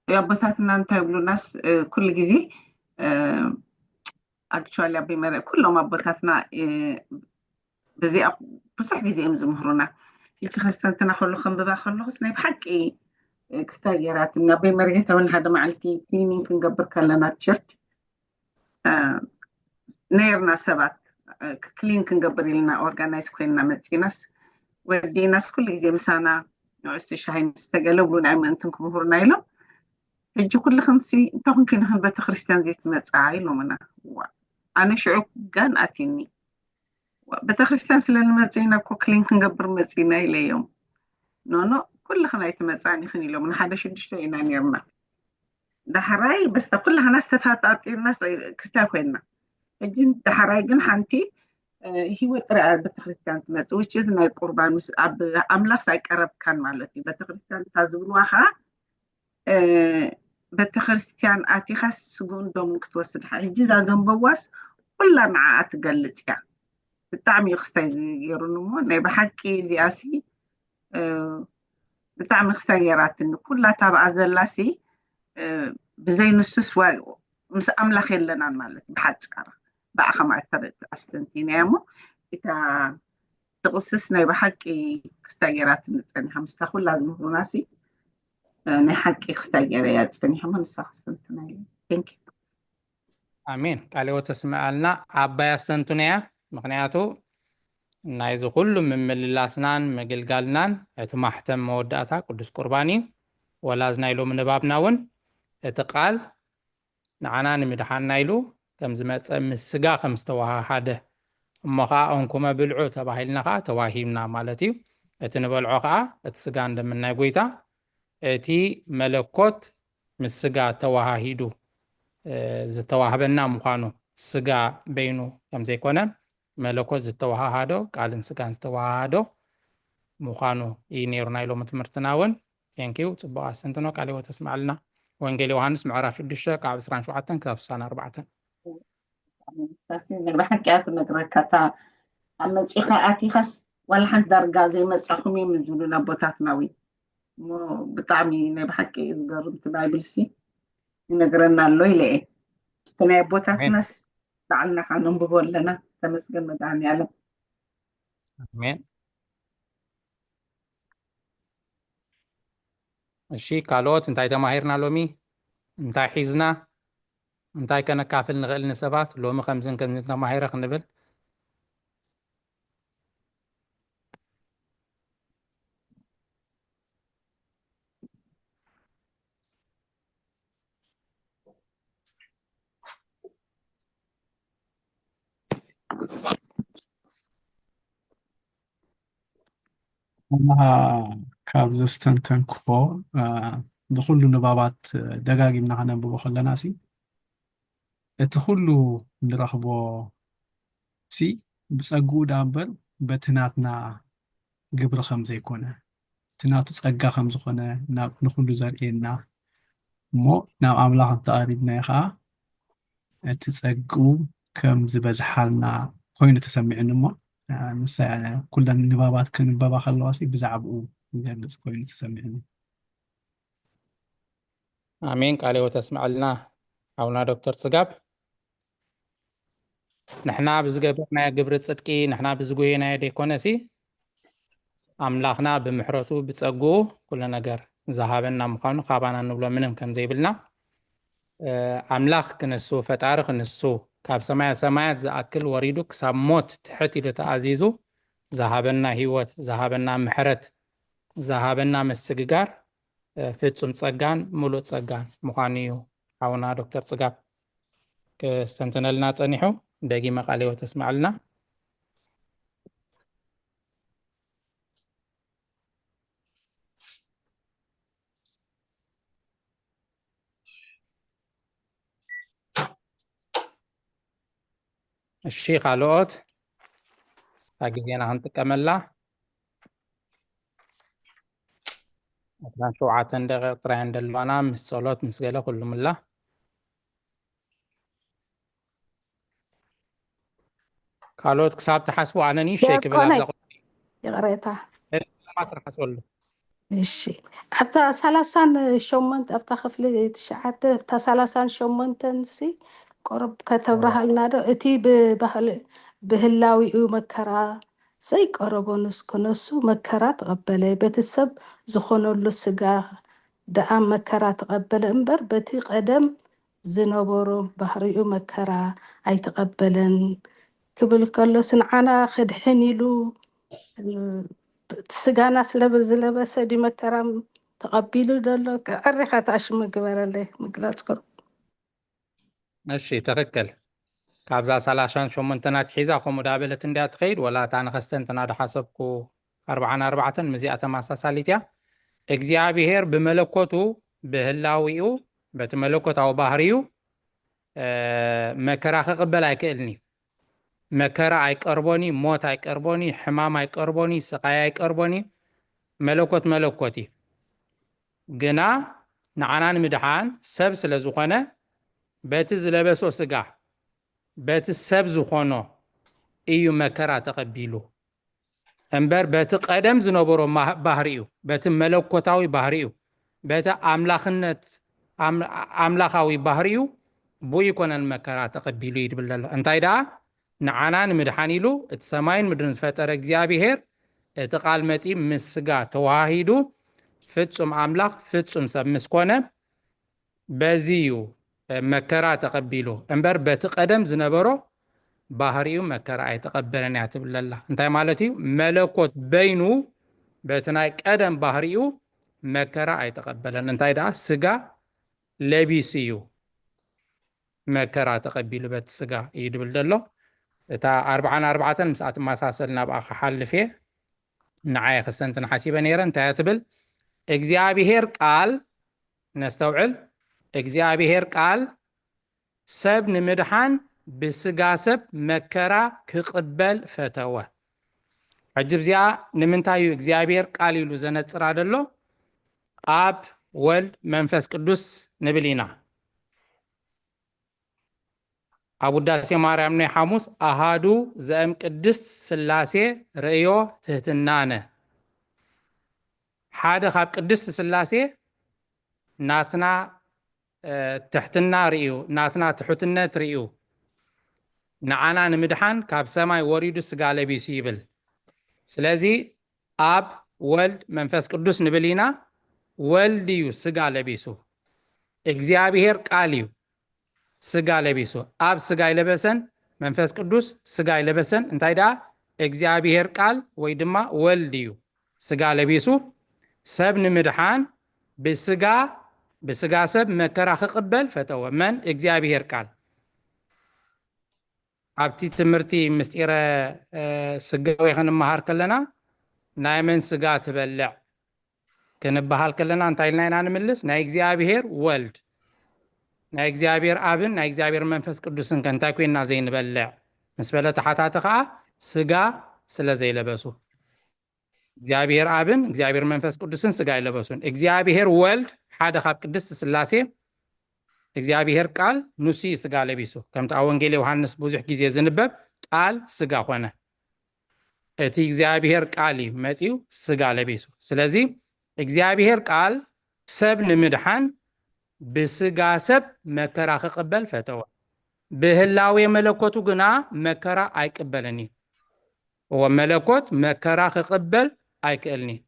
ኣቦታትና እንታይ ይብሉናስ እ፣ ኩሉ ግዜ ኣክቹዋሊ ኣበይ መረ ኩሎም ኣቦታትና እ፣ ብዚኣ ብዙሕ ግዜ እዮም ዝምህሩና። እቲ ከስተንትና ከሎ ከንብባ ከለኹስ ናይ ብሓቂ እ፣ ክስታይ ገይራትኒ ኣበይ መርጌታ እውን ሓደ መዓልቲ ክሊኒንግ ክንገብር ከለና ቸርች ነይርና ሰባት ክሊን ክንገብር ኢልና ኦርጋናይዝ ኮይንና መፂናስ ወዲናስ ኩሉ ግዜ ምሳና ንዕስቲ ሻሂ ምስ ተገለብሉ ናይ ምእንትን ክምህሩና ኢሎም ሕጂ ኩልኽንሲ እንተኹንኪ ንኽን ቤተክርስትያን ዘይትመፃ ኢሎምና። ዋ፣ ኣነ ሽዑ ጋን ኣትኒ። ዋ፣ ቤተክርስትያን ስለ ንመፅእ ኢና እኮ ክሊን ክንገብር መፂና ኢለዮም። ኖኖ ኩልኽን ኣይትመፃን ኢኽን ኢሎም ንሓደ ሽዱሽተ ኢና ነርና። ዳሕራይ በስተ ኩላህና ዝተፋጣጢርና ክስታይ ኮይንና ሕጂ ዳሕራይ ግን ሓንቲ እ፣ ህይወት ጥራይ ኣብ ቤተክርስትያን ትመፅእ ውጭት ናይ ቁርባን ምስ ኣብ ኣምላኽ ኣይቀረብካን ማለት እዩ። ቤተክርስትያን እታ ዝብልዋ ከዓ እ፣ ቤተክርስትያን ኣቲኻስ ስጉን ደሙን ክትወስድ ሓ- ሕጂ እዛ ዘንበዋስ ኩላ ንዓኣ ትገልፅ እያ። ብጣዕሚ እዩ ክስታይ ገይሩኒ እሞ ናይ ብሓቂ እዚኣሲ እ፣ ብጣዕሚ ክስታይ ገይራትኒ። ኩላ ታብኣ ዘላሲ እ፣ ብዘይ ንሱስ ዋ- ምስ ኣምላኽ የለናን ማለት ብሓፃር ብኣኸም ኣስተንቲናያ እሞ እታ ጥቕስስ ናይ ብሓቂ ክስታይ ገይራትኒ ፀኒሓ ምስታ ኩላ ዝምህሩናሲ እ፣ ናይ ሓቂ ክስታይ ገይረያ ፀኒሐ እሞ ንሳ ክስተንትና እዩ። Thank you። ኣሜን። ቃለ ሕይወት ተስምዐልና። ዓባይ ኣስተንትኖ እያ። ምኽንያቱ ናይዚ ኩሉ ምምልላስናን ምግልጋልናን እቲ ማሕተም መወዳእታ ቅዱስ ቁርባን እዩ። ወላ እዚ ናይ ሎሚ ንባብና እውን እቲ ቃል ንዓና ንምድሓንና ኢሉ ከም ዝመፀ ምስ ስጋ ከም ዝተወሃሃደ እሞ ከዓ እንኩመ ብልዑ ተባሂልና ከዓ ተዋሂብና ማለት እዩ። እቲ ንበልዖ ከዓ እቲ ስጋ እንደምን ናይ ጎይታ እቲ መለኮት ምስ ስጋ ተዋሃሂዱ ዝተዋህበና ምዃኑ ስጋ በይኑ ከም ዘይኮነ መለኮት ዝተዋሃሃዶ ቃልን ስጋን ዝተዋሃሃዶ ምዃኑ እዩ ነይሩ ናይ ሎሚ ትምህርትና እውን። ቴንኪው ጽቡቕ ኣስተንትኖ ቃለ ሕይወት ተስማዕልና። ወንጌል ዮሃንስ ምዕራፍ ሽዱሽተ ካብ ዕስራን ሸውዓተን ክሳብ ስሳን ኣርባዕተን። ንሳሲ ናይ ብሓቂ እያ ትነግረካ እታ ኣብ መጺኻ ኣቲኻስ ዋላ ሓንቲ ዳርጋ ዘይመጻኹም እዮም ዝብሉ ኣቦታትና ወይ እሞ ብጣዕሚ ናይ ብሓቂ እዩ ዝገርም እቲ ባይብል ሲ ይነግረና ኣሎ ኢለ እየ ምስቲ ናይ ኣቦታትናስ ባዕልና ከዓ ነንብቦ ኣለና ተመስገን መድሃኒ ኣለም ኣሜን እሺ ካልኦት እንታይ ተማሂርና ሎሚ እንታይ ሒዝና እንታይ ከነካፍል ንኽእል ንሰባት ሎሚ ከምዝን ከምዝን ተማሂረ ክንብል ካብ ዘስተንተንክፎ ንኩሉ ንባባት ደጋጊምና ከነንብቦ ከለና ሲ እቲ ኩሉ ንረኽቦ ሲ ብጸግኡ ዳ እምበር በቲ ናትና ግብሪ ከም ዘይኮነ እቲ ናቱ ጸጋ ከም ዝኾነ ናብ ንኹሉ ዘርእየና እሞ ናብ ኣምላኽ እንተቐሪብናዮ ኸዓ እቲ ጸግኡ ከም ዝበዝሓልና ኮይኑ ተሰሚዕኒ እሞ ንሳ ኩለን ንባባት ክንበባ ከለዋ ሲ ብዛዕባኡ ዝገልጽ ኮይኑ ተሰሚዕኒ ኣሜን ቃለ ሕይወት ኣስምዐልና ሓውና ዶክተር ጽጋብ ንሕና ብዝገበርናዮ ግብሪ ጽድቂ ንሕና ብዝጎየናዮ ደይኮነ ሲ ኣምላኽና ብምሕረቱ ብጸግኡ ኩሉ ነገር ዝሃበና ምዃኑ ካባና ንብሎ ምንም ከም ዘይብልና፣ እ፣ ኣምላኽ ክንሱ፣ ፈጣሪ ክንሱ፣ ካብ ሰማያ ሰማያት ዝኣክል ወሪዱ ክሳብ ሞት ትሕት ኢሉ ተኣዚዙ ዝሃበና ህይወት፣ ዝሃበና ምሕረት፣ ዝሃበና ምስግጋር፣ እ፣ ፍጹም ጸጋን ምሉእ ጸጋን ምዃኑ እዩ ሓውና ዶክተር ጽጋብ ክስተንትነልና ጸኒሑ። ደጊመ ቃለ ሕይወት ተስምዓልና። እሺ፣ ካልኦት እታ ግዜና ክንጥቀመላ። ዕስራን ሸውዓተን ደቂቕ ጥራይ እንደለዋና ምስ ጸሎት ምስ ገለ ኩሉ ምላ። ካልኦት ክሳብ ትሓስቡ ኣነ ንእሽተይ ክብል ኣብዛ ቁ- ይቕሬታ። እሺ፣ እማ ትርሓሰሉ። እሺ፣ ኣብታ ሰላሳን ሸሞንተ፣ ኣብታ ክፍሊ ትሽዓተ፣ ኣብታ ሰላሳን ሸሞንተን ሲ ቁሩብ ከተብርሃልና ዶ? እቲ ብባህል-፣ ብህላዊኡ መከራ ዘይቀረቦ ንስ-፣ ክነሱ መከራ ተቐበለ። በቲ ሰብ ዝኾነሉ ስጋ ደኣ መከራ ተቐበለ እምበር፣ በቲ ቀደም ዝነበሮ ባህሪኡ መከራ ኣይተቐበለን ክብል ከሎስ፣ ንዓና ክድሕን ኢሉ፣ እ፣ እቲ ስጋና ስለ ዝለበሰ ድዩ መከራ ተቐቢሉ ዘሎ? ኣዕሪኻ ትኣሽሙ ግበረለይ፣ ምግላጽ ቅሩብ። እሺ፣ ትኽክል። ካብዛ ሰላሳን ሸሞንተን ኣትሒዛ ከምኡ ዳበለት እንድያ ትኸይድ፣ ወላ እታ ንኸስተንትና ዳሓሰብኩ ኣርብዓን ኣርባዕተን ምስዚኣ ተመሳሳሊት እያ። እግዚኣብሄር ብመለኮቱ፣ ብህላዊኡ፣ በቲ መለኮታዊ ባህሪኡ፣ እ፣ መከራ ክቕበል ኣይክእልን እዩ። መከራ ኣይቀርቦን እዩ፣ ሞት ኣይቀርቦን እዩ፣ ሕማም ኣይቀርቦን እዩ፣ ስቓይ ኣይቀርቦን እዩ። መለኮት መለኮት እዩ። ግና ንዓና ንምድሓን ሰብ ስለ ዝኾነ፣ በቲ ዝለበሶ ስጋ፣ በቲ ሰብ ዝኾኖ እዩ መከራ ተቐቢሉ እምበር፣ በቲ ቀደም ዝነበሮ ማ-፣ ባህሪኡ፣ በቲ መለኮታዊ ባህሪኡ፣ በቲ ኣምላኽነት፣ ኣም-፣ ኣምላኻዊ ባህሪኡ ብኡ ይኮነን መከራ ተቐቢሉ እዩ ድብል ዘሎ። እንታይ ደኣ፣ ንዓና ንምድሓን ኢሉ እቲ ሰማይን ምድርን ዝፈጠረ እግዚኣብሄር፣ እቲ ቃል መጺኡ ምስ ስጋ ተዋሃሂዱ፣ ፍጹም ኣምላኽ ፍጹም ሰብ ምስ ኮነ፣ በዚ እዩ፣ እ፣ መከራ ተቐቢሉ እምበር፣ በቲ ቀደም ዝነበሮ ባህሪኡ መከራ ኣይተቐበለን እያ ትብል ዘላ። እንታይ ማለት እዩ? መለኮት በይኑ በቲ ናይ ቀደም ባህሪኡ መከራ ኣይተቐበለን። እንታይ ደኣ፣ ስጋ ለቢሱ እዩ መከራ ተቐቢሉ፣ በቲ ስጋ እዩ ድብል ዘሎ። እታ ኣርብዓን ኣርባዕተን ምስኣ ትመሳሰል፣ ናብኣ ክሓልፍ እየ። ንዓየ ክስተንትን ሓሲበ ነይረ። እንታይ እያ ትብል? እግዚኣብሄር ቃል፣ ነስተውዕል፣ እግዚኣብሄር ቃል ሰብ ንምድሓን ብስጋ ሰብ መከራ ክቕበል ፈተወ። ሕጂ እዚኣ ንምንታይ እዩ እግዚኣብሄር ቃል ኢሉ ዘነጽራ ዘሎ? ኣብ ወልድ መንፈስ ቅዱስ ንብል ኢና። ኣብ ውዳሴ ማርያም ናይ ሓሙስ ኣሃዱ ዘእም ቅድስት ስላሴ ርእዮ ትህትናነ። ሓደ ካብ ቅድስት ስላሴ ናትና፣ እ፣ ትሕትና ርእዩ፣ ናትና ትሑትነት ርእዩ፣ ንዓና ንምድሓን ካብ ሰማይ ወሪዱ ስጋ ለቢሱ ይብል። ስለዚ ኣብ ወልድ መንፈስ ቅዱስ ንብል ኢና። ወልድ እዩ ስጋ ለቢሱ። እግዚኣብሄር ቃል እዩ ስጋ ለቢሱ። ኣብ ስጋ ኣይለበሰን፣ መንፈስ ቅዱስ ስጋ ኣይለበሰን። እንታይ ደኣ፣ እግዚኣብሄር ቃል ወይ ድማ ወልድ እዩ ስጋ ለቢሱ። ሰብ ንምድሓን ብስጋ፣ ብስጋ ሰብ መከራ ክቕበል ፈተወ። መን? እግዚኣብሄር ቃል። ኣብቲ ትምህርቲ ምስጢረ፣ እ፣ ስጋዌ ክንመሃር ከለና፣ ናይ መን ስጋ ትበልዕ ክንበሃል ከለና እንታይ ኢልና ኢና ንምልስ? ናይ እግዚኣብሄር ወልድ፣ ናይ እግዚኣብሄር ኣብን ናይ እግዚኣብሄር መንፈስ ቅዱስን ከ እንታይ ኮይንና ዘይንበልዕ? ምስ በለ ተሓታቲ ከኣ፣ ስጋ ስለ ዘይለበሱ። እግዚኣብሄር ኣብን እግዚኣብሄር መንፈስ ቅዱስን ስጋ ኣይለበሱን። እግዚኣብሄር ወልድ ሓደ ካብ ቅድስት ስላሴ፣ እግዚኣብሄር ቃል ንሱ እዩ ስጋ ለቢሱ። ከምቲ ኣብ ወንጌል ዮሃንስ ብዙሕ ግዜ ዝንበብ፣ ቃል ስጋ ኾነ። እቲ እግዚኣብሄር ቃል እዩ መጺኡ ስጋ ለቢሱ። ስለዚ እግዚኣብሄር ቃል ሰብ ንምድሓን ብስጋ ሰብ መከራ ክቕበል ፈተወ። ብህላዌ መለኮቱ ግና መከራ ኣይቅበልን እዩ። እወ፣ መለኮት መከራ ክቕበል ኣይክእልን'ዩ።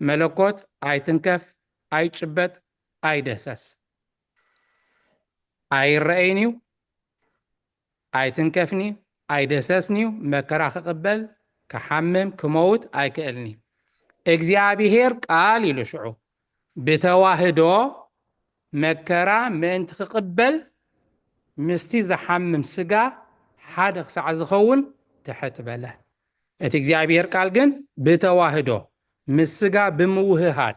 መለኮት ኣይትንከፍ፣ ኣይጭበጥ፣ ኣይደህሰስ። ኣይረኣይን'ዩ፣ ኣይትንከፍን'ዩ፣ ኣይደህሰስን'ዩ፣ መከራ ክቕበል፣ ክሓምም፣ ክመውት ኣይክእልን'ዩ። እግዚኣብሄር ቃል ኢሉ ሽዑ ብተዋህዶ መከራ ምእንቲ ክቕበል ምስቲ ዝሓምም ስጋ ሓደ ክሳዕ ዝኸውን ትሕት በለ። እቲ እግዚኣብሄር ቃል ግን ብተዋህዶ ምስ ስጋ ብምውህሃድ፣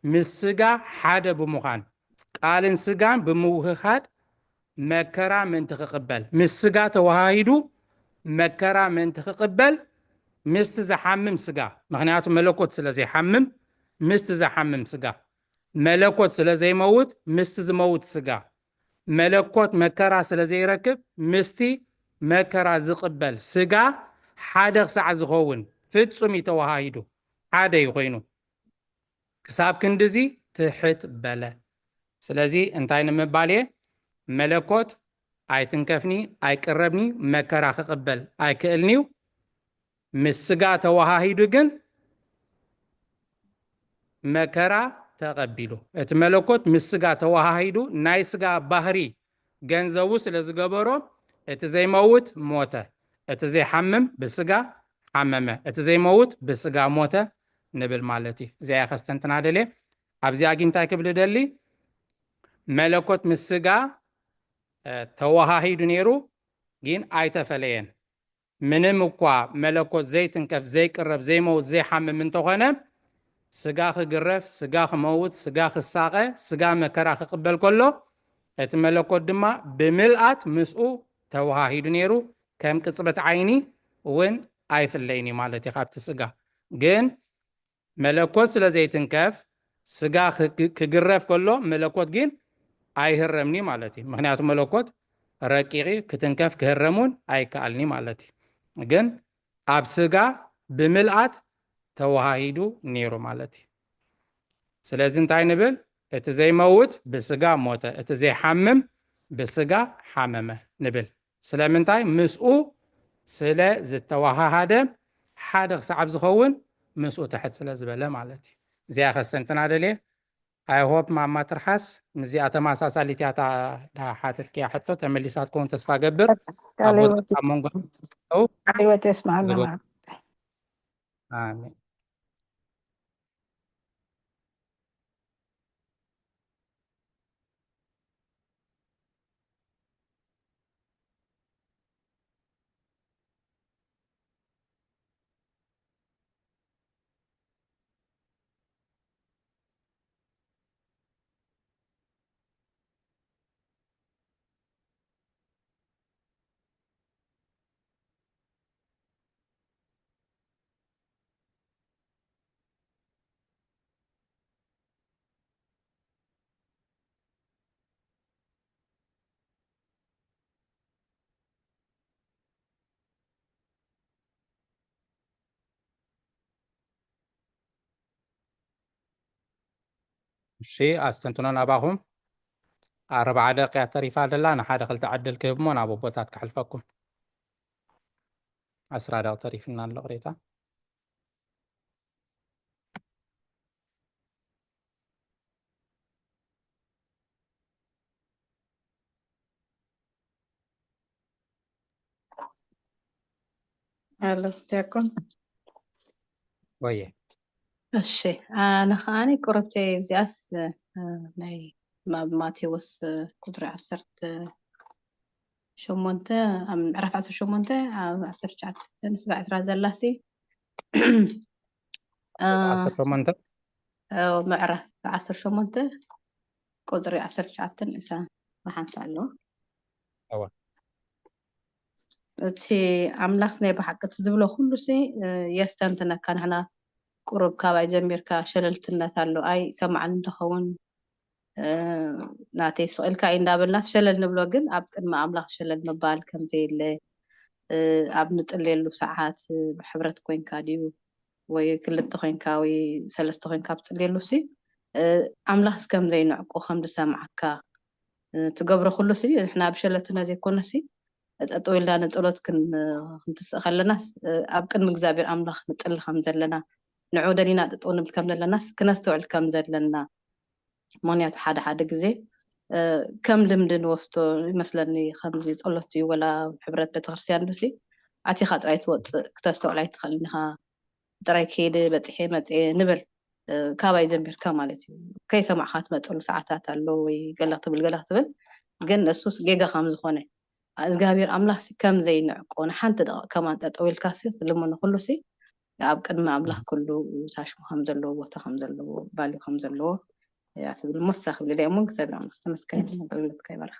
ምስ ስጋ ሓደ ብምዃን፣ ቃልን ስጋን ብምውህሃድ መከራ ምእንቲ ክቕበል፣ ምስ ስጋ ተወሃሂዱ መከራ ምእንቲ ክቕበል፣ ምስቲ ዝሓምም ስጋ፣ ምኽንያቱ መለኮት ስለ ዘይሓምም፣ ምስቲ ዝሓምም ስጋ፣ መለኮት ስለ ዘይመውት፣ ምስቲ ዝመውት ስጋ፣ መለኮት መከራ ስለ ዘይረክብ፣ ምስቲ መከራ ዝቕበል ስጋ ሓደ ክሳዕ ዝኸውን ፍጹም እዩ ተወሃሂዱ፣ ሓደ እዩ ኮይኑ። ክሳብ ክንድዚ ትሕት በለ። ስለዚ እንታይ ንምባል እየ? መለኮት ኣይትንከፍኒ፣ ኣይቅረብኒ፣ መከራ ክቕበል ኣይክእልን'ዩ። ምስ ስጋ ተወሃሂዱ ግን መከራ ተቐቢሉ። እቲ መለኮት ምስ ስጋ ተወሃሂዱ ናይ ስጋ ባህሪ ገንዘቡ ስለ ዝገበሮ፣ እቲ ዘይመውት ሞተ፣ እቲ ዘይሓምም ብስጋ ሓመመ፣ እቲ ዘይመውት ብስጋ ሞተ ንብል ማለት እዩ። እዚኣ እየ ከስተንትና ደልየ። ኣብዚኣ ግን እንታይ ክብል ደሊ? መለኮት ምስ ስጋ፣ እ፣ ተወሃሂዱ ነይሩ፣ ግን ኣይተፈለየን። ምንም እኳ መለኮት ዘይትንከፍ፣ ዘይቅረብ፣ ዘይመውት፣ ዘይሓምም እንተኾነ፣ ስጋ ክግረፍ፣ ስጋ ክመውት፣ ስጋ ክሳቐ፣ ስጋ መከራ ክቕበል ከሎ፣ እቲ መለኮት ድማ ብምልኣት ምስኡ ተወሃሂዱ ነይሩ፣ ከም ቅጽበት ዓይኒ እውን ኣይፍለይን እዩ ማለት እዩ ካብቲ ስጋ። ግን መለኮት ስለ ዘይትንከፍ፣ ስጋ ክግ-፣ ክግረፍ ከሎ፣ መለኮት ግን ኣይህረምኒ ማለት እዩ። ምኽንያቱ መለኮት ረቂቕ እዩ፣ ክትንከፍ ክህረም እውን ኣይከኣልኒ ማለት እዩ። ግን ኣብ ስጋ ብምልኣት ተወሃሂዱ ነይሩ ማለት እዩ። ስለዚ እንታይ ንብል? እቲ ዘይመውት ብስጋ ሞተ፣ እቲ ዘይሓምም ብስጋ ሓመመ ንብል። ስለምንታይ? ምስኡ ስለ ዝተወሃሃደ፣ ሓደ ክሳዕ ዝኸውን ምስኡ ትሕት ስለ ዝበለ ማለት እዩ። እዚኣ ከስተንትና ደልየ። I hope ማማ ትርሓስ ምስዚኣ ተመሳሳሊት እያ እታ ሓተትክያ ሕቶ ተመሊሳ ትከውን ተስፋ ገብር። ቃለ ኣብ ቦታ ህይወት ኣብ መንጎ ቃለ ህይወት የስምዓልና ዝጎ-፣ መምህር። ኣሜን። እሺ፣ ኣስተንትኖ ናባኹም። ኣርብዓ ደቂቃ ተሪፋ ደላ፣ ንሓደ ክልተ ዕድል ክህብ እሞ ናብ ኣቦታት ከሕልፈኩም። ዓስራ ደቂቃ ተሪፍና ኣሎ ቅሬታ። ኣሎ ዲያቆን። ወየ። እሺ፣ ኣነ ከዓኒ ቁርብተይ እዚኣስ፣ እ፣ ናይ ኣብ ማቴዎስ፣ እ፣ ቁጽሪ ዓሰርተ ሸሞንተ፣ ኣብ ምዕራፍ ዓሰርተ ሸሞንተ፣ ኣብ ዓሰርተ ትሽዓተ ንስጋ ዕስራ ዘላሲ፣ እ፣ ዓሰርተ ሸሞንተ? እ፣ ምዕራፍ ዓሰርተ ሸሞንተ ቁጽሪ ዓሰርተ ትሽዓተ ንእሳ ብሓንሳ ኣለዋ። እወ። እቲ ኣምላኽ ናይ ብሓቂ እቲ ዝብሎ ኩሉ ሲ፣ እ፣ የስተንትነካ። ንሕና ቁሩብ ካባይ ጀሚርካ ሸለልትነት ኣሎ። ኣይ ሰማዕን እንተኸውን፣ እ፣ ናተይ ስቕ ኢልካ እዩ እንዳበልና ሸለል ንብሎ፣ ግን ኣብ ቅድሚ ኣምላኽ ሸለል ምባል ከም ዘየለ፣ እ፣ ኣብ ንጽልየሉ ሰዓት፣ እ፣ ብሕብረት ኮይንካ ድዩ ወይ ክልተ ኮይንካ ወይ ሰለስተ ኮይንካ ኣብ ትጽልየሉ ሲ፣ እ፣ ኣምላኽ ከም ዘይንዕቁ ከም ዝሰምዓካ፣ እ፣ ትገብሮ ኩሉ ሲ ንሕና ብሸለልትነት ዘይኮነ ሲ፣ ጠጠው ኢልና ንጸሎት ክን-፣ ክንትስእ ከለናስ፣ እ፣ ኣብ ቅድሚ እግዚኣብሔር ኣምላኽ ንጽሊ ከም ዘለና፣ ንዑ ደሊና ጥጥው ንብል ከም ዘለናስ ክነስተውዕል ከም ዘለና። ምኽንያቱ ሓደ ሓደ ግዜ ከም ልምዲ ንወስዶ ይመስለኒ። ከምዚ ጸሎት እዩ ወላ ሕብረት ቤተክርስትያን ዱሲ ኣቲኻ ጥራይ ትወፅእ ክተስተውዕል ኣይትኽእልን ኢኻ። ጥራይ ከይደ በፂሐ መፅኤ ንብል። ካባይ ጀሚርካ ማለት እዩ። ከይሰማዕካ ትመፀሉ ሰዓታት ኣሎ ወይ ገለ ክትብል ገለ ክትብል፣ ግን እሱስ ጌጋ ከም ዝኾነ እግዚኣብሔር ኣምላኽ ሲ ከም ዘይንዕቆ ንሓንቲ ደቂቕ ከማን ጠጠው ኢልካ ሲ ትልምኖ ኩሉ ሲ ኣብ ቅድሚ ኣምላኽ ኩሉ ታሽሙ ከም ዘለዎ ቦታ ከም ዘለዎ ባልዩ ከም ዘለዎ እያ ትብል። ሞሳ ክብል ኢለ እሞ እግዚኣብሔር ኣምላኽ ዝተመስገነ ኣገልግሎትካ ይባርክ።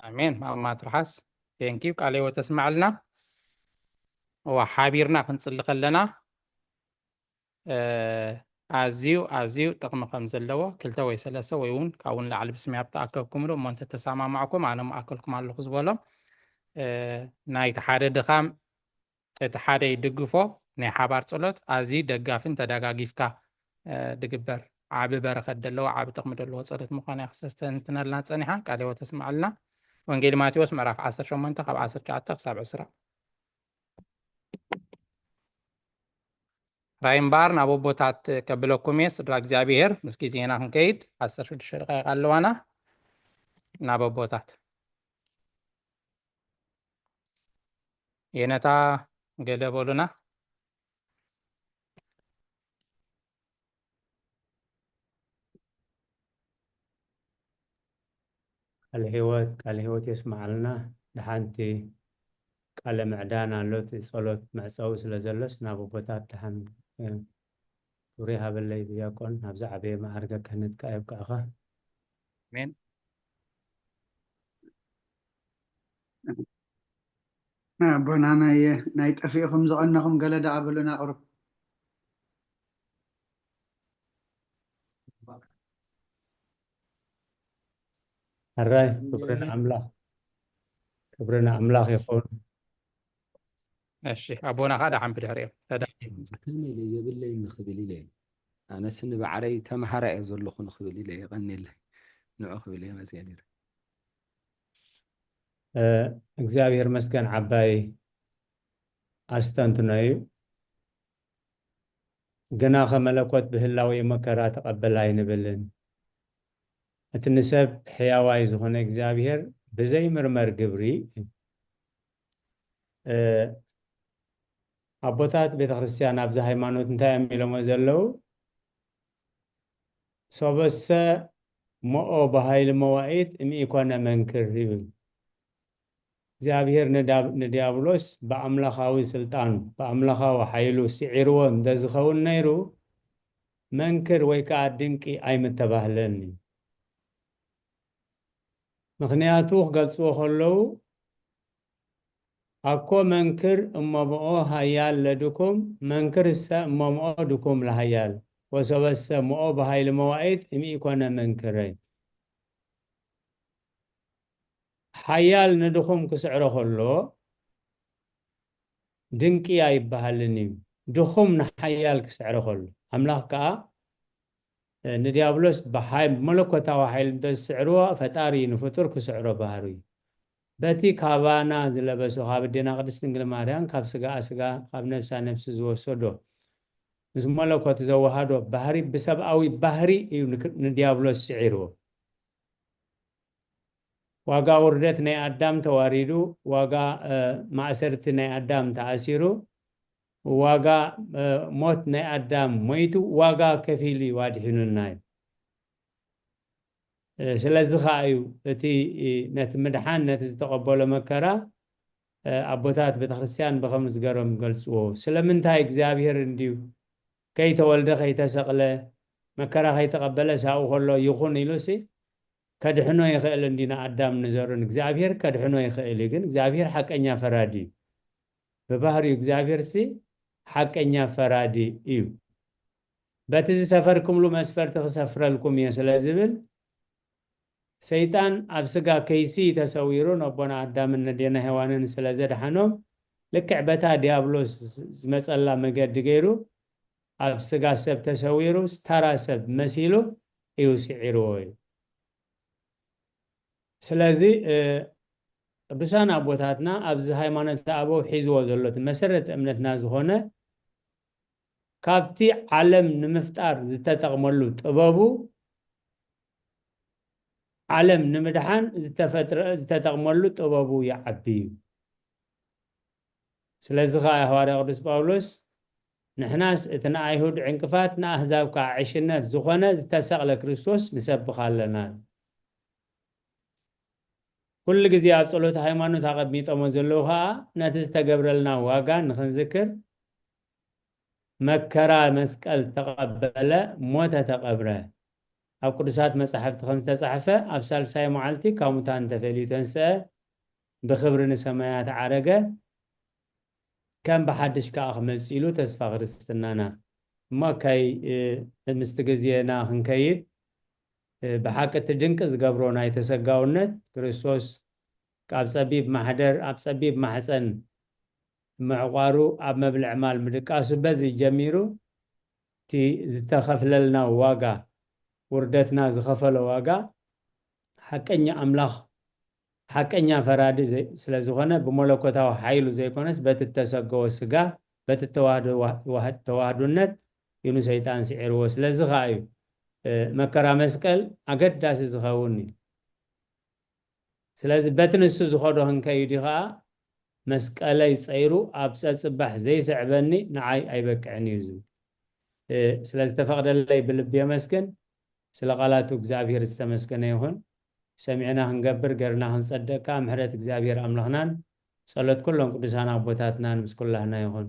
ኣሜን። ማማ ትርሓስ ቴንኪዩ ቃለ ህይወት ተስማዕልና። እዋ ሓቢርና ክንፅሊ ከለና ኣዝዩ ኣዝዩ ጥቕሚ ከም ዘለዎ ክልተ ወይ ሰለስተ ወይ እውን ካብኡ ንላዕሊ ብስመይ ኣብ ተኣከብኩምሉ እሞ እንተተሰማማዕኩም ኣነ ምኣከልኩም ኣለኹ ዝበሎም ናይቲ ሓደ ድኻም እቲ ሓደ ይድግፎ ናይ ሓባር ጸሎት ኣዝዩ ደጋፍን ተደጋጊፍካ ድግበር ዓቢ በረኸት ደለዎ ዓቢ ጥቕሚ ደለዎ ጸሎት ምዃኑ እያ ክሰስተንትነልና ጸኒሓ። ቃለ ህይወት ተስምዓልና። ወንጌል ማቴዎስ ምዕራፍ ዓሰርተ ሸሞንተ ካብ ዓሰርተ ትሽዓተ ክሳብ ዕስራ። ራይ እምበኣር ናብ ኣቦታት ከብለኩም እየ ስድራ እግዚኣብሔር ምስ ግዜና ክንከይድ ዓሰርተ ሽዱሽተ ደቃይቕ ኣለዋና። ናብ ኣቦታት የነታ ገለ በሉና። ቃለ ህይወት ቃለ ህይወት የስምዓልና። ደሓንቲ ቃለ ምዕዳን ኣሎ እቲ ጸሎት መዕጸዊ ስለ ዘሎስ ናብ ኣቦታት ደሓን ክብሪ ሃበለይ ዲያቆን ናብዚ ዓበየ መዓርገ ክህነት ከኣ የብቅዕኻ። ኣሜን። ኣቦና ናይ ናይ ጠፊእኹም ዝቐነኹም ገለ ደኣ በሉና ቅሩብ። ሕራይ ክብሪ ንኣምላኽ ክብሪ ንኣምላኽ ይኹን። እሺ ኣቦና ከዓ ደሓን ብድሕሪኦም ተዳ ከመይ ኢለ የብለይን ንኽብል ኢለ ኣነስ ንባዕረይ ተምሃራይ እየ ዘለኹ ንኽብል ኢለ የቐኒለይ ንዑ ክብል እየ መፅአ ነይረ። እግዚኣብሔር መስገን ዓባይ ኣስተንትኖ እዩ። ግና ከመለኮት ብህላዊ መከራ ተቐበል ኣይንብልን። እቲ ንሰብ ሕያዋይ ዝኾነ እግዚኣብሔር ብዘይምርመር ግብሪ ኣቦታት ቤተ ክርስቲያን ኣብዚ ሃይማኖት እንታይ እዮም ኢሎሞ ዘለዉ? ሶበሰ ሞኦ በሃይሊ መዋኢት እምኢኮነ መንክር ይብል። እግዚኣብሔር ንዲያብሎስ ብኣምላኻዊ ስልጣኑ ብኣምላኻዊ ሓይሉ ስዒርዎ እንተዝኸውን ነይሩ መንክር ወይ ከዓ ድንቂ ኣይምተባህለን እዩ። ምኽንያቱ ክገልፅዎ ከለዉ ኣኮ መንክር እሞምኦ ሃያል ለድኩም መንክር እሰ እሞምኦ ድኩም ለሃያል ወሶበሰ ሞኦ በሃይሊ መዋኢት እምኢኮነ መንክረይ ሓያል ንድኹም ክስዕሮ ከሎ ድንቂ ኣይበሃልን እዩ። ድኹም ንሓያል ክስዕሮ ከሎ ኣምላኽ ከዓ ንዲያብሎስ ብመለኮታዊ ሓይሊ እንተዝስዕርዎ ፈጣሪ ንፍጡር ክስዕሮ ባህሩ እዩ። በቲ ካባና ዝለበሶ ካብ ኣዴና ቅድስት ድንግል ማርያም ካብ ስጋኣ ስጋ ካብ ነብሳ ነብሲ ዝወሰዶ ምስ መለኮት ዘወሃዶ ባህሪ ብሰብኣዊ ባህሪ እዩ ንዲያብሎስ ስዒርዎ። ዋጋ ውርደት ናይ ኣዳም ተዋሪዱ፣ ዋጋ ማእሰርቲ ናይ ኣዳም ተኣሲሩ፣ ዋጋ ሞት ናይ ኣዳም ሞይቱ፣ ዋጋ ከፊሉ እዩ ኣድሒኑና እዩ። ስለዚ ከዓ እዩ እቲ ነቲ ምድሓን ነቲ ዝተቐበሎ መከራ ኣቦታት ቤተክርስትያን ብከምዚ ገሮም ይገልፅዎ። ስለምንታይ እግዚኣብሔር እንድዩ ከይተወልደ ከይተሰቕለ መከራ ከይተቐበለ ሳብኡ ከሎ ይኹን ኢሉሲ ከድሕኖ ይኽእል እንዲ ንኣዳም ንዘሩን እግዚኣብሔር ከድሕኖ ይኽእል እዩ። ግን እግዚኣብሔር ሓቀኛ ፈራዲ እዩ። ብባህሪኡ እግዚኣብሔር ሲ ሓቀኛ ፈራዲ እዩ። በቲ ዝሰፈርኩምሉ መስፈርቲ ክሰፍረልኩም እየ ስለ ዝብል ሰይጣን ኣብ ስጋ ከይሲ ተሰዊሩ ነቦና ኣዳምን ነዴና ሔዋንን ስለ ዘድሓኖም ልክዕ በታ ዲያብሎስ ዝመፀላ መገዲ ገይሩ ኣብ ስጋ ሰብ ተሰዊሩ ተራ ሰብ መሲሉ እዩ ስዒርዎ እዩ። ስለዚ ቅዱሳን ኣቦታትና ኣብዚ ሃይማኖት ኣበው ሒዝዎ ዘሎ እቲ መሰረት እምነትና ዝኾነ ካብቲ ዓለም ንምፍጣር ዝተጠቕመሉ ጥበቡ፣ ዓለም ንምድሓን ዝተፈጥረ ዝተጠቕመሉ ጥበቡ ይዓቢ እዩ። ስለዚ ኸዓ ሃዋርያ ቅዱስ ጳውሎስ፣ ንሕናስ እቲ ንኣይሁድ ዕንቅፋት ንኣህዛብ ከዓ ዕሽነት ዝኾነ ዝተሰቕለ ክርስቶስ ንሰብኽ ኣለና። ኩሉ ግዜ ኣብ ጸሎት ሃይማኖት ኣቐሚጦሞ ዘለዉ ኸዓ ነቲ ዝተገብረልና ዋጋ ንኽንዝክር መከራ መስቀል ተቐበለ፣ ሞተ፣ ተቐብረ። ኣብ ቅዱሳት መጻሕፍቲ ከም ዝተጻሕፈ ኣብ ሳልሳይ መዓልቲ ካብ ሙታን ተፈልዩ ተንስአ፣ ብኽብሪ ንሰማያት ዓረገ፣ ከም ብሓድሽ ከኣ ክመጽእ ኢሉ ተስፋ ክርስትናና። እሞ ከይ ምስቲ ግዜና ክንከይድ ብሓቂ እቲ ድንቂ ዝገብሮ ናይ ተሰጋውነት ክርስቶስ ካብ ጸቢብ ማሕደር ኣብ ጸቢብ ማሕጸን ምዕቋሩ ኣብ መብልዕ ማል ምድቃሱ በዚ ጀሚሩ እቲ ዝተኸፍለልና ዋጋ ውርደትና ዝኸፈሎ ዋጋ ሓቀኛ ኣምላኽ ሓቀኛ ፈራዲ ስለ ዝኾነ ብመለኮታዊ ሓይሉ ዘይኮነስ በቲ እተሰገወ ስጋ በቲ ተዋህዶነት እዩ ንሰይጣን ስዒርዎ። ስለዚ ኸዓ እዩ መከራ መስቀል ኣገዳሲ ዝኸውን እዩ። ስለዚ በቲ ንሱ ዝኸዶ ክንከይድ እዩ ኸዓ መስቀለይ ጸይሩ ኣብ ጸጽባሕ ዘይስዕበኒ ንዓይ ኣይበቅዕን እዩ ዝብል። ስለ ዝተፈቕደለይ ብልቢ የመስግን። ስለ ቃላቱ እግዚኣብሔር ዝተመስገነ ይኹን። ሰሚዕና ክንገብር ገርና ክንጸደቅ ከዓ ምሕረት እግዚኣብሔር ኣምላኽናን ጸሎት ኩሎም ቅዱሳን ኣቦታትናን ምስ ኩላህና ይኹን።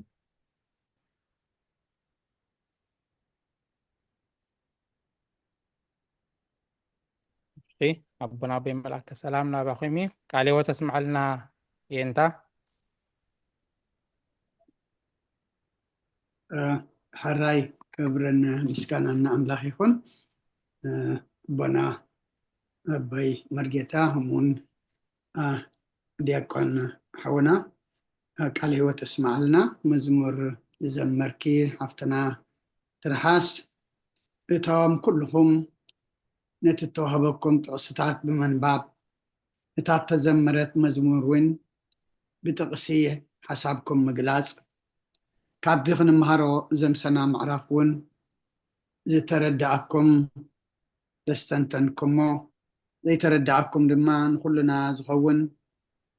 እሺ ኣቦና ኣቦይ መልኣከ ሰላም ናባኹም እዩ። ቃለ ሕይወት ኣስምዓልና የንታ። ሕራይ ክብርን ምስጋናን ንኣምላኽ ይኹን። ኣቦና ኣቦይ መርጌታ ከምኡውን ዲያቆን ሓውና ቃለ ሕይወት ኣስምዓልና። መዝሙር ዝዘመርኪ ሓፍትና ትርሓስ እቶም ኩልኹም ነቲ እተዋህበኩም ጥቕስታት ብምንባብ እታ እተዘመረት መዝሙር እውን ብጥቕሲ ሓሳብኩም ምግላጽ ካብቲ ክንምሃሮ ዘምሰና ምዕራፍ እውን ዝተረዳኣኩም ዘስተንተንኩሞ ዘይተረዳኣኩም ድማ ንኹልና ዝኸውን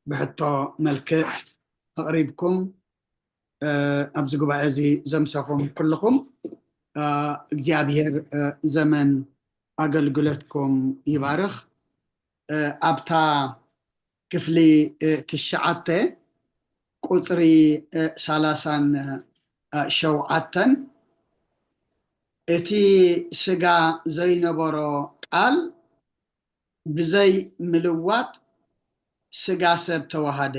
ብሕቶ መልክዕ ኣቕሪብኩም ኣብዚ ጉባኤ እዚ ዘምሰኹም ኩልኹም እግዚኣብሔር ዘመን ኣገልግሎትኩም ይባርኽ። ኣብታ ክፍሊ ትሽዓተ ቁፅሪ ሰላሳን ሸውዓተን እቲ ስጋ ዘይነበሮ ቃል ብዘይ ምልዋጥ ስጋ ሰብ ተዋሃደ።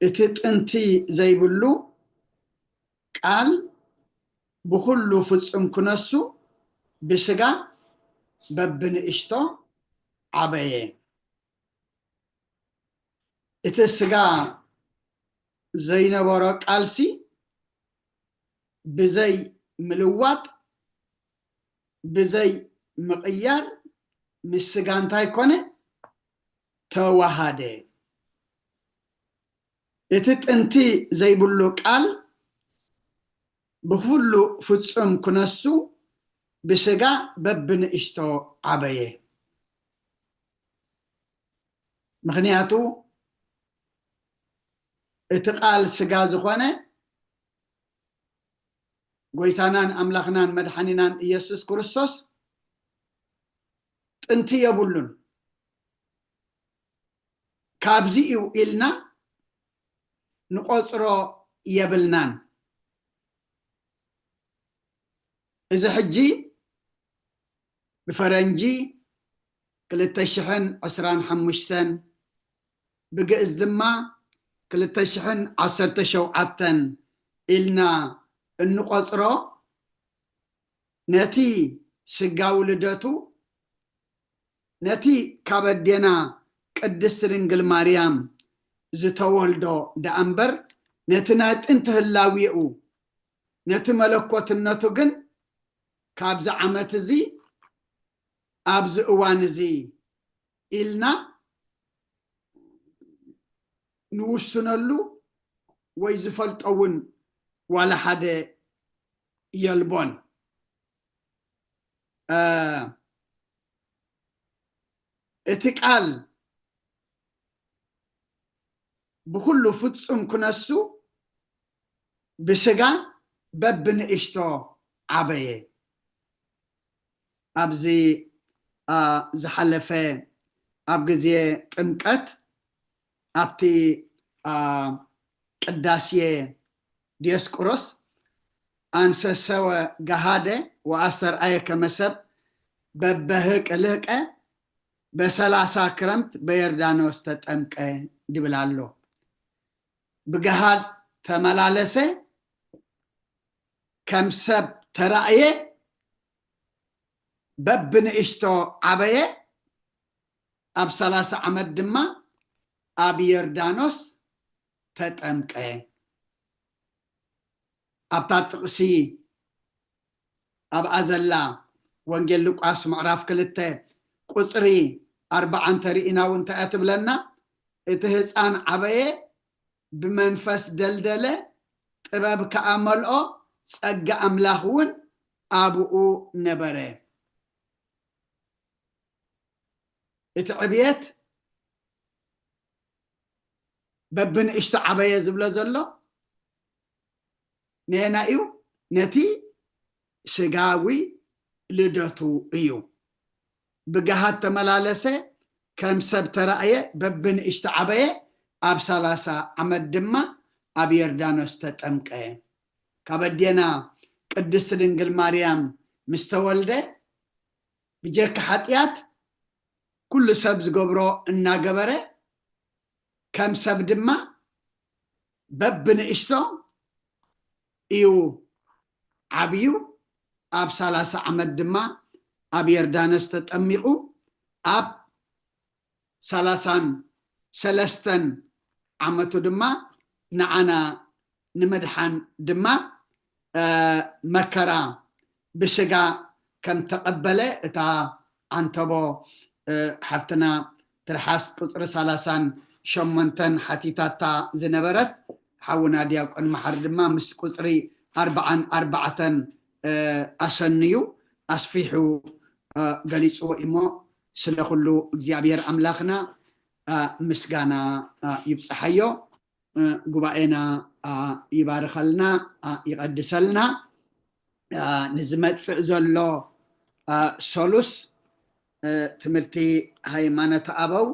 እቲ ጥንቲ ዘይብሉ ቃል ብኹሉ ፍጹም ክነሱ ብስጋ በብንእሽቶ ዓበየ። እቲ ስጋ ዘይነበሮ ቃልሲ ብዘይ ምልዋጥ ብዘይ ምቕያር ምስ ስጋ እንታይ ኮነ? ተዋሃደ። እቲ ጥንቲ ዘይብሉ ቃል ብኹሉ ፍጹም ክነሱ ብስጋ በብንእሽቶ ዓበየ። ምኽንያቱ እቲ ቃል ስጋ ዝኾነ ጎይታናን ኣምላኽናን መድሓኒናን ኢየሱስ ክርስቶስ ጥንቲ የብሉን። ካብዚ እዩ ኢልና ንቆጽሮ የብልናን። እዚ ሕጂ ብፈረንጂ ክልተ ሽሕን ዕስራን ሓሙሽተን ብግእዝ ድማ ክልተ ሽሕን ዓሰርተ ሸውዓተን ኢልና እንቆጽሮ ነቲ ስጋዊ ልደቱ ነቲ ካብ ኣዴና ቅድስቲ ድንግል ማርያም ዝተወልዶ ደኣ እምበር ነቲ ናይ ጥንቲ ህላዌኡ ነቲ መለኮትነቱ ግን ካብዚ ዓመት እዚ ኣብዚ እዋን እዚ ኢልና ንውስነሉ ወይ ዝፈልጦ እውን ዋላ ሓደ የልቦን። እቲ ቃል ብኩሉ ፍጹም ክነሱ ብስጋ በብንእሽቶ ዓበየ። ኣብዚ ዝሓለፈ ኣብ ግዜ ጥምቀት ኣብቲ ቅዳሴ ዲዮስቆሮስ ኣንሰሰወ ገሃደ ወኣስተርኣየ ከመ ሰብ በበህቅ ልህቀ በሰላሳ ክረምት በዮርዳኖስ ተጠምቀ ድብል ኣሎ። ብገሃድ ተመላለሰ፣ ከም ሰብ ተራእየ፣ በብንእሽቶ ዓበየ፣ ኣብ ሰላሳ ዓመት ድማ ኣብ ዮርዳኖስ ተጠምቀ። ኣብታ ጥቕሲ ኣብኣ ዘላ ወንጌል ሉቃስ ምዕራፍ ክልተ ቁጽሪ ኣርባዓ እንተርኢና እውን እንታይ እያ ትብለና? እቲ ህፃን ዓበየ፣ ብመንፈስ ደልደለ፣ ጥበብ ከኣ መልኦ፣ ጸጋ ኣምላኽ እውን ኣብኡ ነበረ። እቲ ዕብየት በብንእሽቶ ዓበየ ዝብሎ ዘሎ ንየና እዩ፣ ነቲ ስጋዊ ልደቱ እዩ። ብገሃድ ተመላለሰ፣ ከም ሰብ ተራእየ፣ በብንእሽቶ ዓበየ፣ ኣብ ሰላሳ ዓመት ድማ ኣብ ዮርዳኖስ ተጠምቀ። ካብ ኣዴና ቅድስት ድንግል ማርያም ምስ ተወልደ ብጀካ ሓጢኣት ኩሉ ሰብ ዝገብሮ እናገበረ ከም ሰብ ድማ በብንእሽቶ እዩ ዓብዩ። ኣብ ሰላሳ ዓመት ድማ ኣብ ዮርዳኖስ ተጠሚቑ ኣብ ሰላሳን ሰለስተን ዓመቱ ድማ ንዓና ንምድሓን ድማ መከራ ብስጋ ከም ተቐበለ እታ ዓንተቦ ሓፍትና ትርሓስ ቁፅሪ ሰላሳን ሸሞንተን ሓቲታታ ዝነበረት ሓውና ዲያቆን መሓሪ ድማ ምስ ቁፅሪ ኣርባዓን ኣርባዕተን ኣሰንዩ ኣስፊሑ ገሊፅዎ እሞ ስለ ኩሉ እግዚኣብሔር ኣምላኽና ምስጋና ይብፅሓዮ። ጉባኤና ይባርኸልና፣ ይቐድሰልና። ንዝመፅእ ዘሎ ሰሉስ ትምህርቲ ሃይማኖት ኣበው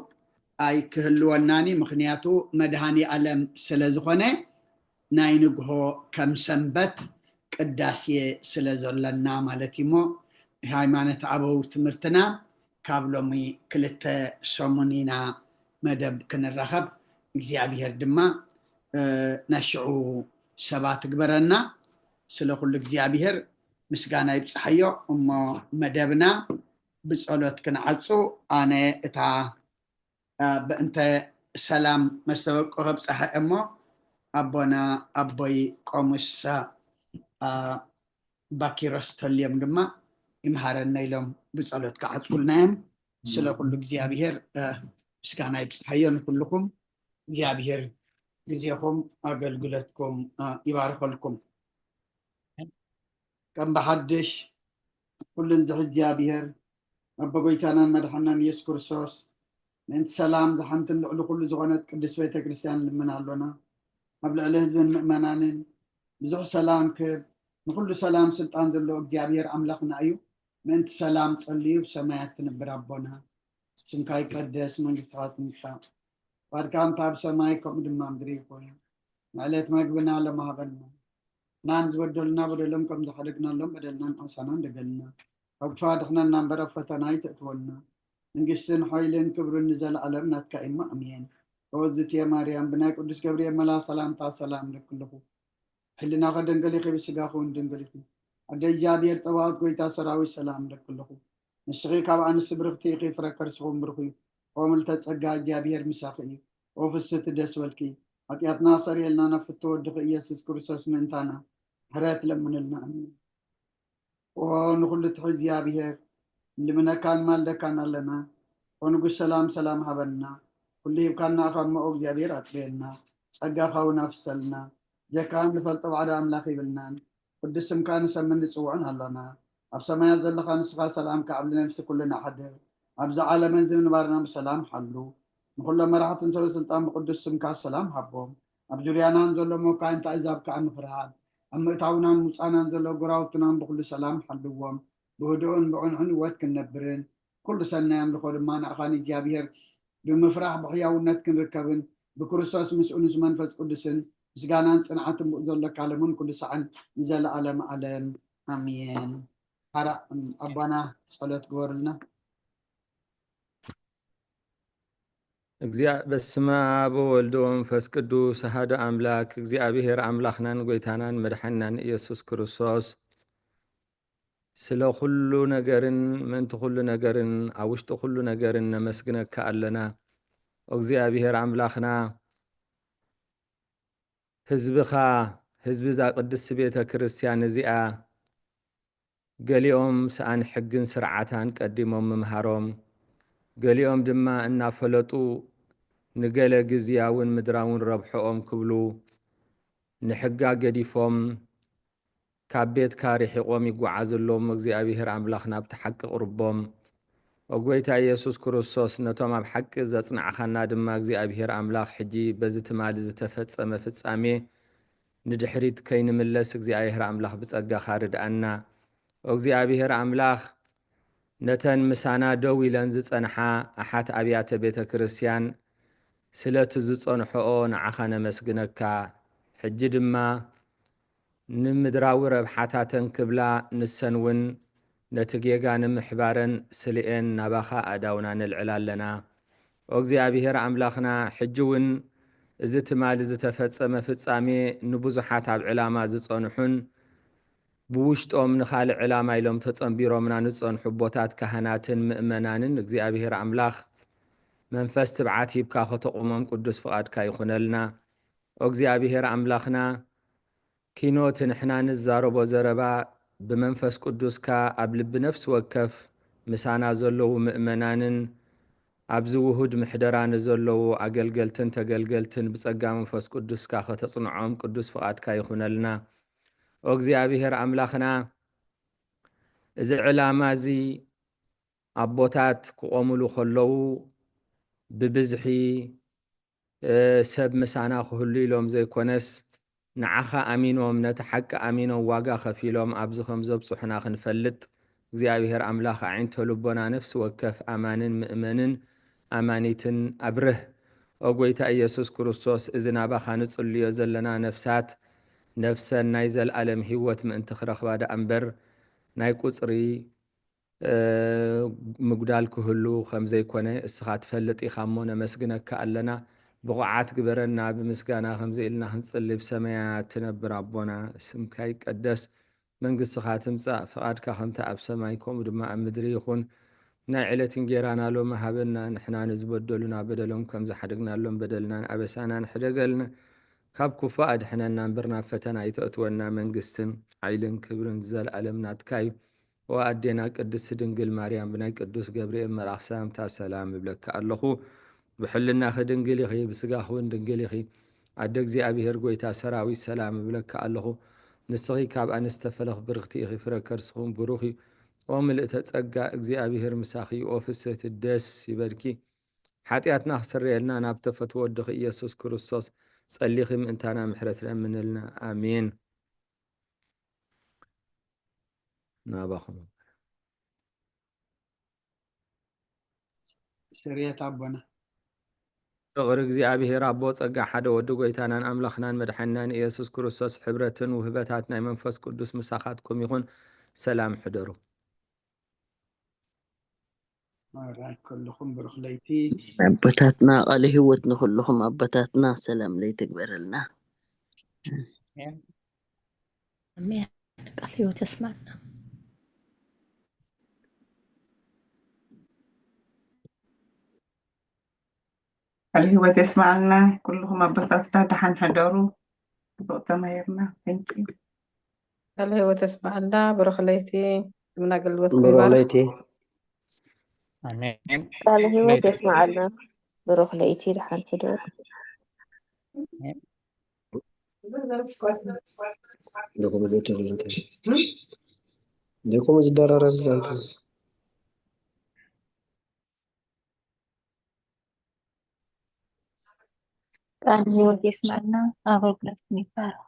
ኣይክህልወናኒ፣ ምክንያቱ መድሃኒ ኣለም ስለ ዝኾነ ናይ ንግሆ ከም ሰንበት ቅዳሴ ስለ ዘለና ማለት እሞ ሃይማኖት ኣበው ትምህርትና ካብ ሎሚ ክልተ ሰሙን ኢና መደብ ክንራኸብ። እግዚኣብሔር ድማ ናይ ሽዑ ሰባት ግበረና። ስለ ኩሉ እግዚኣብሔር ምስጋና ይብፅሓዮ። እሞ መደብና ብጸሎት ክንዓጹ ኣነ እታ ብእንተ ሰላም መስተበቁ ከብጽሐ እሞ ኣቦና ኣቦይ ቆሙስ ባኪሮስ ተልዮም ድማ ይምሃረና ኢሎም ብጸሎት ክዓጽውልና እዮም። ስለ ኩሉ እግዚኣብሔር ምስጋና ይብጽሓዮ ንኩልኩም። እግዚኣብሔር ግዜኹም ኣገልግሎትኩም ይባርኸልኩም። ከም ብሓድሽ ኩሉን ዝሕዚ እግዚኣብሔር ኣቦ ጎይታናን መድሓናን ኢየሱስ ክርስቶስ ምእንቲ ሰላም ዝሓንትን ልዕሊ ኩሉ ዝኾነት ቅድስት ቤተ ክርስቲያን ልምን ኣሎና። ኣብ ልዕሊ ህዝብን ምእመናንን ብዙሕ ሰላም ክብ ንኩሉ ሰላም ስልጣን ዘለዎ እግዚኣብሔር ኣምላኽና እዩ። ምእንቲ ሰላም ጸልዩ ብሰማያት ትንብር ኣቦና ስምካ ይቀደስ መንግስትኻ ትምጻእ ፈቃድካ እንታ ኣብ ሰማይ ከምኡ ድማ ምድሪ ይኹን። ንዕለት መግብና ሎም ሃበና። ናን ዝበደሉና በደሎም ከም ዝሓደግናሎም በደልናን ዓሳናን ደገልና። ካብ ክፋ ድሕነና እምበር ኣብ ፈተና ኣይተእትወና። መንግስትን ሓይልን ክብርን ንዘለኣለም ናትካ እሞ ኣሜን። ኦ ዝትየ ማርያም ብናይ ቅዱስ ገብርኤል መላ ሰላምታ ሰላም ለክልኹ። ሕልናኸ ደንገሊኺ ብስጋኹ እውን ደንገሊኹ። ኣደ እግዚኣብሔር ጸባኦት ጎይታ ሰራዊት ሰላም ለክልኹ። ንስኺ ካብ ኣንስቲ ብርኽቲ ኢኺ፣ ፍረ ከርስኹም ብሩኽ እዩ። ኦ ምልተ ጸጋ፣ እግዚኣብሔር ምሳኺ እዩ። ኦ ፍስቲ ደስ በልኪ፣ ሓጢኣትና ኣሰርየልና፣ ናብ ፍትው ወድኺ ኢየሱስ ክርስቶስ ምእንታና ምሕረት ለምንልና። ኣሜን። ኦ ንኹሉ ትሕዝ እግዚኣብሔር፣ ንልምነካን ማልደካን ኣለና። ኦ ንጉስ ሰላም፣ ሰላም ሃበና። ኩሉ ሂብካና፣ ካብ መኦ እግዚኣብሔር ኣጽርየና። ጸጋኻ እውን ኣፍሰልና። ጀካ ንፈልጦ ባዕዳ ኣምላኽ ይብልናን። ቅዱስ ስምካ ንሰምን ንጽውዕን ኣሎና። ኣብ ሰማያት ዘለኻ ንስኻ ሰላምካ ኣብ ነፍሲ ኩልና ኣሕድር። ኣብዚ ዓለምን እዚ ምንባርና ብሰላም ሓሉ። ንኹሎም መራሕትን ሰበ ስልጣን ብቅዱስ ስምካ ሰላም ሃቦም። ኣብ ዙርያናን ዘሎ መኳንንቲ ኣሕዛብ ከኣ ምኽርሃብ። ኣብ ምእታውናን ምውጻእናን ዘሎ ጎራውትናን ብኹሉ ሰላም ሓልዎም። ብህዱእን ብዕንዑን ህይወት ክንነብርን ኩሉ ሰናይ ኣምልኾ ድማ ንኣኻ ንእግዚኣብሔር ብምፍራሕ ብሕያውነት ክንርከብን ብክርስቶስ ምስኡ ምስ መንፈስ ቅዱስን ምስጋናን ጽንዓትን ብኡ ዘለካ ለምን ኩሉ ሳዕን ንዘለኣለም ኣለም ኣሜን። ሓራ ኣቦና ጸሎት ግበሩልና። እግዚኣብ በስመ አብ ወወልድ ወመንፈስ ቅዱስ አሐዱ አምላክ። እግዚኣብሔር አምላኽናን ጎይታናን መድሓናን ኢየሱስ ክርስቶስ ስለ ኩሉ ነገርን ምእንቲ ኩሉ ነገርን ኣብ ውሽጢ ኩሉ ነገርን ነመስግነካ ኣለና። እግዚኣብሔር ኣምላኽና ህዝብኻ ህዝቢ እዛ ቅድስቲ ቤተ ክርስቲያን እዚኣ ገሊኦም ሰኣን ሕግን ስርዓታን ቀዲሞም ምምሃሮም፣ ገሊኦም ድማ እናፈለጡ ንገለ ግዝያውን ምድራውን ረብሖኦም ክብሉ ንሕጋ ገዲፎም ካብ ቤትካ ርሒቖም ይጓዓዙ ኣለዉ። እግዚኣብሔር ኣምላኽ ናብቲ ሓቂ ቅርቦም። ኦ ጎይታ ኢየሱስ ክርስቶስ፣ ነቶም ኣብ ሓቂ ዘጽናዕኻና ድማ እግዚኣብሔር ኣምላኽ ሕጂ በዚ ትማሊ ዝተፈጸመ ፍጻሜ ንድሕሪት ከይንምለስ እግዚኣብሔር ኣምላኽ ብጸጋኻ ርድኣና። ኦ እግዚኣብሔር ኣምላኽ፣ ነተን ምሳና ደው ኢለን ዝጸንሓ ኣሓት ኣብያተ ቤተ ክርስቲያን ስለቲ ዝጸንሕኦ ንዓኻ ነመስግነካ። ሕጂ ድማ ንምድራዊ ረብሓታተን ክብላ ንሰን እውን ነቲ ጌጋ ንምሕባረን ስልኤን ናባኻ ኣእዳውና ነልዕል ኣለና። ኦ እግዚኣብሔር ኣምላኽና፣ ሕጂ እውን እዚ ትማሊ ዝተፈጸመ ፍጻሜ ንብዙሓት ኣብ ዕላማ ዝጸንሑን ብውሽጦም ንኻልእ ዕላማ ኢሎም ተጸንቢሮምና ንጸንሑ ኣቦታት ካህናትን ምእመናንን እግዚኣብሔር ኣምላኽ መንፈስ ትብዓት ሂብካ ከተቑሞም ቅዱስ ፍቓድካ ይኹነልና። ኦ እግዚኣብሔር ኣምላኽና፣ ኪኖ እቲ ንሕና ንዛረቦ ዘረባ ብመንፈስ ቅዱስካ ኣብ ልቢ ነፍሲ ወከፍ ምሳና ዘለዉ ምእመናንን ኣብዚ ውሁድ ምሕደራ ንዘለዉ ኣገልገልትን ተገልገልትን ብጸጋ መንፈስ ቅዱስካ ከተጽንዖም ቅዱስ ፍቓድካ ይኹነልና። ኦ እግዚኣብሔር ኣምላኽና፣ እዚ ዕላማ እዚ ኣቦታት ክቖሙሉ ከለዉ ብብዝሒ ሰብ ምሳና ክህሉ ኢሎም ዘይኮነስ፣ ንዓኻ ኣሚኖም፣ ነቲ ሓቂ ኣሚኖም ዋጋ ከፊሎም ኣብዚ ከም ዘብጽሑና ክንፈልጥ፣ እግዚኣብሔር ኣምላኽ ኣዒንተ ልቦና ነፍሲ ወከፍ ኣማንን ምእመንን ኣማኒትን ኣብርህ። ኦ ጎይታ ኢየሱስ ክርስቶስ፣ እዚ ናባኻ ንጽልዮ ዘለና ነፍሳት፣ ነፍሰን ናይ ዘልኣለም ህይወት ምእንቲ ክረኽባ ደኣ እምበር፣ ናይ ቁጽሪ ምጉዳል ክህሉ ከም ዘይኮነ እስኻ ትፈልጥ ኢኻ እሞ ነመስግነካ ኣለና። ብቑዓት ግበረና፣ ብምስጋና ከምዚ ኢልና ክንጽሊ። ብሰማያት ትነብር ኣቦና፣ ስምካ ይቀደስ፣ መንግስትኻ ትምጻእ፣ ፍቓድካ ከምቲ ኣብ ሰማይ ከምኡ ድማ ኣብ ምድሪ ይኹን። ናይ ዕለት እንጌራና ሎሚ ሃበና፣ ንሕና ንዝበደሉና በደሎም ከም ዝሓደግናሎም በደልናን ኣበሳናን ሕደገልና፣ ካብ ክፉእ ኣድሕነና እምበር ናብ ፈተና ኣይተእትወና። መንግስትን ሓይልን ክብርን ዘለኣለም ናትካ እዩ። ኦ ኣዴና ቅድስቲ ድንግል ማርያም፣ ብናይ ቅዱስ ገብርኤል መልኣኽ ሰላምታ ሰላም እብለኪ ኣለኹ። ብሕልናኺ ድንግል ኢኺ፣ ብስጋኺ እውን ድንግል ኢኺ። ኣደ እግዚኣብሔር፣ ጎይታ ሰራዊት፣ ሰላም እብለኪ ኣለኹ። ንስኺ ካብ ኣንስቲ ተፈለኽ ብርኽቲ ኢኺ፣ ፍረ ከርስኹም ብሩኽ እዩ። ኦ ምልእተ ጸጋ፣ እግዚኣብሔር ምሳኺ እዩ። ኦ ፍስህቲ፣ ደስ ይበልኪ። ሓጢኣትና ክስረየልና ናብ ተፈትዎ ወድኺ ኢየሱስ ክርስቶስ ጸሊኺ ምእንታና ምሕረት ለምንልና። ኣሜን። ናባኹም። ስርየት ኣቦና። ፍቕሪ እግዚኣብሔር ኣቦ፣ ጸጋ ሓደ ወዲ ጎይታናን ኣምላኽናን መድሓኒናን ኢየሱስ ክርስቶስ፣ ሕብረትን ውህበታት ናይ መንፈስ ቅዱስ ምሳኻትኩም ይኹን። ሰላም ሕደሩ። ማራይ ኩልኹም ብሩኽ ለይቲ። ኣቦታትና ቃለ ህይወት ንኩልኹም ኣቦታትና ሰላም ለይቲ ግበረልና። ኣሜን። ቃል ህይወት የስማዕና። ቃለ ህይወት የስማዕልና። ኩልኹም ኣቦታትና ደሓን ሕደሩ። ጽቡቕ ተማሂርና። Thank you። ቃለ ህይወት የስማዕና። ብሩኽ ለይቲ። ምናገልግሎት ብሩኽ ለይቲ። ኣሜን። ቃለ ህይወት የስማዓልና። ብሩኽ ለይቲ። ደሓን ሕደሩ። ደኮመ ዘተዘንተ ደኮመ ዝደራረብ ዘንተ ቃል ህይወት የስመዐልና። ኣገልግሎት ይባረክ።